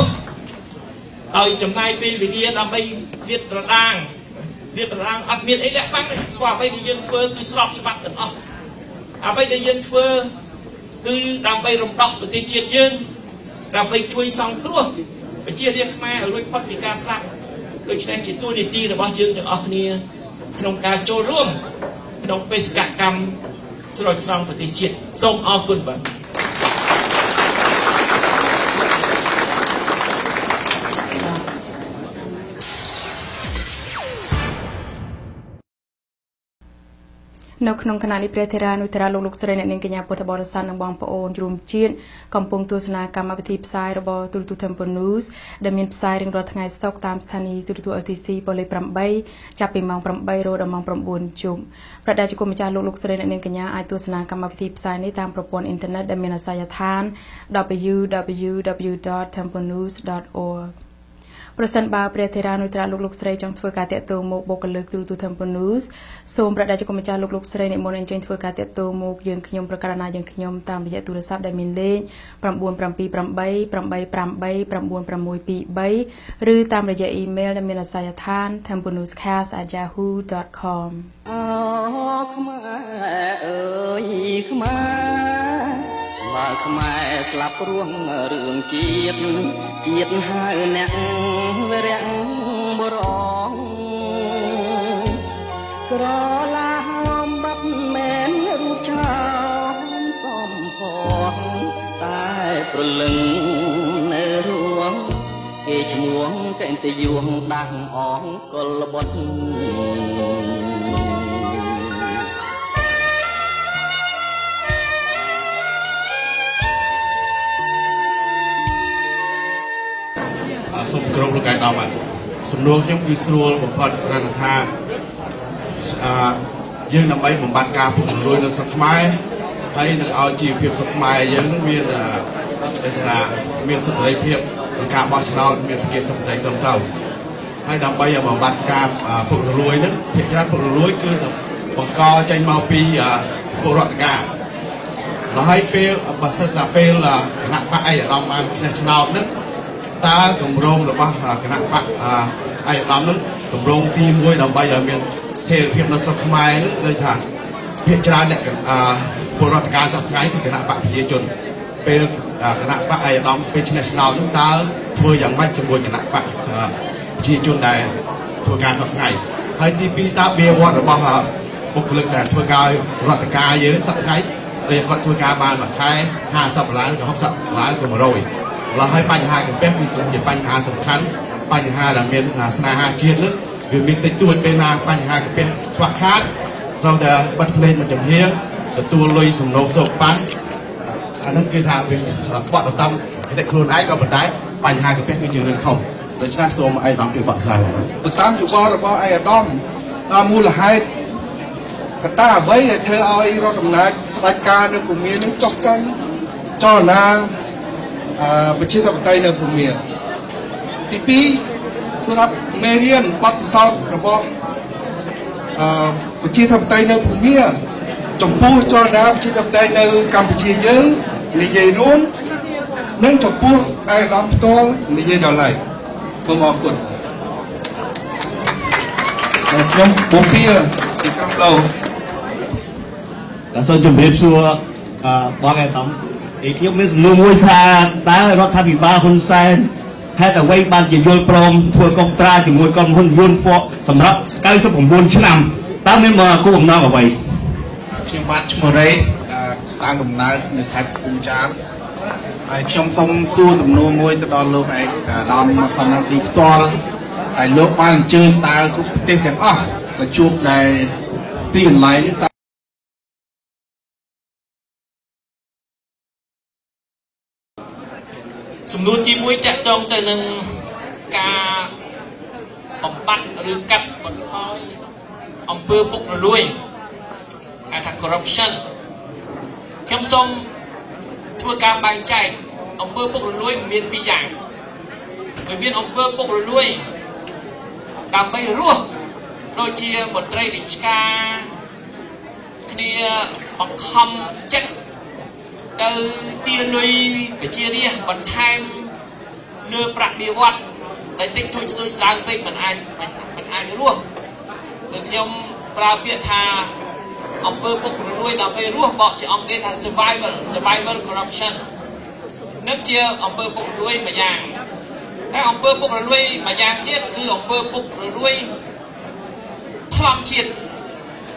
[SPEAKER 2] ឲ្យចំណាយពេលវេលាដើម្បីលាតត្រដាងអត់មានអីលាក់បាំងទេព្រោះអ្វីដែលយើងធ្វើគឺស្របច្បាប់ទាំងអស់អ្វីដែលយើងធ្វើគឺដើម្បីរំដោះប្រទេសជាតិយើងដើម្បីជួយសង្គ្រោះប្រជារាស្ត្រខ្មែរឲ្យរួចផុតពីការស្លាប់ដូច្នេះជាតួនាទីរបស់យើងទាំងអស់គ្នាក្នុងការចូលរួមក្នុងបេសកកម្មស្រោចស្រង់ប្រទេសជាតិសូមអរគុណបាទ
[SPEAKER 1] នៅក្នុងខណៈនេះព្រះថេរានុថេរៈលោកលោកស្រីអ្នកនាងកញ្ញាពុទ្ធបរិស័ទនិងបងប្អូនរួមជាតិកំពុងទស្សនាកម្មវិធីផ្សាយរបស់ទូរទស្សន៍ Temple News ដែលមានផ្សាយរៀងរាល់ថ្ងៃសុក្រតាមស្ថានីយ៍ទូរទស្សន៍ LTC ប៉ុលលេខ8ចាប់ពីម៉ោង8រហូតដល់ម៉ោង9យប់ព្រះតេជគុណម្ចាស់លោកលោកស្រីអ្នកនាងកញ្ញាអាចទស្សនាកម្មវិធីផ្សាយនេះតាមប្រព័ន្ធអ៊ីនធឺណិតដែលមានអាសយដ្ឋាន www.templenews.org ប្រសិនបើព្រះថេរានុថេរៈលោកលោកស្រីចង់ធ្វើការតាក់ទងមកបុគ្គលិកទូរទស្សន៍ Temple News សូមព្រះតេជគុណម្ចាស់លោកលោកស្រីនិមន្តអញ្ជើញធ្វើការតាក់ទងមកយើងខ្ញុំប្រកាសណាយើងខ្ញុំតាមរយៈទូរស័ព្ទដែលមានលេខ978 858 9623ឬតាមរយៈអ៊ីមែលដែលមានអាសយដ្ឋាន templenewscast@yahoo.com
[SPEAKER 6] អោខ្មែរអើយខ្មែរបើខ្មែរស្លាប់រួងរឿងជាតិជាតិហៅអ្នកវរៈបរងក្រឡាហោមបាត់មែនរូបឆោមសំផងតែព្រលឹងនៅរួងគេឈ្មោះកេនតយួងដាស់អងកុលបុត្រ
[SPEAKER 9] សូមគោរពលោកឯកឧត្តមសំណួរខ្ញុំគឺស្រួលបំផុតគ្រាន់តែថាយើងដើម្បីបំបត្តិការពុករលួយនៅស្រុកខ្មែរហើយនឹងឲ្យជីវភាពស្រុកខ្មែរយើងនឹងមានគេថាមានសិទ្ធិសេរីភាពក្នុងការបោះឆ្នោតមានប្រជាធិបតេយ្យត្រឹមត្រូវហើយដើម្បីឲ្យបំបត្តិការពុករលួយហ្នឹងភាគច្រើនពុករលួយគឺបង្កចេញមកពីពលរដ្ឋការដល់ហើយពេលបើសិនតែពេលគណៈបក្សឯកឧត្តមបានឈ្នះឆ្នោតហ្នឹងតើគម្រោងរបស់គណៈបក្សឯកឧត្តមនឹងគម្រោងទី1ដើម្បីឲ្យមានស្ថិរភាពនៅស្រុកខ្មែរនឹងដូចថាភាគច្រើនអ្នកពលរដ្ឋការសប្តាហ៍ថ្ងៃគឺគណៈបក្សប្រជាជនពេលគណៈបក្សឯកឧត្តមពេលឈ្នះឆ្នោតនឹងតើធ្វើយ៉ាងម៉េចជាមួយគណៈបក្សប្រជាជនដែលធ្វើការសប្តាហ៍ថ្ងៃហើយទី2តើបៀវត្សរបស់បុគ្គលិកដែលធ្វើការរដ្ឋការយើងសប្តាហ៍ថ្ងៃពេលគាត់ធ្វើការបានមួយខែ50ដុល្លារក៏60ដុល្លារក៏100ឡើយហើយបញ្ហាកាពះគឺជាបញ្ហាសំខាន់បញ្ហាដែលមានស្នេហាជាតិនេះវាមានតិចតួចពេលណាបញ្ហាកាពះខ្វះខាតត្រូវតែបិទភ្លេងមួយចំហៀងទទួលលុយសំណូកសោកប៉ាន់អានឹងគឺថាវាក្បត់ទៅតាមគតិខ្លួនឯងក៏ប៉ុន្តែបញ្ហាកាពះគឺជារឿងធំដូច្នេះសូមឯកឧត្តមជួយបកស្រាយ
[SPEAKER 10] ទៅតាមយោបល់របស់ឯកឧត្តមតាមមូលហេតុកត្តាអ្វីដែលធ្វើឲ្យរដ្ឋអំណាចផ្ដាច់ការនៅភូមានឹងចុះចាញ់ចលនាប្រជាធិបតេយ្យនៅភូមាទី2សម្រាប់មេរៀនបទពិសោធន៍របស់ប្រជាធិបតេយ្យនៅភូមាចំពោះចលនាប្រជាធិបតេយ្យនៅកម្ពុជាយើងនិយាយរួមនិងចំពោះឯកឧត្តមផ្ទាល់និយាយដល់ឡែកសូមអរគុណខ្ញុំពូពីទីក្រុងឡូ
[SPEAKER 11] បាទសូមជម្រាបសួរបងឯកឧត្តមខ្ញុំមានសំណួរមួយថាតើរដ្ឋាភិបាលហ៊ុនសែនហេតុអ្វីបានជាយល់ព្រមធ្វើកុងត្រាជាមួយក្រុមហ៊ុនយួនហ្វកសម្រាប់99ឆ្នាំតើមានគោលបំណងអ្វី
[SPEAKER 12] ខ្ញុំបាទឈ្មោះរ៉េតាមកំណើតនៅខេត្តកំពង់ចាមហើយខ្ញុំសូមសួរសំណួរមួយទៅដល់លោកឯកឧត្តមសំរងទីផ្ទាល់ហើយលោកបានអញ្ជើញតើគ្រប់ប្រទេសទាំងអស់ទៅជួបដែលទីកន្លែងនេះ
[SPEAKER 2] សំណួរទី1តាក់ទងទៅនឹងការបំបត្តិឬកាត់បន្ថយអំពើពុករលួយហៅថា corruption ខ្ញុំសូមធ្វើការបែងចែកអំពើពុករលួយមានពីរយ៉ាងវាមានអំពើពុករលួយដើម្បីរស់ដូចជាមន្ត្រីរាជការគ្នាបង្ខំចិត្តទៅទាលុយប្រជារាស្ត្របន្ថែមលើប្រាក់បៀវត្សដែលតិចតួចស្ទួយស្ដើងពេកមិនអាចរស់គឺខ្ញុំប្រើពាក្យថាអំពើពុករលួយដើម្បីរស់បកជាអង់គ្លេសថា survival corruption នឹងជាអំពើពុករលួយមួយយ៉ាងតែអំពើពុករលួយមួយយ៉ាងទៀតគឺអំពើពុករលួយប្លន់ជាតិ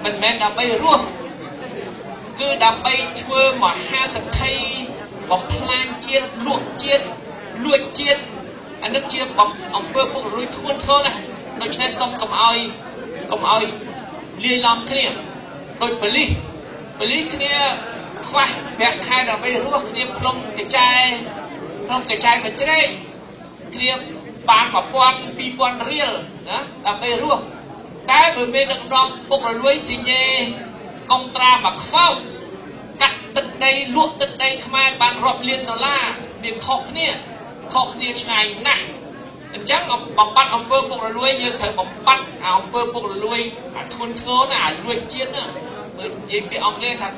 [SPEAKER 2] មិនមែនដើម្បីរស់គឺដើម្បីធ្វើមហាសទ្ធិបំផ្លាញជាតិលក់ជាតិលួចជាតិអានេះជាអំពើពុករលួយធ្ងន់ធ្ងរណាស់ដូច្នេះសូមកុំឲ្យលាយឡំគ្នា ដូចប៉ូលីសគ្នាខ្វះប្រាក់ខែដើម្បីរស់គ្នាផ្លុំកញ្ចែមួយជ្រែកគ្នាបាន1000 2000រៀលណាដើម្បីរស់តែបើមានដឹកនាំពុករលួយស៊ីញេកុងត្រាមកខ្វោកកាត់ទឹកដីលក់ទឹកដីខ្មែរបានរាប់លានដុល្លារវាខុសគ្នាឆ្ងាយណាស់អញ្ចឹងបំបត្តិអំពើពុករលួយយើងត្រូវបំបត្តិអំពើពុករលួយអាធ្ងន់ធ្ងរណាអាលួចជាតិណាបើនិយាយពីអង់គ្លេសថា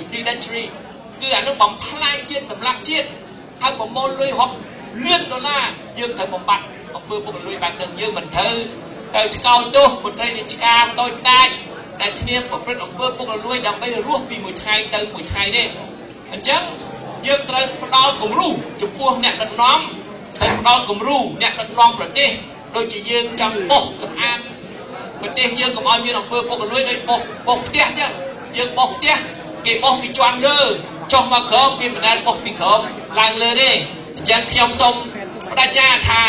[SPEAKER 2] predatory គឺអានោះបំផ្លាញជាតិសម្លាប់ជាតិហើយប្រមូលលុយរាប់លានដុល្លារយើងត្រូវបំបត្តិអំពើពុករលួយបែបហ្នឹងយើងមិនត្រូវទៅថ្កោលទោសមន្ត្រីរាជការតូចតាចដែលគ្នាប្រព្រឹត្តអំពើពុករលួយដើម្បីរស់ពីមួយថ្ងៃទៅមួយថ្ងៃទេអញ្ចឹងយើងត្រូវផ្ដល់គំរូចំពោះអ្នកដឹកនាំត្រូវផ្ដល់គំរូអ្នកដឹកនាំប្រទេសដូចជាយើងចង់បោសសម្អាតប្រទេសយើងកុំឲ្យមានអំពើពុករលួយដូចបោសផ្ទះអញ្ចឹងយើងបោសផ្ទះគេបោសពីជាន់លើចុះមកក្រោមគេមិនដែលបោសពីក្រោមឡើងលើទេអញ្ចឹងខ្ញុំសូមបដិញ្ញាថា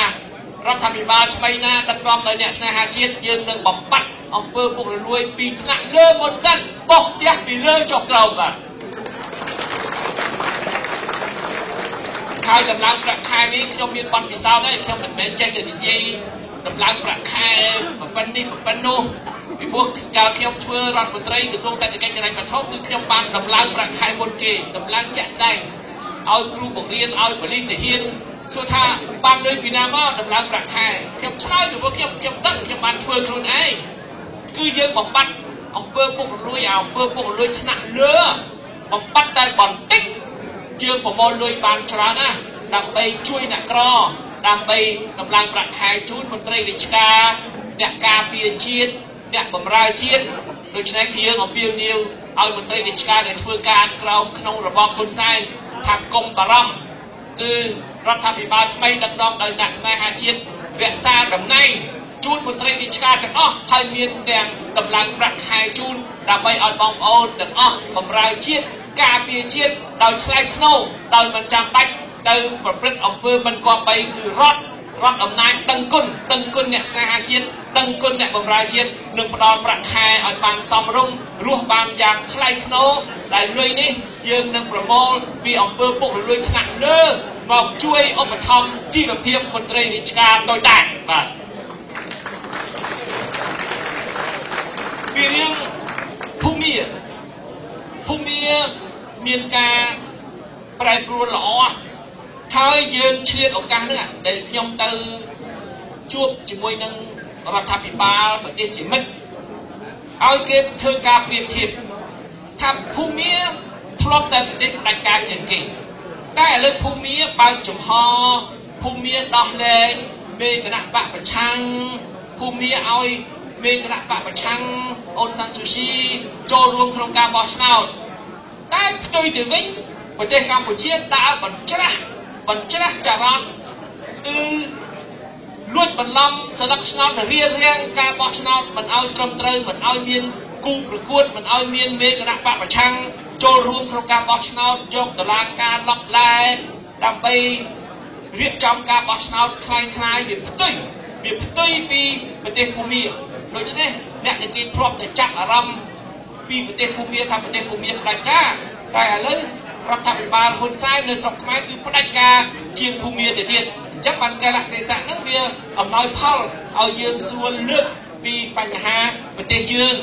[SPEAKER 2] រដ្ឋាភិបាលថ្មីណាដឹកនាំដោយអ្នកស្នេហាជាតិយើងនឹងបំបត្តិអំពើពុករលួយពីថ្នាក់លើមុនសិនបោសផ្ទះពីលើចុះក្រោមបាទហើយដំឡើងប្រាក់ខែនេះខ្ញុំមានបទពិសោធន៍ហើយខ្ញុំមិនមែនចេះតែនិយាយដំឡើងប្រាក់ខែប៉ុណ្នេះប៉ុណ្នោះពីព្រោះកាលខ្ញុំធ្វើរដ្ឋមន្ត្រីក្រសួងសេដ្ឋកិច្ចហិរញ្ញវត្ថុគឺខ្ញុំបានដំឡើងប្រាក់ខែមុនគេដំឡើងជាក់ស្ដែងឲ្យគ្រូបង្រៀនឲ្យប៉ូលីសទាហានសួរថាបានលុយពីណាមកដំឡើងប្រាក់ខែខ្ញុំឆ្លើយពីព្រោះខ្ញុំដឹងខ្ញុំបានធ្វើខ្លួនឯងគឺយើងបំបត្តិអំពើពុករលួយអំពើពុករលួយថ្នាក់លើបំបត្តិតែបន្តិចយើងប្រមូលលុយបានច្រើនណាស់ដើម្បីជួយអ្នកក្រដើម្បីដំឡើងប្រាក់ខែជូនមន្ត្រីរាជការអ្នកការពារជាតិអ្នកបម្រើជាតិដូច្នេះយើងអំពាវនាវឲ្យមន្ត្រីរាជការដែលធ្វើការក្រោមក្នុងរបបហ៊ុនសែនថាកុំបារម្ភគឺរដ្ឋាភិបាលថ្មីដឹកនាំដោយអ្នកស្នេហាជាតិរក្សាតំណែងជូនមន្ត្រីរាជការទាំងអស់ហើយមានទាំងដំឡើងប្រាក់ខែជូនដើម្បីឲ្យបងប្អូនទាំងអស់បម្រើជាតិការពារជាតិដោយថ្លៃថ្នូរដោយមិនចាំបាច់ទៅប្រព្រឹត្តអំពើមិនគប្បីគឺរដ្ឋអំណាចដឹងគុណអ្នកស្នេហាជាតិដឹងគុណអ្នកបម្រើជាតិនឹងផ្ដល់ប្រាក់ខែឲ្យបានសមរម្យរស់បានយ៉ាងថ្លៃថ្នូរដែលលុយនេះយើងនឹងប្រមូលពីអំពើពុករលួយថ្នាក់លើមកជួយឧបត្ថម្ភជីវភាពមន្ត្រីរាជការតូចតាចបាទពីរឿងភូមិមានការប្រែប្រួលល្អហើយយើងឆ្លៀតឱកាសហ្នឹងដែលខ្ញុំទៅជួបជាមួយនឹងរដ្ឋាភិបាលប្រទេសជាមិត្តឲ្យគេធ្វើការប្រៀបធៀបថាភូមិធ្លាប់តែប្រទេសផ្ដាច់ការជាងគេតែឥឡូវភូមិបើកចំហភូមិដោះលែងមេគណៈបកប្រឆាំងភូមិឲ្យមេគណៈបកប្រឆាំងអូនសាន់ស៊ូស៊ីចូលរួមក្នុងការបោះឆ្នោតតែផ្ទុយទៅវិញប្រទេសកម្ពុជាដើរបញ្ច្រាស់ចរន្តគឺលួចបន្លំស្លឹកឆ្នោតរារាំងការបោះឆ្នោតមិនឲ្យត្រឹមត្រូវមិនឲ្យមានគូប្រកួតមិនឲ្យមានមេគណៈបកប្រឆាំងចូលរួមក្នុងការបោះឆ្នោតយកតុលាការលប់ឡែដើម្បីរៀបចំការបោះឆ្នោតคล้ายៗវាផ្ទុយពីប្រទេសភូមាដូច្នេះអ្នកដែលគេធ្លាប់តែចាប់អារម្មណ៍ពីប្រទេសភូមាថាប្រទេសភូមាផ្ដាច់ការតែឥឡូវរដ្ឋាភិបាលហ៊ុនសែននៅស្រុកខ្មែរគឺផ្ដាច់ការជាងភូមាទៅទៀតអញ្ចឹងបានកាលៈទេសៈហ្នឹងវាអំណោយផលឲ្យយើងស្រួលលើកពីបញ្ហាប្រទេសយើង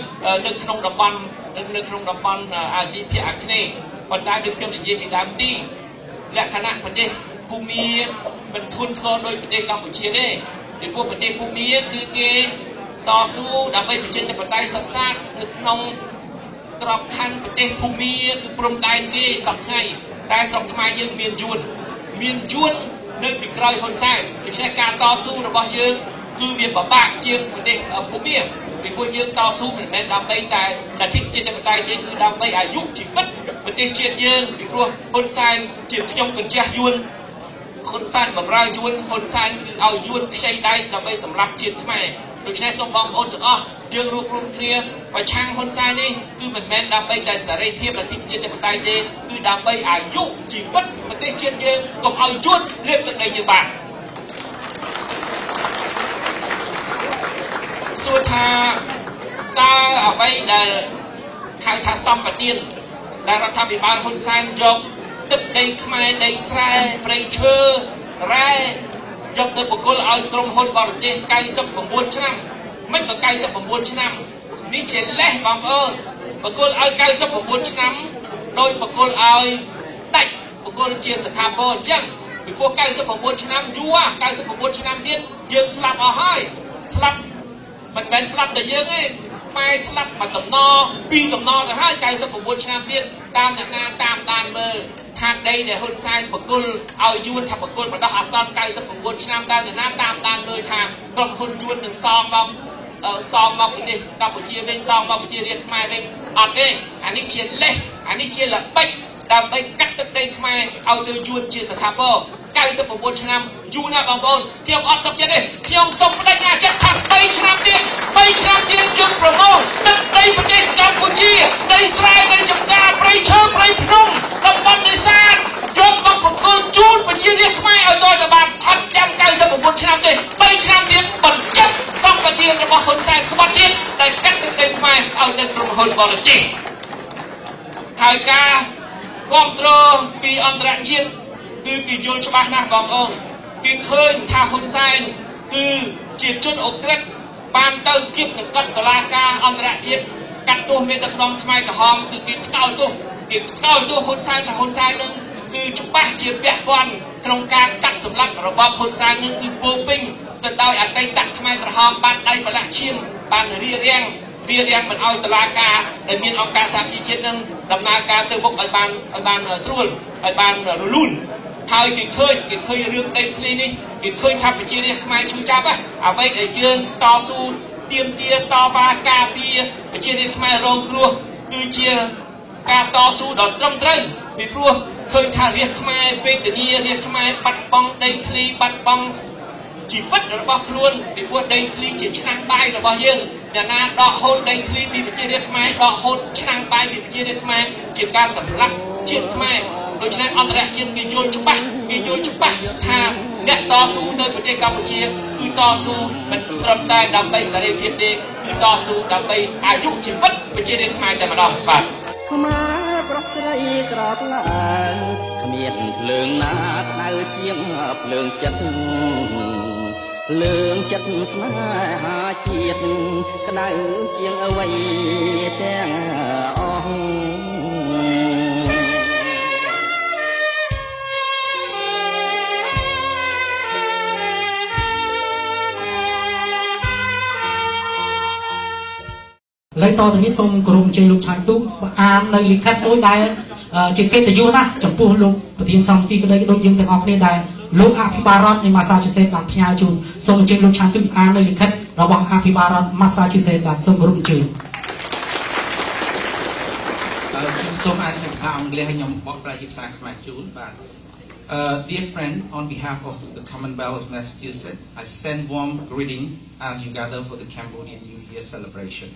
[SPEAKER 2] នៅក្នុងតំបន់អាស៊ីភាគអាគ្នេយ៍ប៉ុន្តែដូចខ្ញុំនិយាយពីដើមទីលក្ខណៈប្រទេសភូមាមិនធ្ងន់ធ្ងរដោយប្រទេសកម្ពុជាទេពីព្រោះប្រទេសភូមាគឺគេតស៊ូដើម្បីប្រជាធិបតេយ្យសុទ្ធសាធនៅក្នុងក្របខ័ណ្ឌប្រទេសភូមាគឺព្រំដែនគេសប្តាហ៍តែស្រុកខ្មែរយើងមានយួននៅពីក្រោយហ៊ុនសែនដូច្នេះការតស៊ូរបស់យើងគឺវាពិបាកជាងប្រទេសភូមាពីព្រោះយើងតស៊ូមិនមែនដើម្បីតែលទ្ធិប្រជាធិបតេយ្យទេគឺដើម្បីអាយុជីវិតប្រទេសជាតិយើងពីព្រោះហ៊ុនសែនជាខ្ញុំកញ្ជះយួនហ៊ុនសែនបម្រើយួនហ៊ុនសែនគឺឲ្យយួនខ្ចីដៃដើម្បីសម្លាប់ជាតិខ្មែរដូច្នេះសូមបងប្អូនទាំងអស់យើងរួបរួមគ្នាប្រឆាំងហ៊ុនសែននេះគឺមិនមែនដើម្បីតែសេរីភាពលទ្ធិប្រជាធិបតេយ្យទេគឺដើម្បីអាយុជីវិតប្រទេសជាតិយើងកុំឲ្យយួនលេបទឹកដីយើងបានសួរថាតើអ្វីដែល ហៅថាសម្បទានដែលរដ្ឋាភិបាលហ៊ុនសែនយកទឹកដីខ្មែរដីស្រែព្រៃឈើរ៉ែយកទៅប្រគល់ឲ្យក្រុមហ៊ុនបរទេស99ឆ្នាំមិនក៏99ឆ្នាំនេះជាលេសបងប្អូនប្រគល់ឲ្យ99ឆ្នាំដោយប្រគល់ឲ្យដាច់ប្រគល់ជាស្ថាពរអញ្ចឹងពីព្រោះ99ឆ្នាំយូរ99ឆ្នាំទៀតយើងស្លាប់អស់ហើយស្លាប់មិនមែនស្លាប់តែយើងទេខ្មែរស្លាប់មួយតំណពីរតំណទៅហើយ99ឆ្នាំទៀតតាមអ្នកណាតាមដានមើលថាដីដែលហ៊ុនសែនប្រគល់ឲ្យយួនថាប្រគល់បណ្ដោះអាសន្ន99ឆ្នាំតាមអ្នកណាតាមដានមើលថាក្រុមហ៊ុនយួននឹងសងមកប្រទេសកម្ពុជាវិញសងមកប្រជារាស្ត្រខ្មែរវិញអត់ទេអានេះជាលេសអានេះជាល្បិចដើម្បីកាត់ទឹកដីខ្មែរឲ្យទៅយួនជាស្ថាពរ99ឆ្នាំយូរណាស់បងប្អូនខ្ញុំអត់សុខចិត្តទេខ្ញុំសូមបដិញ្ញាចិត្តថា3ឆ្នាំទៀត3ឆ្នាំទៀតយើងប្រមូលទឹកដីប្រទេសកម្ពុជាដីស្រែដីចម្ការព្រៃឈើព្រៃភ្នំតំបន់នេសាទយកមកប្រគល់ជូនប្រជារាស្ត្រខ្មែរឲ្យដល់តែបានអត់ចាំ99ឆ្នាំទេ3ឆ្នាំទៀតបញ្ចប់សម្បទានរបស់ហ៊ុនសែនក្បត់ជាតិដែលកាត់ទឹកដីខ្មែរឲ្យនៅក្រុមហ៊ុនបរទេសហើយការគ្រប់គ្រងពីអន្តរជាតិគឺគេយល់ច្បាស់ណាស់បងប្អូនគេឃើញថាហ៊ុនសែនគឺជាជនអក្រិតបានទៅគៀបសង្កត់តុលាការអន្តរជាតិកាត់ទោសមេដឹកនាំខ្មែរក្រហមគឺគេថ្កោលទោសគេថ្កោលទោសហ៊ុនសែនថាហ៊ុនសែននឹងគឺច្បាស់ជាពាក់ព័ន្ធក្នុងការកាត់សម្លាប់របបហ៊ុនសែននឹងគឺពោពេញទៅដោយអតីតខ្មែរក្រហមបានដៃប្រឡាក់ឈាមបានរៀបរៀងមិនឲ្យតុលាការដែលមានអង្គការសហប្រជាជាតិនឹងដំណើរការទៅមុខឲ្យបានស្រួលឲ្យបានរលូនហើយគេឃើញរឿងដីធ្លីនេះគេឃើញថាប្រជារាស្ត្រខ្មែរឈឺចាប់អ្វីដែលយើងតស៊ូទាមទារតវ៉ាការពារប្រជារាស្ត្រខ្មែររងគ្រោះគឺជាការតស៊ូដ៏ត្រឹមត្រូវពីព្រោះឃើញថារាស្ត្រខ្មែរវេទនារាស្ត្រខ្មែរបាត់បង់ដីធ្លីបាត់បង់ជីវិតរបស់ខ្លួនពីព្រោះដីធ្លីជាឆ្នាំងបាយរបស់យើងអ្នកណាដកហូតដីធ្លីពីប្រជារាស្ត្រខ្មែរដកហូតឆ្នាំងបាយពីប្រជារាស្ត្រខ្មែរជាការសម្លាប់ជាតិខ្មែរដូច្នេះអន្តរជាតិគេយល់ច្បាស់ថាអ្នកតស៊ូនៅប្រទេសកម្ពុជាគឺតស៊ូមិនត្រឹមតែដើម្បីសេរីភាពទេគឺតស៊ូដើម្បីអាយុជីវិតប្រជារាស្ត្រខ្មែរតែម្ដងបាទ
[SPEAKER 13] ខ្មែរប្រុសស្រីក្រោកឡើងគ្មានភ្លើងណាក្តៅជាងភ្លើងចិត្តភ្លើងចិត្តស្នេហាជាតិក្តៅជាងអ្វីទាំងអស់
[SPEAKER 7] ឥឡូវតទៅនេះសូមគោរពអញ្ជើញលោកឆាយទូកអាននៅលិខិតមួយដែលជាកិត្តិយសណាស់ចំពោះលោកប្រធានសំស៊ីក្តីដូចយើងទាំងអស់គ្នាដែលលោកអភិបាលរដ្ឋនៃ Massachusetts បានផ្ញើជូនសូមអញ្ជើញលោកឆាយទូកអាននៅលិខិតរបស់អភិបាលរដ្ឋ Massachusetts បាទសូមគោរពអញ្ជើញ
[SPEAKER 12] ខ្ញុំសូមអានជាភាសាអង់គ្លេសហើយខ្ញុំបកប្រែជាភាសាខ្មែរជូនបាទ Dear friend, on behalf of the Commonwealth of Massachusetts, I send warm greeting as you gather for the Cambodian New Year celebration.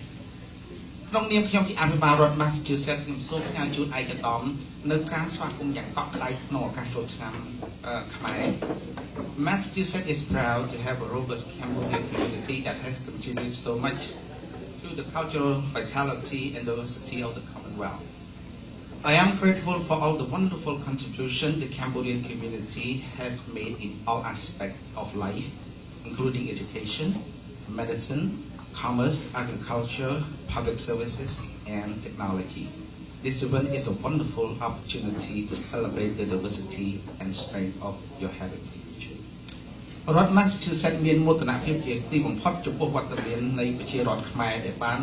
[SPEAKER 12] ក្នុងនាមខ្ញុំជាអភិបាលរដ្ឋ Massachusetts ខ្ញុំសូមផ្ញើជូនឯកឧត្តមនៅការស្វាគមន៍យ៉ាងកក់ក្ដៅក្នុងឱកាសចូលឆ្នាំខ្មែរ Massachusetts is proud to have a robust Cambodian community that has contributed so much to the cultural vitality and diversity of the Commonwealth. I am grateful for all the wonderful contribution the Cambodian community has made in all aspects of life, including education, medicine, commerce, agriculture, public services, and technology. This event is a wonderful opportunity to celebrate the diversity and strength of your heritage. រដ្ឋ Massachusetts មានមោទនភាពជាទីបំផុតចំពោះវត្តមាននៃប្រជារដ្ឋខ្មែរដែលបាន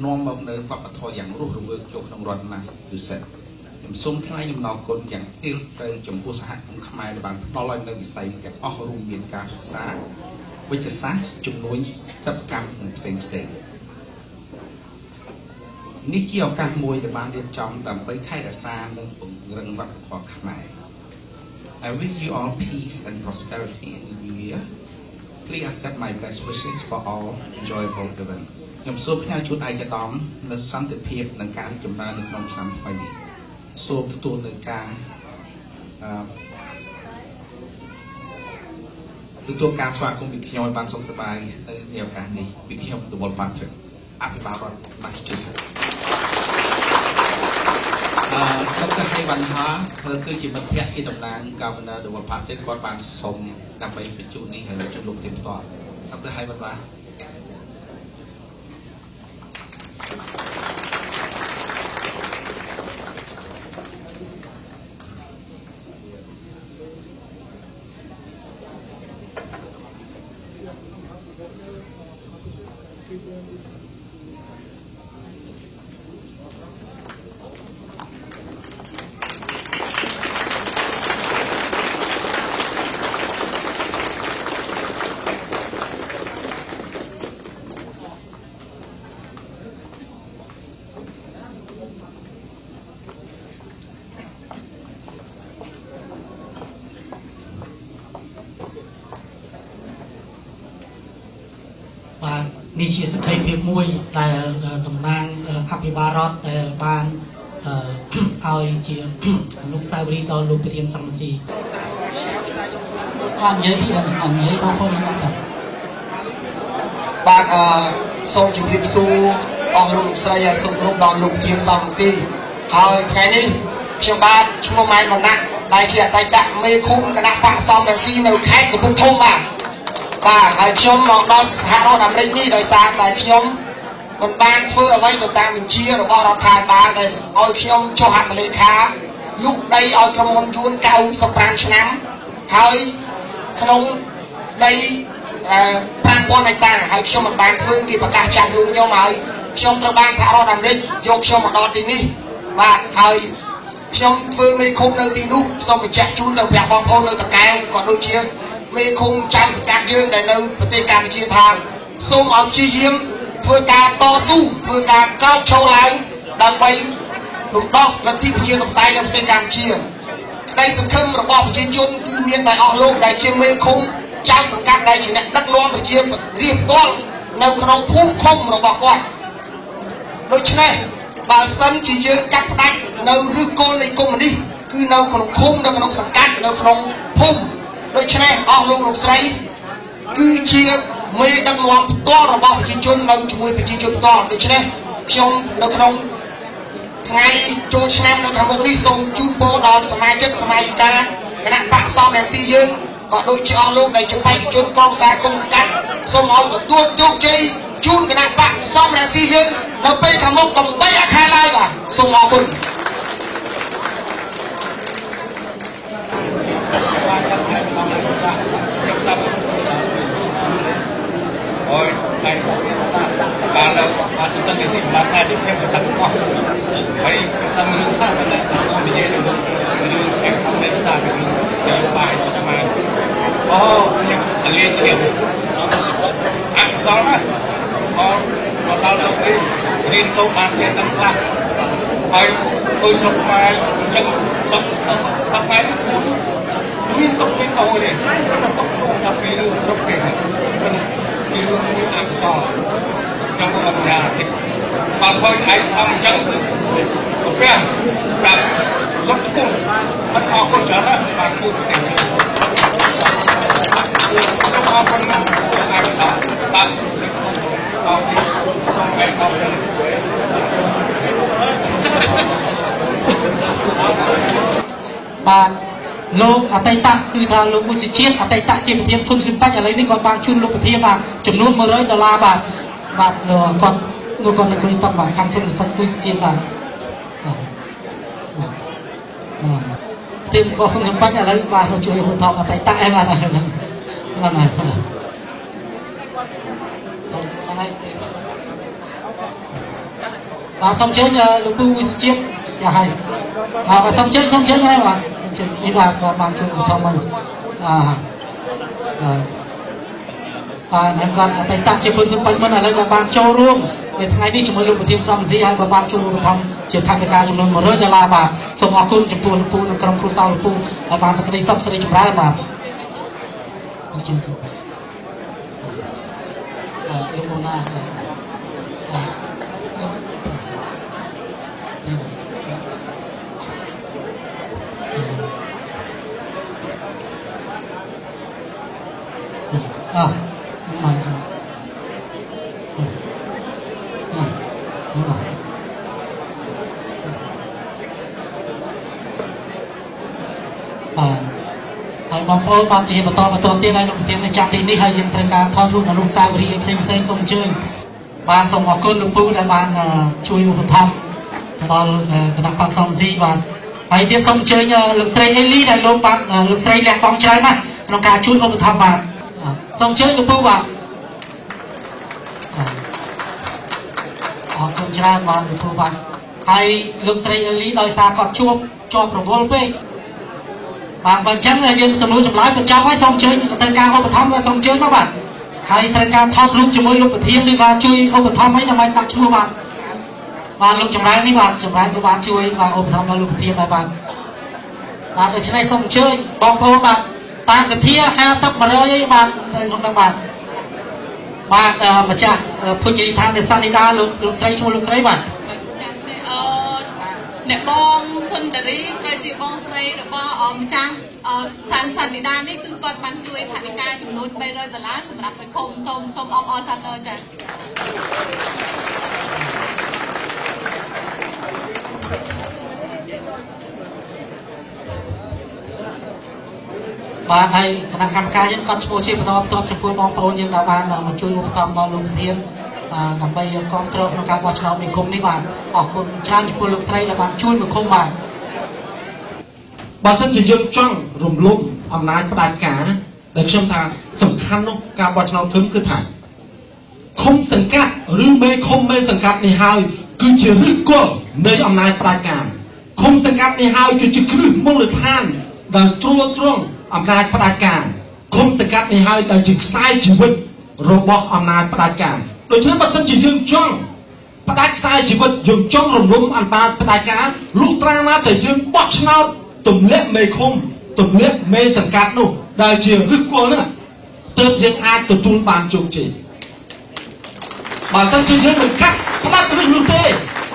[SPEAKER 12] នាំមកនៅវប្បធម៌យ៉ាងរស់រវើកចូលក្នុងរដ្ឋ Massachusetts ខ្ញុំសូមថ្លែងអំណរគុណយ៉ាងជ្រាលជ្រៅចំពោះសហគមន៍ខ្មែរដែលបានផ្ដល់ឲ្យនៅវិស័យទាំងអស់រួមមានការសិក្សាវិទ្យាសាស្ត្រជំនួញសិប្បកម្មនិងផ្សេងៗនេះជាឱកាសមួយដែលបានរៀបចំដើម្បីថែរក្សានិងពង្រឹងវប្បធម៌ខ្មែរ I wish you all peace and prosperity in the new year. Please accept my best wishes for all enjoyable event. ខ្ញុំសូមផ្ញើជូនឯកឧត្តមនូវសន្តិភាពនិងការរីកចម្រើននៅក្នុងឆ្នាំថ្មីនេះសូមទទួលនូវការទទួលការស្វាគមន៍ពីខ្ញុំឲ្យបានសុខសប្បាយនៅឱកាសនេះពីខ្ញុំ Dewald Patrick អភិបាលរដ្ឋ Massachusetts
[SPEAKER 14] វណ្ណថាគឺជាមិត្តភ័ក្តិជាតំណាង Governor របស់ Party គាត់បានសុំដើម្បីបញ្ជូននេះជូនលោកប្រធានផ្ទាល់ Dr. ហៃវណ្ណថា
[SPEAKER 7] បាទនេះជាសក្ខីភាពមួយដែលតំណាងអភិបាលរដ្ឋដែលបានឲ្យជាអនុស្សាវរីយ៍ដល់លោកប្រធានសំស៊ីបាទនិយាយទីនិយាយបងប្អូន
[SPEAKER 5] បាទសូមជម្រាបសួរអស់លោកស្រីហើយសូមគោរពដល់លោកប្រធានសំស៊ីហើយថ្ងៃនេះខ្ញុំបាទឈ្មោះម៉ែនវណ្ណៈដែលជាអតីតមេឃុំគណៈបកសំរងស៊ីនៅខេត្តកំពង់ធំបាទបាទហើយខ្ញុំមកដល់សហរដ្ឋអាមេរិកនេះដោយសារតែខ្ញុំមិនបានធ្វើអ្វីទៅតាមបញ្ជារបស់រដ្ឋាភិបាលដែលឲ្យខ្ញុំចុះហត្ថលេខាលូកដីឲ្យក្រុមហ៊ុនយួន95ឆ្នាំហើយក្នុងដី5000ហិកតាហើយខ្ញុំមិនបានធ្វើគេប្រកាសចាប់ខ្លួនខ្ញុំហើយខ្ញុំត្រូវបានសហរដ្ឋអាមេរិកយកខ្ញុំមកដល់ទីនេះបាទហើយខ្ញុំធ្វើមេឃុំនៅទីនោះសូមបញ្ជាក់ជូនទៅប្រាប់បងប្អូននៅតកែវក៏ដូចជាមេឃុំចៅសង្កាត់យើងដែលនៅប្រទេសកម្ពុជាថាសូមឲ្យព្យាយាមធ្វើការតស៊ូធ្វើការក្រោកឈរឡើងដើម្បីរំដោះលទ្ធិប្រជាធិបតេយ្យនៅប្រទេសកម្ពុជាក្តីសង្ឃឹមរបស់ប្រជាជនគឺមានតែអស់លោកដែលជាមេឃុំចៅសង្កាត់ដែលជាអ្នកដឹកនាំប្រជារាស្ត្រផ្ទាល់នៅក្នុងភូមិឃុំរបស់គាត់ដូច្នេះបើសិនជាយើងកាត់ផ្ដាច់នៅឫសគល់នៃកុម្មុយនីសគឺនៅក្នុងឃុំនៅក្នុងសង្កាត់នៅក្នុងភូមិដូច្នេះអស់លោកលោកស្រីគឺជាមេដឹកនាំផ្ទាល់របស់ប្រជាជននៅជាមួយប្រជាជនផ្ទាល់ដូច្នេះខ្ញុំនៅក្នុងថ្ងៃចូលឆ្នាំនៅខាងមុខនេះសូមជូនពរដល់សមាជិកសមាជិកាគណៈបកសំរងស៊ីយើងក៏ដូចជាអស់លោកដែលជាបេក្ខជនក្រុមសាឃុំសង្កាត់សូមឲ្យទទួលជោគជ័យជូនគណៈបកសំរងស៊ីយើងនៅពេលខាងមុខកុំបីអាខែឡើយបាទសូមអរគុណ
[SPEAKER 3] អូយតែបានដល់បានទៅទីស៊ីបានតែទីខ្ញុំទៅអស់ហើយតាមរឿងថាតែនិយាយរឿងរឿងឯកនៃសាររឿងនយោបាយសុខខ្មែរអូខ្ញុំលាឈាមអកុសលណាអូមកដល់ទៅនេះរៀនសូត្របានចេះតាំងខ្លះហើយទៅស្រុកខ្មែរអញ្ចឹងស្រុកទៅខ្មែរនេះខ្ញុំមានទុកមានតូចទេតែទុកតែពីរឿងស្រុកគេពីរឿងមួយអកុសលខ្ញុំក៏មិនយ៉ាងទេបើឃើញឯងតាមអញ្ចឹងគឺកាពះប្រាប់លុតគុំអត់អរគុណច្រើនណាស់បានជួយប្រទេសយើងខ្ញុំអរគុណណាស់ឯងដល់តាមនៅក្នុងតនេះសូមឯងដល់
[SPEAKER 7] បាទលោកអតីតគឺថាលោកមុសិជាតិអតីតជាប្រធានហ្វុនស៊ីមបាច់ឥឡូវនេះគាត់បានជូនលោកប្រធានបាទចំនួន100ដុល្លារបាទបាទគាត់លោកគាត់នៅអង្គុយតុបាទខាងហ្វុនស៊ីមបាច់មុសិជាតិបាទប្រធានរបស់ហ្វុនស៊ីមបាច់ឥឡូវបាទជួយឧបត្ថម្ភអតីតឯបាទបាទបាទសូមជើញលោកពូវិសុជាតិចាហើយបាទសូមជើញហើយបាទនេះបាទគាត់បានជួយឧបត្ថម្ភមកបាទហើយគាត់អតីតជាពុនសម្បត្តិមុនឥឡូវគាត់បានចូលរួមនៅថ្ងៃនេះជាមួយលោកប្រធានសំស៊ីហើយក៏បានជួយឧបត្ថម្ភជាថវិកាចំនួន100ដុល្លារបាទសូមអរគុណចំពោះលោកពូនិងក្រុមគ្រួសារលោកពូហើយបានសេចក្តីសុខសេចក្តីចម្រើនបាទអញ្ជើញលោកមូណា បាទហើយបងប្អូនបាទជាបន្តបន្តទៀតហើយលោកប្រធាននៅចាំទីនេះហើយយើងត្រូវការថតរូបអនុស្សាវរីយ៍ផ្សេងផ្សេងសូមអញ្ជើញបាទសូមអរគុណលោកពូដែលបានជួយឧបត្ថម្ភដល់គណៈបក្សសំស៊ីបាទហើយទៀតសូមអញ្ជើញលោកស្រីអេលីដែលលោកបាទលោកស្រីលះបង់ច្រើនណាស់ក្នុងការជួយឧបត្ថម្ភបាទសូមអញ្ជើញលោកពូបាទអរគុណច្រើនបាទលោកពូបាទហើយលោកស្រីអេលីដោយសារគាត់ជួបជាប់រវល់ពេកបាទបើអញ្ចឹងយើងសំណួរចម្លើយបញ្ចប់ហើយសូមអញ្ជើញត្រូវការឧបត្ថម្ភក៏សូមអញ្ជើញមកបាទហើយត្រូវការថតរូបជាមួយលោកប្រធានឬក៏ជួយឧបត្ថម្ភឲ្យដើម្បីដាក់ឈ្មោះបាទបាទលោកចម្រើននេះបាទចម្រើនក៏បានជួយបាទឧបត្ថម្ភដល់លោកប្រធានដែរបាទបាទដូច្នេះសូមអញ្ជើញបងប្អូនបាទតាមសទ្ធា50 100អីបាទក្នុងនោះបាទបាទម្ចាស់ភោជនីយដ្ឋាននៃសានីដាលោកស្រីឈ្មោះលោកស្រីបាទ
[SPEAKER 15] អ្នកបងសុនដារីត្រូវជាបងស្រីរបស់ម្ចាស់សានសានីដានេះគឺគាត់បានជួយថវិកាចំនួន300ដុល្លារសម្រាប់ឲ្យឃុំសូមអបអរសាទរចា៎
[SPEAKER 7] បាទហើយគណៈកម្មការយើងគាត់ឈ្មោះជាបន្តបន្ទាប់ចំពោះបងប្អូនយើងដែលបានមកជួយឧបត្ថម្ភដល់លោកប្រធានដើម្បីគ្រប់គ្រងក្នុងការបោះឆ្នោតមេឃុំនេះបាទអរគុណច្រើនចំពោះលោកស្រីដែលបានជួយមេឃុំបាទ
[SPEAKER 4] បើសិនជាយើងចង់រំលំអំណាចផ្ដាច់ការដែលខ្ញុំថាសំខាន់នោះការបោះឆ្នោតឃុំគឺថាឃុំសង្កាត់ឬមេឃុំមេសង្កាត់នេះហើយគឺជាឫសគល់នៃអំណាចផ្ដាច់ការឃុំសង្កាត់នេះហើយគឺជាគ្រឹះមូលដ្ឋានដែលទ្រទ្រង់អំណាចផ្ដាច់ការឃុំសង្កាត់នេះហើយដែលជាខ្សែជីវិតរបស់អំណាចផ្ដាច់ការដូច្នេះបើសិនជាយើងចង់ផ្ដាច់ខ្សែជីវិតយើងចង់រំលំអំណាចផ្ដាច់ការលុះត្រាណាតែយើងបោះឆ្នោតទម្លាក់មេឃុំទម្លាក់មេសង្កាត់នោះដែលជាឫសគល់នោះទើបយើងអាចទទួលបានជោគជ័យបើសិនជាយើងមិនកាត់ផ្ដាច់ឫសនោះទេ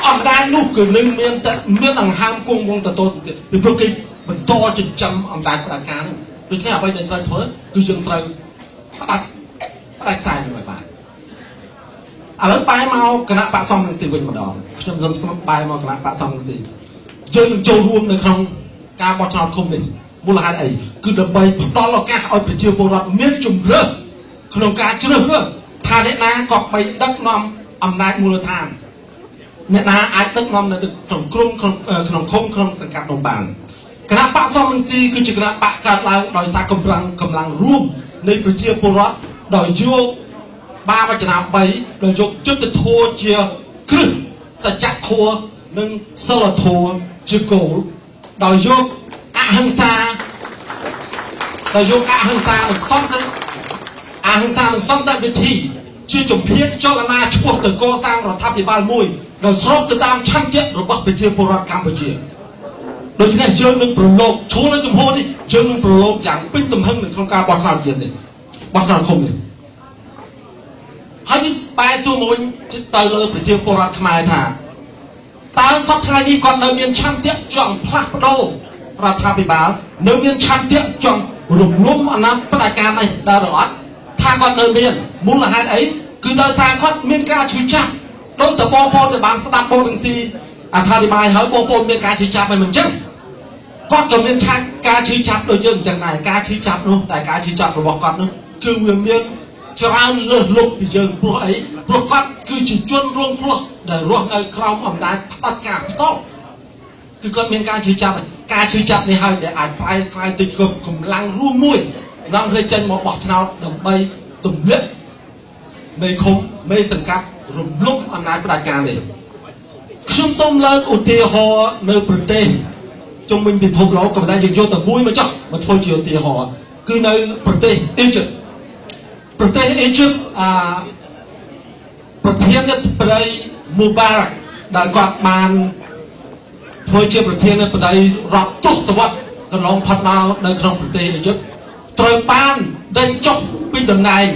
[SPEAKER 4] អំណាចនោះគឺនឹងមានតែមានដង្ហើមគង់វង្សទៅទៀតពីព្រោះគេបន្តចិញ្ចឹមអំណាចផ្ដាច់ការនោះដូច្នេះអ្វីដែលត្រូវធ្វើគឺយើងត្រូវផ្ដាច់ខ្សែនោះឲ្យបានឥឡូវបែរមកគណៈបក្សសំរងស៊ីវិញម្ដងខ្ញុំសូមបែរមកគណៈបក្សសំរងស៊ីយើងនឹងចូលរួមនៅក្នុងការបោះឆ្នោតឃុំនេះមូលហេតុអីគឺដើម្បីផ្ដល់ឱកាសឲ្យប្រជាពលរដ្ឋមានជំរឿក្នុងការជ្រើសរើសថាអ្នកណាក៏បីដឹកនាំអំណាចមូលដ្ឋានអ្នកណាអាចដឹកនាំនៅក្នុងក្រុមក្នុងឃុំក្នុងសង្កាត់នោះបានគណៈបក្សសំរងស៊ីគឺជាគណៈបក្សកើតឡើងដោយសារកម្លាំងរួមនៃប្រជាពលរដ្ឋដោយយកបាវចនា3ដោយយកយុត្តិធម៌ជាគ្រឹះសច្ចធម៌និងសិលធម៌ជាគោលដោយយកអហិង្សាដោយយកអហិង្សានិងសន្តិអហិង្សានិងសន្តិវិធីជាជំហានចលនាឆ្ពោះទៅកសាងរដ្ឋាភិបាលមួយដែលស្របទៅតាមឆន្ទៈរបស់ប្រជាពលរដ្ឋកម្ពុជាដូច្នេះយើងនឹងប្រឡូកឈួលនៅជំហរនេះយើងនឹងប្រឡូកយ៉ាងពេញទំហឹងនៅក្នុងការបោះឆ្នោតជាតិនេះបោះឆ្នោតឃុំនេះហើយបែរសួរមកវិញទៅលើប្រជាពលរដ្ឋខ្មែរថាតើសប្តាហ៍នេះគាត់នៅមានឆន្ទៈចង់ផ្លាស់ប្ដូររដ្ឋាភិបាលនៅមានឆន្ទៈចង់រំលំអំណាចផ្ដាច់ការនេះដែរឬអត់ថាគាត់នៅមានមូលហេតុអីគឺដោយសារគាត់មានការឈឺចាប់ដូចតបងប្អូនដែលបានស្ដាប់បងរងស៊ីអត្ថាធិប្បាយហើយបងប្អូនមានការឈឺចាប់ហើយមិនចឹងគាត់ក៏មានឆាកការឈឺចាប់ដូចយើងអញ្ចឹងដែរការឈឺចាប់នោះតែការឈឺចាប់របស់គាត់នោះគឺវាមានច្រើនលើសលប់ពីយើងព្រោះអីព្រោះគាត់គឺជាជនរងគ្រោះដែលរស់នៅក្រោមអំណាចផ្ដាច់ការផ្ទាល់គឺគាត់មានការឈឺចាប់ការឈឺចាប់នេះហើយដែលអាចប្រែក្លាយទៅជាកម្លាំងរួមមួយនាំគ្នាចេញមកបោះឆ្នោតដើម្បីទម្លាក់មេឃុំមេសង្កាត់រំលំអំណាចផ្ដាច់ការនេះខ្ញុំសូមលើកឧទាហរណ៍នៅប្រទេសជុំវិញពិភពលោកក៏ប៉ុន្តែយើងយកតែមួយមកចុះមកធ្វើជាឧទាហរណ៍គឺនៅប្រទេសអេជីបប្រទេសអេជីបប្រធានាធិបតីមូបារ៉ាក់ដែលគាត់បានធ្វើជាប្រធានាធិបតីរាប់ទសវត្សរ៍កន្លងផុតមកនៅក្នុងប្រទេសអេជីបត្រូវបានដេញចុះពីតំណែង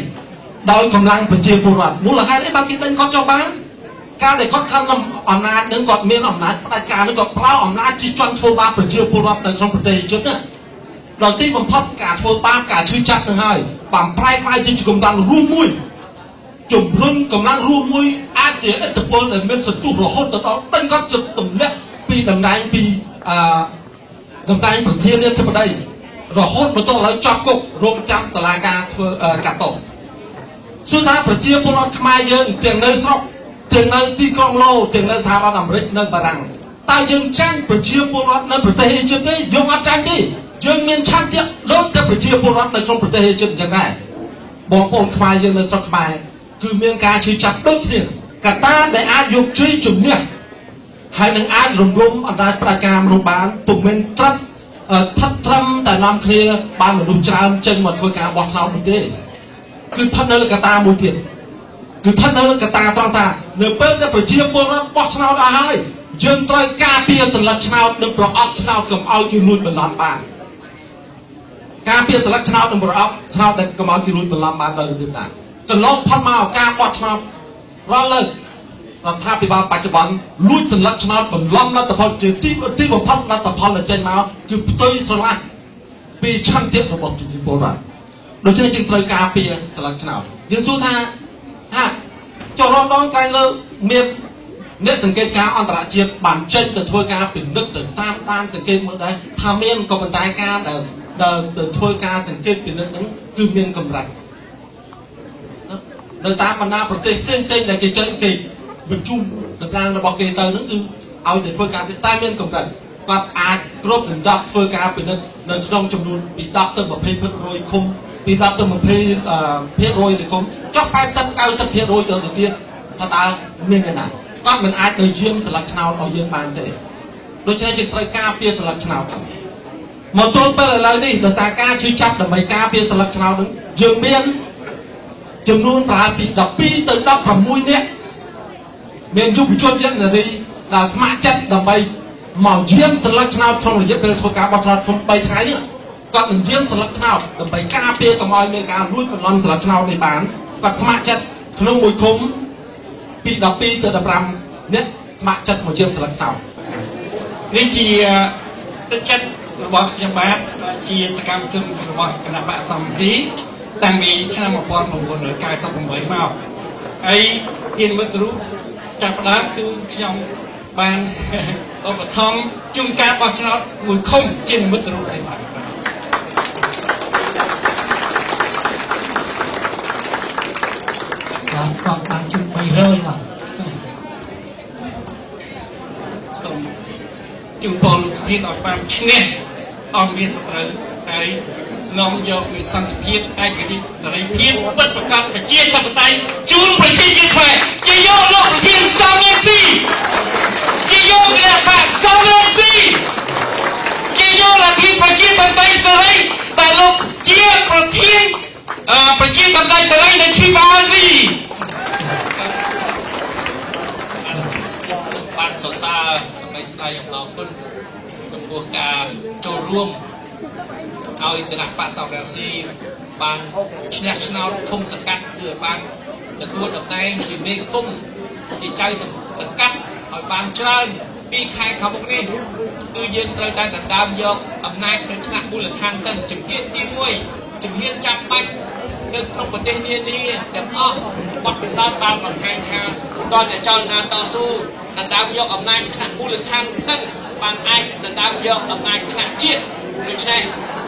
[SPEAKER 4] ដោយកម្លាំងប្រជាពលរដ្ឋមូលហេតុអីបានគេដេញគាត់ចុះបានការដែលគាត់កាន់អំណាចនឹងគាត់មានអំណាចផ្ដាច់ការនឹងគាត់ប្រើអំណាចជាជនធ្វើបាបប្រជាពលរដ្ឋនៅក្នុងប្រទេសអេជីបណាដល់ទីបំផុតការធ្វើបាបការឈឺចាប់នឹងហើយបានប្រែក្លាយជាកម្លាំងរួមមួយជំរុញកម្លាំងរួមមួយអាចជាឥទ្ធិពលដែលមានសន្ទុះរហូតទៅដល់ដេញគាត់ជិតទម្លាក់ពីតំណែងពីតំណែងប្រធានាធិបតី រហូតមកទល់ឥឡូវជាប់គុករងចាំតុលាការធ្វើកាត់ទោសសួរថាប្រជាពលរដ្ឋខ្មែរយើងទាំងនៅស្រុកទាំងនៅទីក្រុងឡូទាំងនៅសហរដ្ឋអាមេរិកនៅបារាំងតើយើងចាញ់ប្រជាពលរដ្ឋនៅប្រទេសអេស៊ីបទេយើងអត់ចាញ់ទេយើងមានឆន្ទៈដូចតែប្រជាពលរដ្ឋនៅក្នុងប្រទេសអេស៊ីបអញ្ចឹងដែរបងប្អូនខ្មែរយើងនៅស្រុកខ្មែរគឺមានការឈឺចាប់ដូចគ្នាកត្តាដែលអាចយកជ័យជំនះហើយនឹងអាចរំលំអណ្ដាតប្រជាការមនុស្សបានពុំមែនត្រឹមថិតត្រឹមតែនាំគ្នាបានមនុស្សច្រើនចេញមកធ្វើការបោះឆ្នោតនោះទេគឺស្ថិតនៅលើកត្តាមួយទៀតគឺស្ថិតនៅលើកត្តាត្រង់ថានៅពេលដែលប្រជាពលរដ្ឋបោះឆ្នោតអស់ហើយយើងត្រូវការពារសន្លឹកឆ្នោតនិងប្រអប់ឆ្នោតកុំឲ្យគេលួចបន្លំបានការពារសន្លឹកឆ្នោតនិងប្រអប់ឆ្នោតដែលកុំឲ្យគេលួចបន្លំបានដោយរបៀបណាកន្លងផុតមកការបោះឆ្នោតរាល់លើករដ្ឋាភិបាលបច្ចុប្បន្នលួចសន្លឹកឆ្នោតបន្លំលទ្ធផលជាទីបំផុតលទ្ធផលដែលចេញមកគឺផ្ទុយស្រឡះពីឆន្ទៈរបស់ប្រជាពលរដ្ឋដូច្នេះយើងត្រូវការពារសន្លឹកឆ្នោតយើងសួរថាចុះរំដងក្រែងលើមានអ្នកសង្កេតការអន្តរជាតិបានចេញទៅធ្វើការពិនិត្យទៅតាមដានសង្កេតមើលដែរថាមានក៏ប៉ុន្តែការដែលទៅធ្វើការសង្កេតពិនិត្យហ្នឹងគឺមានកម្រិតនៅតាមបណ្ដាប្រទេសផ្សេងផ្សេងដែលគេចេញគេបញ្ជូនតំណាងរបស់គេទៅហ្នឹងគឺឲ្យទៅធ្វើការតែមានកម្រិតគាត់អាចគ្រប់ដណ្ដប់ធ្វើការពិនិត្យនៅក្នុងចំនួនពី10ទៅ20%ឃុំពី10ទៅ20%នៃឃុំចុះ80 90%ទៅទៀតថាតើមានឯណាគាត់មិនអាចទៅយាមសន្លឹកឆ្នោតឲ្យយើងបានទេដូច្នេះយើងត្រូវការពារសន្លឹកឆ្នោតមកទល់ពេលឥឡូវនេះដោយសារការឈឺចាប់ដើម្បីការពារសន្លឹកឆ្នោតហ្នឹងយើងមានចំនួនប្រហែលពី12ទៅ16នាក់មានយុវជនយុវនារីដែលស្ម័គ្រចិត្តដើម្បីមកយាមសន្លឹកឆ្នោតក្នុងរយៈពេលធ្វើការបោះឆ្នោតក្នុង3ថ្ងៃនេះគាត់នឹងយាមសន្លឹកឆ្នោតដើម្បីការពារកុំឲ្យមានការលួចបន្លំសន្លឹកឆ្នោតនេះបានគាត់ស្ម័គ្រចិត្តក្នុងមួយឃុំពី12ទៅ15នាក់ស្ម័គ្រចិត្តមកយាមសន្លឹកឆ្នោត
[SPEAKER 16] នេះជាទឹកចិត្តរបស់ខ្ញុំបាទជាសកម្មជនរបស់គណបក្សសំស៊ីតាំងពីឆ្នាំ1998មកហើយជានិមិត្តរូបចាប់ផ្ដើមគឺខ្ញុំបានឧបត្ថម្ភជុំការបោះឆ្នោតមួយឃុំជានិមិត្តរូបនេះបាទ
[SPEAKER 7] បាទគាត់បានជុំ300បាទ
[SPEAKER 16] សូមជូនពរលោកធានឲ្យបានឈ្នះអស់មានសត្រូវហើយនាំយកវិសន្តិភាពឯករាជ្យសេរីភាពពិតប្រាកដប្រជាធិបតេយ្យជូនប្រជាជាតិខ្មែរជាយកលោកប្រធានសំរងស៊ីជាយកគណបក្សសំរងស៊ីជាយកលទ្ធិប្រជាធិបតេយ្យសេរីដែលលោកជាប្រធានប្រជាធិបតេយ្យសេរីនៅទ្វីបអាស៊ី
[SPEAKER 2] បានសរសើរដើម្បីថ្លែងអំណរគុណចំពោះការចូលរួមឲ្យគណៈបក្សសំរងស៊ីបានឈ្នះឆ្នោតឃុំសង្កាត់គឺបានទទួលតំណែងជាមេឃុំជាចៅសង្កាត់ឲ្យបានច្រើនពីខែខាងមុខនេះគឺយើងត្រូវតែដណ្ដើមយកអំណាចនៅថ្នាក់មូលដ្ឋានសិនជំហានទី1ជំហានចាំបាច់នៅក្នុងប្រទេសនានាទាំងអស់បទពិសោធន៍បានបង្ហាញថាតើតែចលនាតស៊ូដណ្ដើមយកអំណាចថ្នាក់មូលដ្ឋានសិនបានអាចដណ្ដើមយកអំណាចថ្នាក់ជាតិដូច្នេះ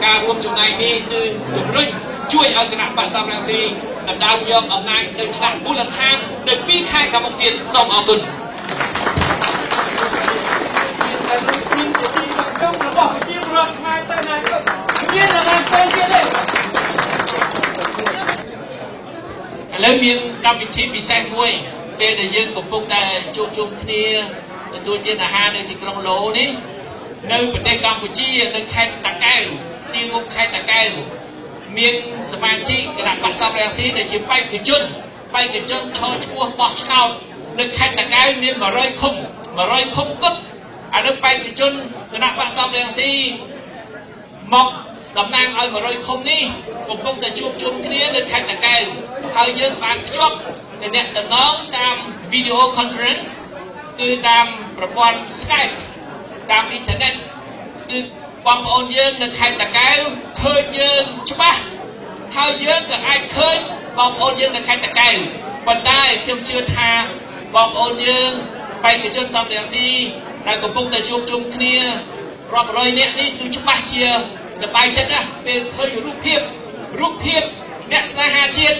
[SPEAKER 2] ការរួមចំណែកនេះគឺជំរុញជួយឲ្យគណៈបក្សសំរងស៊ីដណ្ដើមយកអំណាចនៅថ្នាក់មូលដ្ឋាននៅ2ខែខាងមុខទៀតសូមអរគុណ
[SPEAKER 16] របស់ប្រជាពលរដ្ឋខ្មែរទៅណាក៏មានតែពេលទៀតទេ
[SPEAKER 2] ឥឡូវមានកម្មវិធីពិសេសមួយពេលដែលយើងកំពុងតែជួបជុំគ្នាទទួលទានអាហារនៅទីក្រុងឡូនេះនៅប្រទេសកម្ពុជានៅខេត្តតាកែវទីមុខខេត្តតាកែវមានសមាជិកគណៈបក្សសំរងស៊ីដែលជាបេក្ខជនឈរឈ្មោះបោះឆ្នោតនៅខេត្តតាកែវមាន100ឃុំ100ឃុំគត់អានោះបេក្ខជនគណៈបក្សសំរងស៊ីមកតំណាងឲ្យ100ឃុំនេះកំពុងតែជួបជុំគ្នានៅខេត្តតាកែវហើយយើងបានភ្ជាប់តំណតំណងតាម video conference គឺតាមប្រព័ន្ធ Skype តាមអ៊ីនធឺណិតគឺបងប្អូនយើងនៅខេត្តតាកែវឃើញយើងច្បាស់ហើយយើងក៏អាចឃើញបងប្អូនយើងនៅខេត្តតាកែវប៉ុន្តែខ្ញុំជឿថាបងប្អូនយើងបេក្ខជនសំរងស៊ីដែលកំពុងតែជួបជុំគ្នារាប់រយនាក់នេះគឺច្បាស់ជា សប្បាយចិត្តណាស់ពេលឃើញរូបភាពអ្នកស្នេហាជាតិ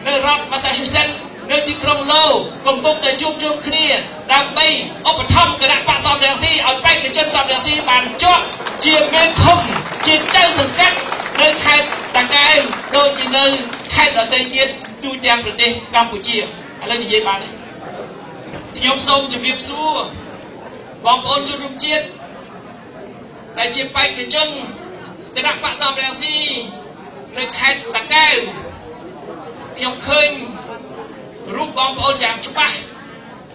[SPEAKER 2] នៅរដ្ឋ Massachusetts នៅទីក្រុងឡូកំពុងតែជួបជុំគ្នាដើម្បីឧបត្ថម្ភគណៈបក្សសំរងស៊ីឲ្យបេក្ខជនសំរងស៊ីបានជាប់ជាមេឃុំជាចៅសង្កាត់នៅខេត្តតាកែវដូចជានៅខេត្តដទៃទៀតទូទាំងប្រទេសកម្ពុជាឥឡូវនិយាយបានទេខ្ញុំសូមជម្រាបសួរបងប្អូនជនរួមជាតិដែលជាបេក្ខជនគណៈបក្សសំរងស៊ីនៅខេត្តតាកែវខ្ញុំឃើញរូបបងប្អូនយ៉ាងច្បាស់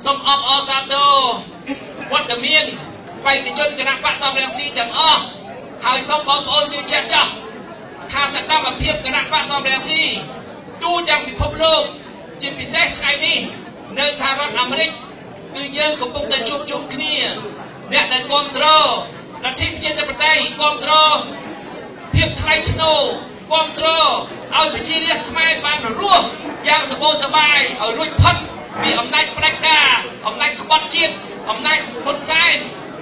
[SPEAKER 2] សូមអបអរសាទរវត្តមានបេក្ខជនគណៈបក្សសំរងស៊ីទាំងអស់ហើយសូមបងប្អូនជឿជាក់ចោះថាសកម្មភាពគណៈបក្សសំរងស៊ីទូទាំងពិភពលោកជាពិសេសថ្ងៃនេះនៅសហរដ្ឋអាមេរិកគឺយើងកំពុងតែជួបជុំគ្នាអ្នកដែលគ្រប់គ្រងលទ្ធិប្រជាធិបតេយ្យគ្រប់គ្រងភាពថ្លៃថ្នូរគ្រប់គ្រងឲ្យប្រជារាស្ត្រខ្មែរបានរស់យ៉ាងសម្បូរសប្បាយឲ្យរួចផុតពីអំណាចផ្ដាច់ការអំណាចក្បត់ជាតិអំណាចហ៊ុនសែន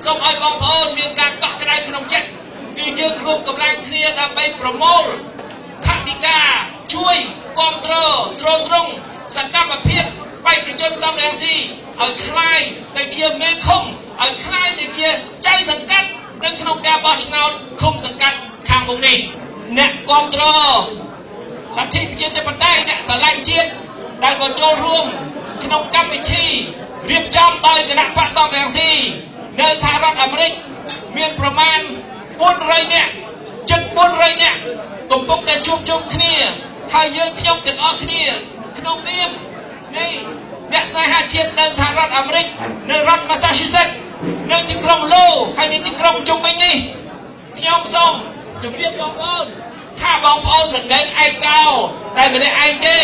[SPEAKER 2] សូមឲ្យបងប្អូនមានការកក់ក្ដៅក្នុងចិត្តគឺយើងរួមកម្លាំងគ្នាដើម្បីប្រមូលថវិកាជួយគ្រប់គ្រងទ្រទ្រង់សកម្មភាពបេក្ខជនសំរងស៊ីឲ្យក្លាយទៅជាមេឃុំឲ្យក្លាយទៅជាចៅសង្កាត់នៅក្នុងការបោះឆ្នោតឃុំសង្កាត់ខាងមុខនេះអ្នកគ្រប់គ្រងលទ្ធិប្រជាធិបតេយ្យអ្នកស្រឡាញ់ជាតិដែលមកចូលរួមក្នុងកម្មវិធីរៀបចំដោយគណៈបក្សសំរងស៊ីនៅសហរដ្ឋអាមេរិកមានប្រមាណ400នាក់ជិត400នាក់កំពុងតែជួបជុំគ្នាហើយយើងខ្ញុំទាំងអស់គ្នាក្នុងនាមនៃអ្នកស្នេហាជាតិនៅសហរដ្ឋអាមេរិកនៅរដ្ឋ Massachusetts នៅទីក្រុងឡូហើយនៅទីក្រុងជុំវិញនេះខ្ញុំសូមជម្រាបបងប្អូនថាបងប្អូនមិនមែនឯកោតែម្នាក់ឯងទេ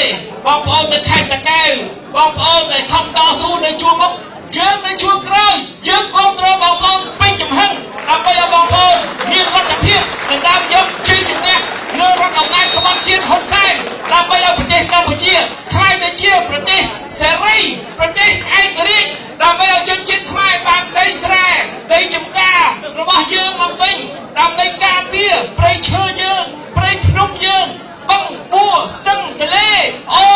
[SPEAKER 2] បងប្អូននៅខេត្តតាកែវបងប្អូនដែលខំតស៊ូនៅជួរមុខយើងនៅជួរក្រោយយើងគ្រប់គ្រងបងប្អូនពេញចំហឹងដើម្បីឲ្យបងប្អូនមានលទ្ធភាពដណ្ដើមយកជ័យជំនះលើរដ្ឋអំណាចក្បត់ជាតិហ៊ុនសែនដើម្បីឲ្យប្រទេសកម្ពុជាក្លាយទៅជាប្រទេសសេរីប្រទេសឯករាជ្យដើម្បីឲ្យជនជាតិខ្មែរបានដីស្រែដីចម្ការរបស់យើងមកវិញដើម្បីការពារព្រៃឈើយើងព្រៃភ្នំយើងបឹងបួស្ទឹងទន្លេអូ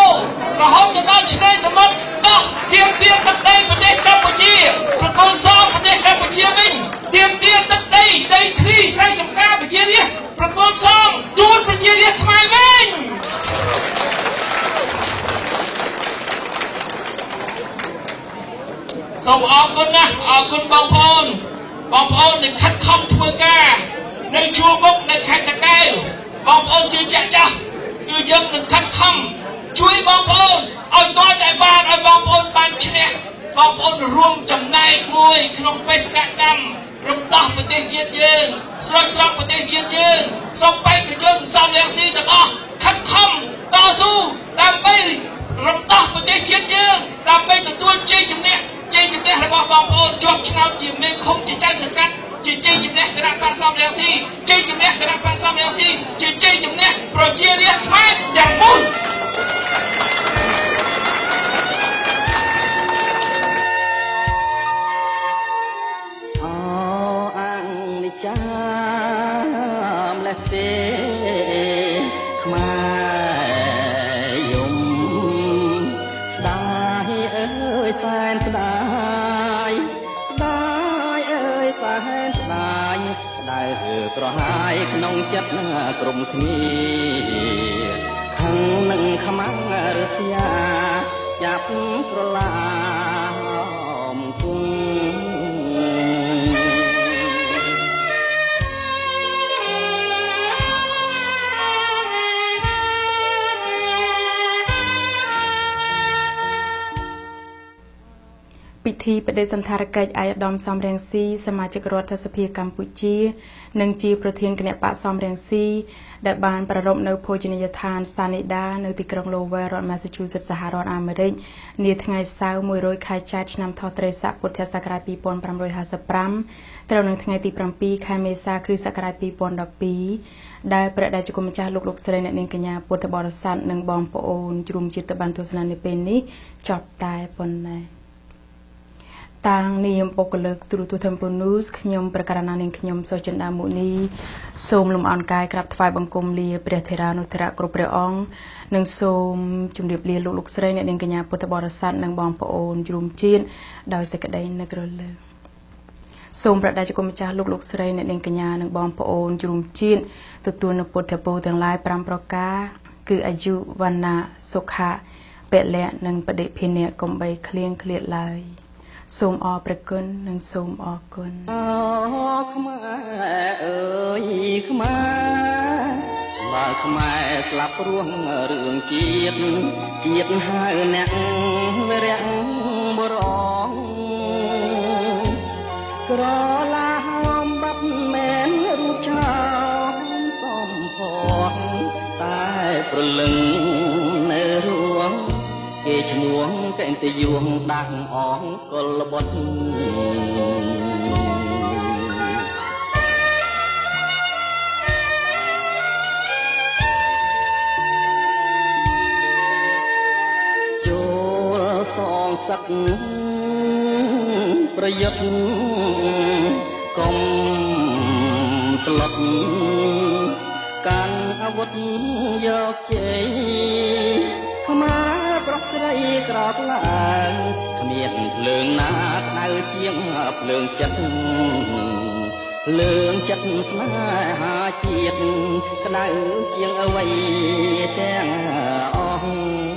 [SPEAKER 2] រហូតទៅដល់ឆ្នេរសមុទ្រកោះទាមទារទឹកដីប្រទេសកម្ពុជាប្រគល់សងប្រទេសកម្ពុជាវិញទាមទារទឹកដីដីធ្លីស្រែចម្ការប្រជារាស្ត្រប្រគល់សងជូនប្រជារាស្ត្រខ្មែរវិញសូមអរគុណណាស់អរគុណបងប្អូនបងប្អូនដែលខិតខំធ្វើការនៅជួរមុខនៅខេត្តតាកែវបងប្អូនជឿជាក់ចាស់គឺយើងនឹងខិតខំជួយបងប្អូនឲ្យទាល់តែបានឲ្យបងប្អូនបានឈ្នះបងប្អូនរួមចំណែកមួយក្នុងបេសកកម្មរំដោះប្រទេសជាតិយើងស្រោចស្រង់ប្រទេសជាតិយើងសូមបេក្ខជនសំរងស៊ីទាំងអស់ខិតខំតស៊ូដើម្បីរំដោះប្រទេសជាតិយើងដើម្បីទទួលជ័យជំនះជ័យជំនះរបស់បងប្អូនជាប់ឆ្នោតជាមេឃុំជាចៅសង្កាត់ជាជ័យជំនះគណៈបក្សសំរងស៊ីជ័យជំនះគណៈបក្សសំរងស៊ីជាជ័យជំនះប្រជារាស្ត្រខ្មែរទាំងមូល
[SPEAKER 13] អោអាងនិចាំលេះទេខ្មែរយំស្ដាយអើយសែនស្ដាយស្ដាយអើយសែនស្ដាយស្ដាយក្រហាយក្នុងចិត្តក្រុមគ្នាខឹងនឹងខ្មាំងរស្យាចាប់ក្រឡាមគង់
[SPEAKER 1] ពិធីបដិសណ្ឋារកិច្ចឯកឧត្តមសំរងស៊ីសមាជិករដ្ឋសភាកម្ពុជានិងជាប្រធានគណៈបក្សសំរងស៊ីដែលបានប្រារព្ធនៅភោជនីយដ្ឋានសានីដានៅទីក្រុង Lowell រដ្ឋ Massachusetts សហរដ្ឋអាមេរិកនាថ្ងៃសៅរ៍100ខែចែត្រឆ្នាំថោះត្រីស័កពុទ្ធសករាជ2555ត្រូវនឹងថ្ងៃទី7ខែមេសាគ្រិស្តសករាជ2012ដែលព្រះតេជគុណម្ចាស់លោកលោកស្រីអ្នកនាងកញ្ញាពុទ្ធបរិស័ទនិងបងប្អូនជ្រុំជាតិបានទស្សនានៅពេលនេះចប់តែប៉ុណ្ណេះ។ តាងនាមបុគ្គលិកទូរទស្សន៍ Temple News ខ្ញុំប្រកាសណានាងខ្ញុំសុចិន្តាមុនីសូមលំអរកាយក្រាបថ្វាយបង្គំលាព្រះថេរានុថេរៈគ្រប់ព្រះអង្គនិងសូមជម្រាបលាលោកលោកស្រីអ្នកនាងកញ្ញាពុទ្ធបរិស័ទនិងបងប្អូនរួមជាតិដោយសេចក្តីនឹករលឹកសូមព្រះតេជគុណម្ចាស់លោកលោកស្រីអ្នកនាងកញ្ញានិងបងប្អូនរួមជាតិទទួលនូវពុទ្ធពរទាំងឡាយ5ប្រការគឺអាយុវណ្ណៈសុខៈពលៈនិងបដិភិនៈកុំបីឃ្លៀងឃ្លាតឡើយសូមអរព្រះគុណនិងសូមអរគុណ
[SPEAKER 13] អខ្មែរអើយខ្មែរបើខ្មែរស្លាប់ព្រោះរឿងជាតិជាតិហៅអ្នកវរៈបរងក្រឡាហមបាត់មែនរូបឆោមសំផស្សតែព្រលឹងនៅរួងគេឈ្មោះកែនតយួងដាស់អងកុលបុត្រចូលសងសឹកប្រយុទ្ធកុំស្លុតកាន់អាវុធយកជ័យខ្មែរប្រុសស្រីក្រោកឡើងគ្មានភ្លើងណាក្តៅជាងភ្លើងចិត្តភ្លើងចិត្តស្នេហាជាតិក្តៅជាងអ្វីទាំងអស់។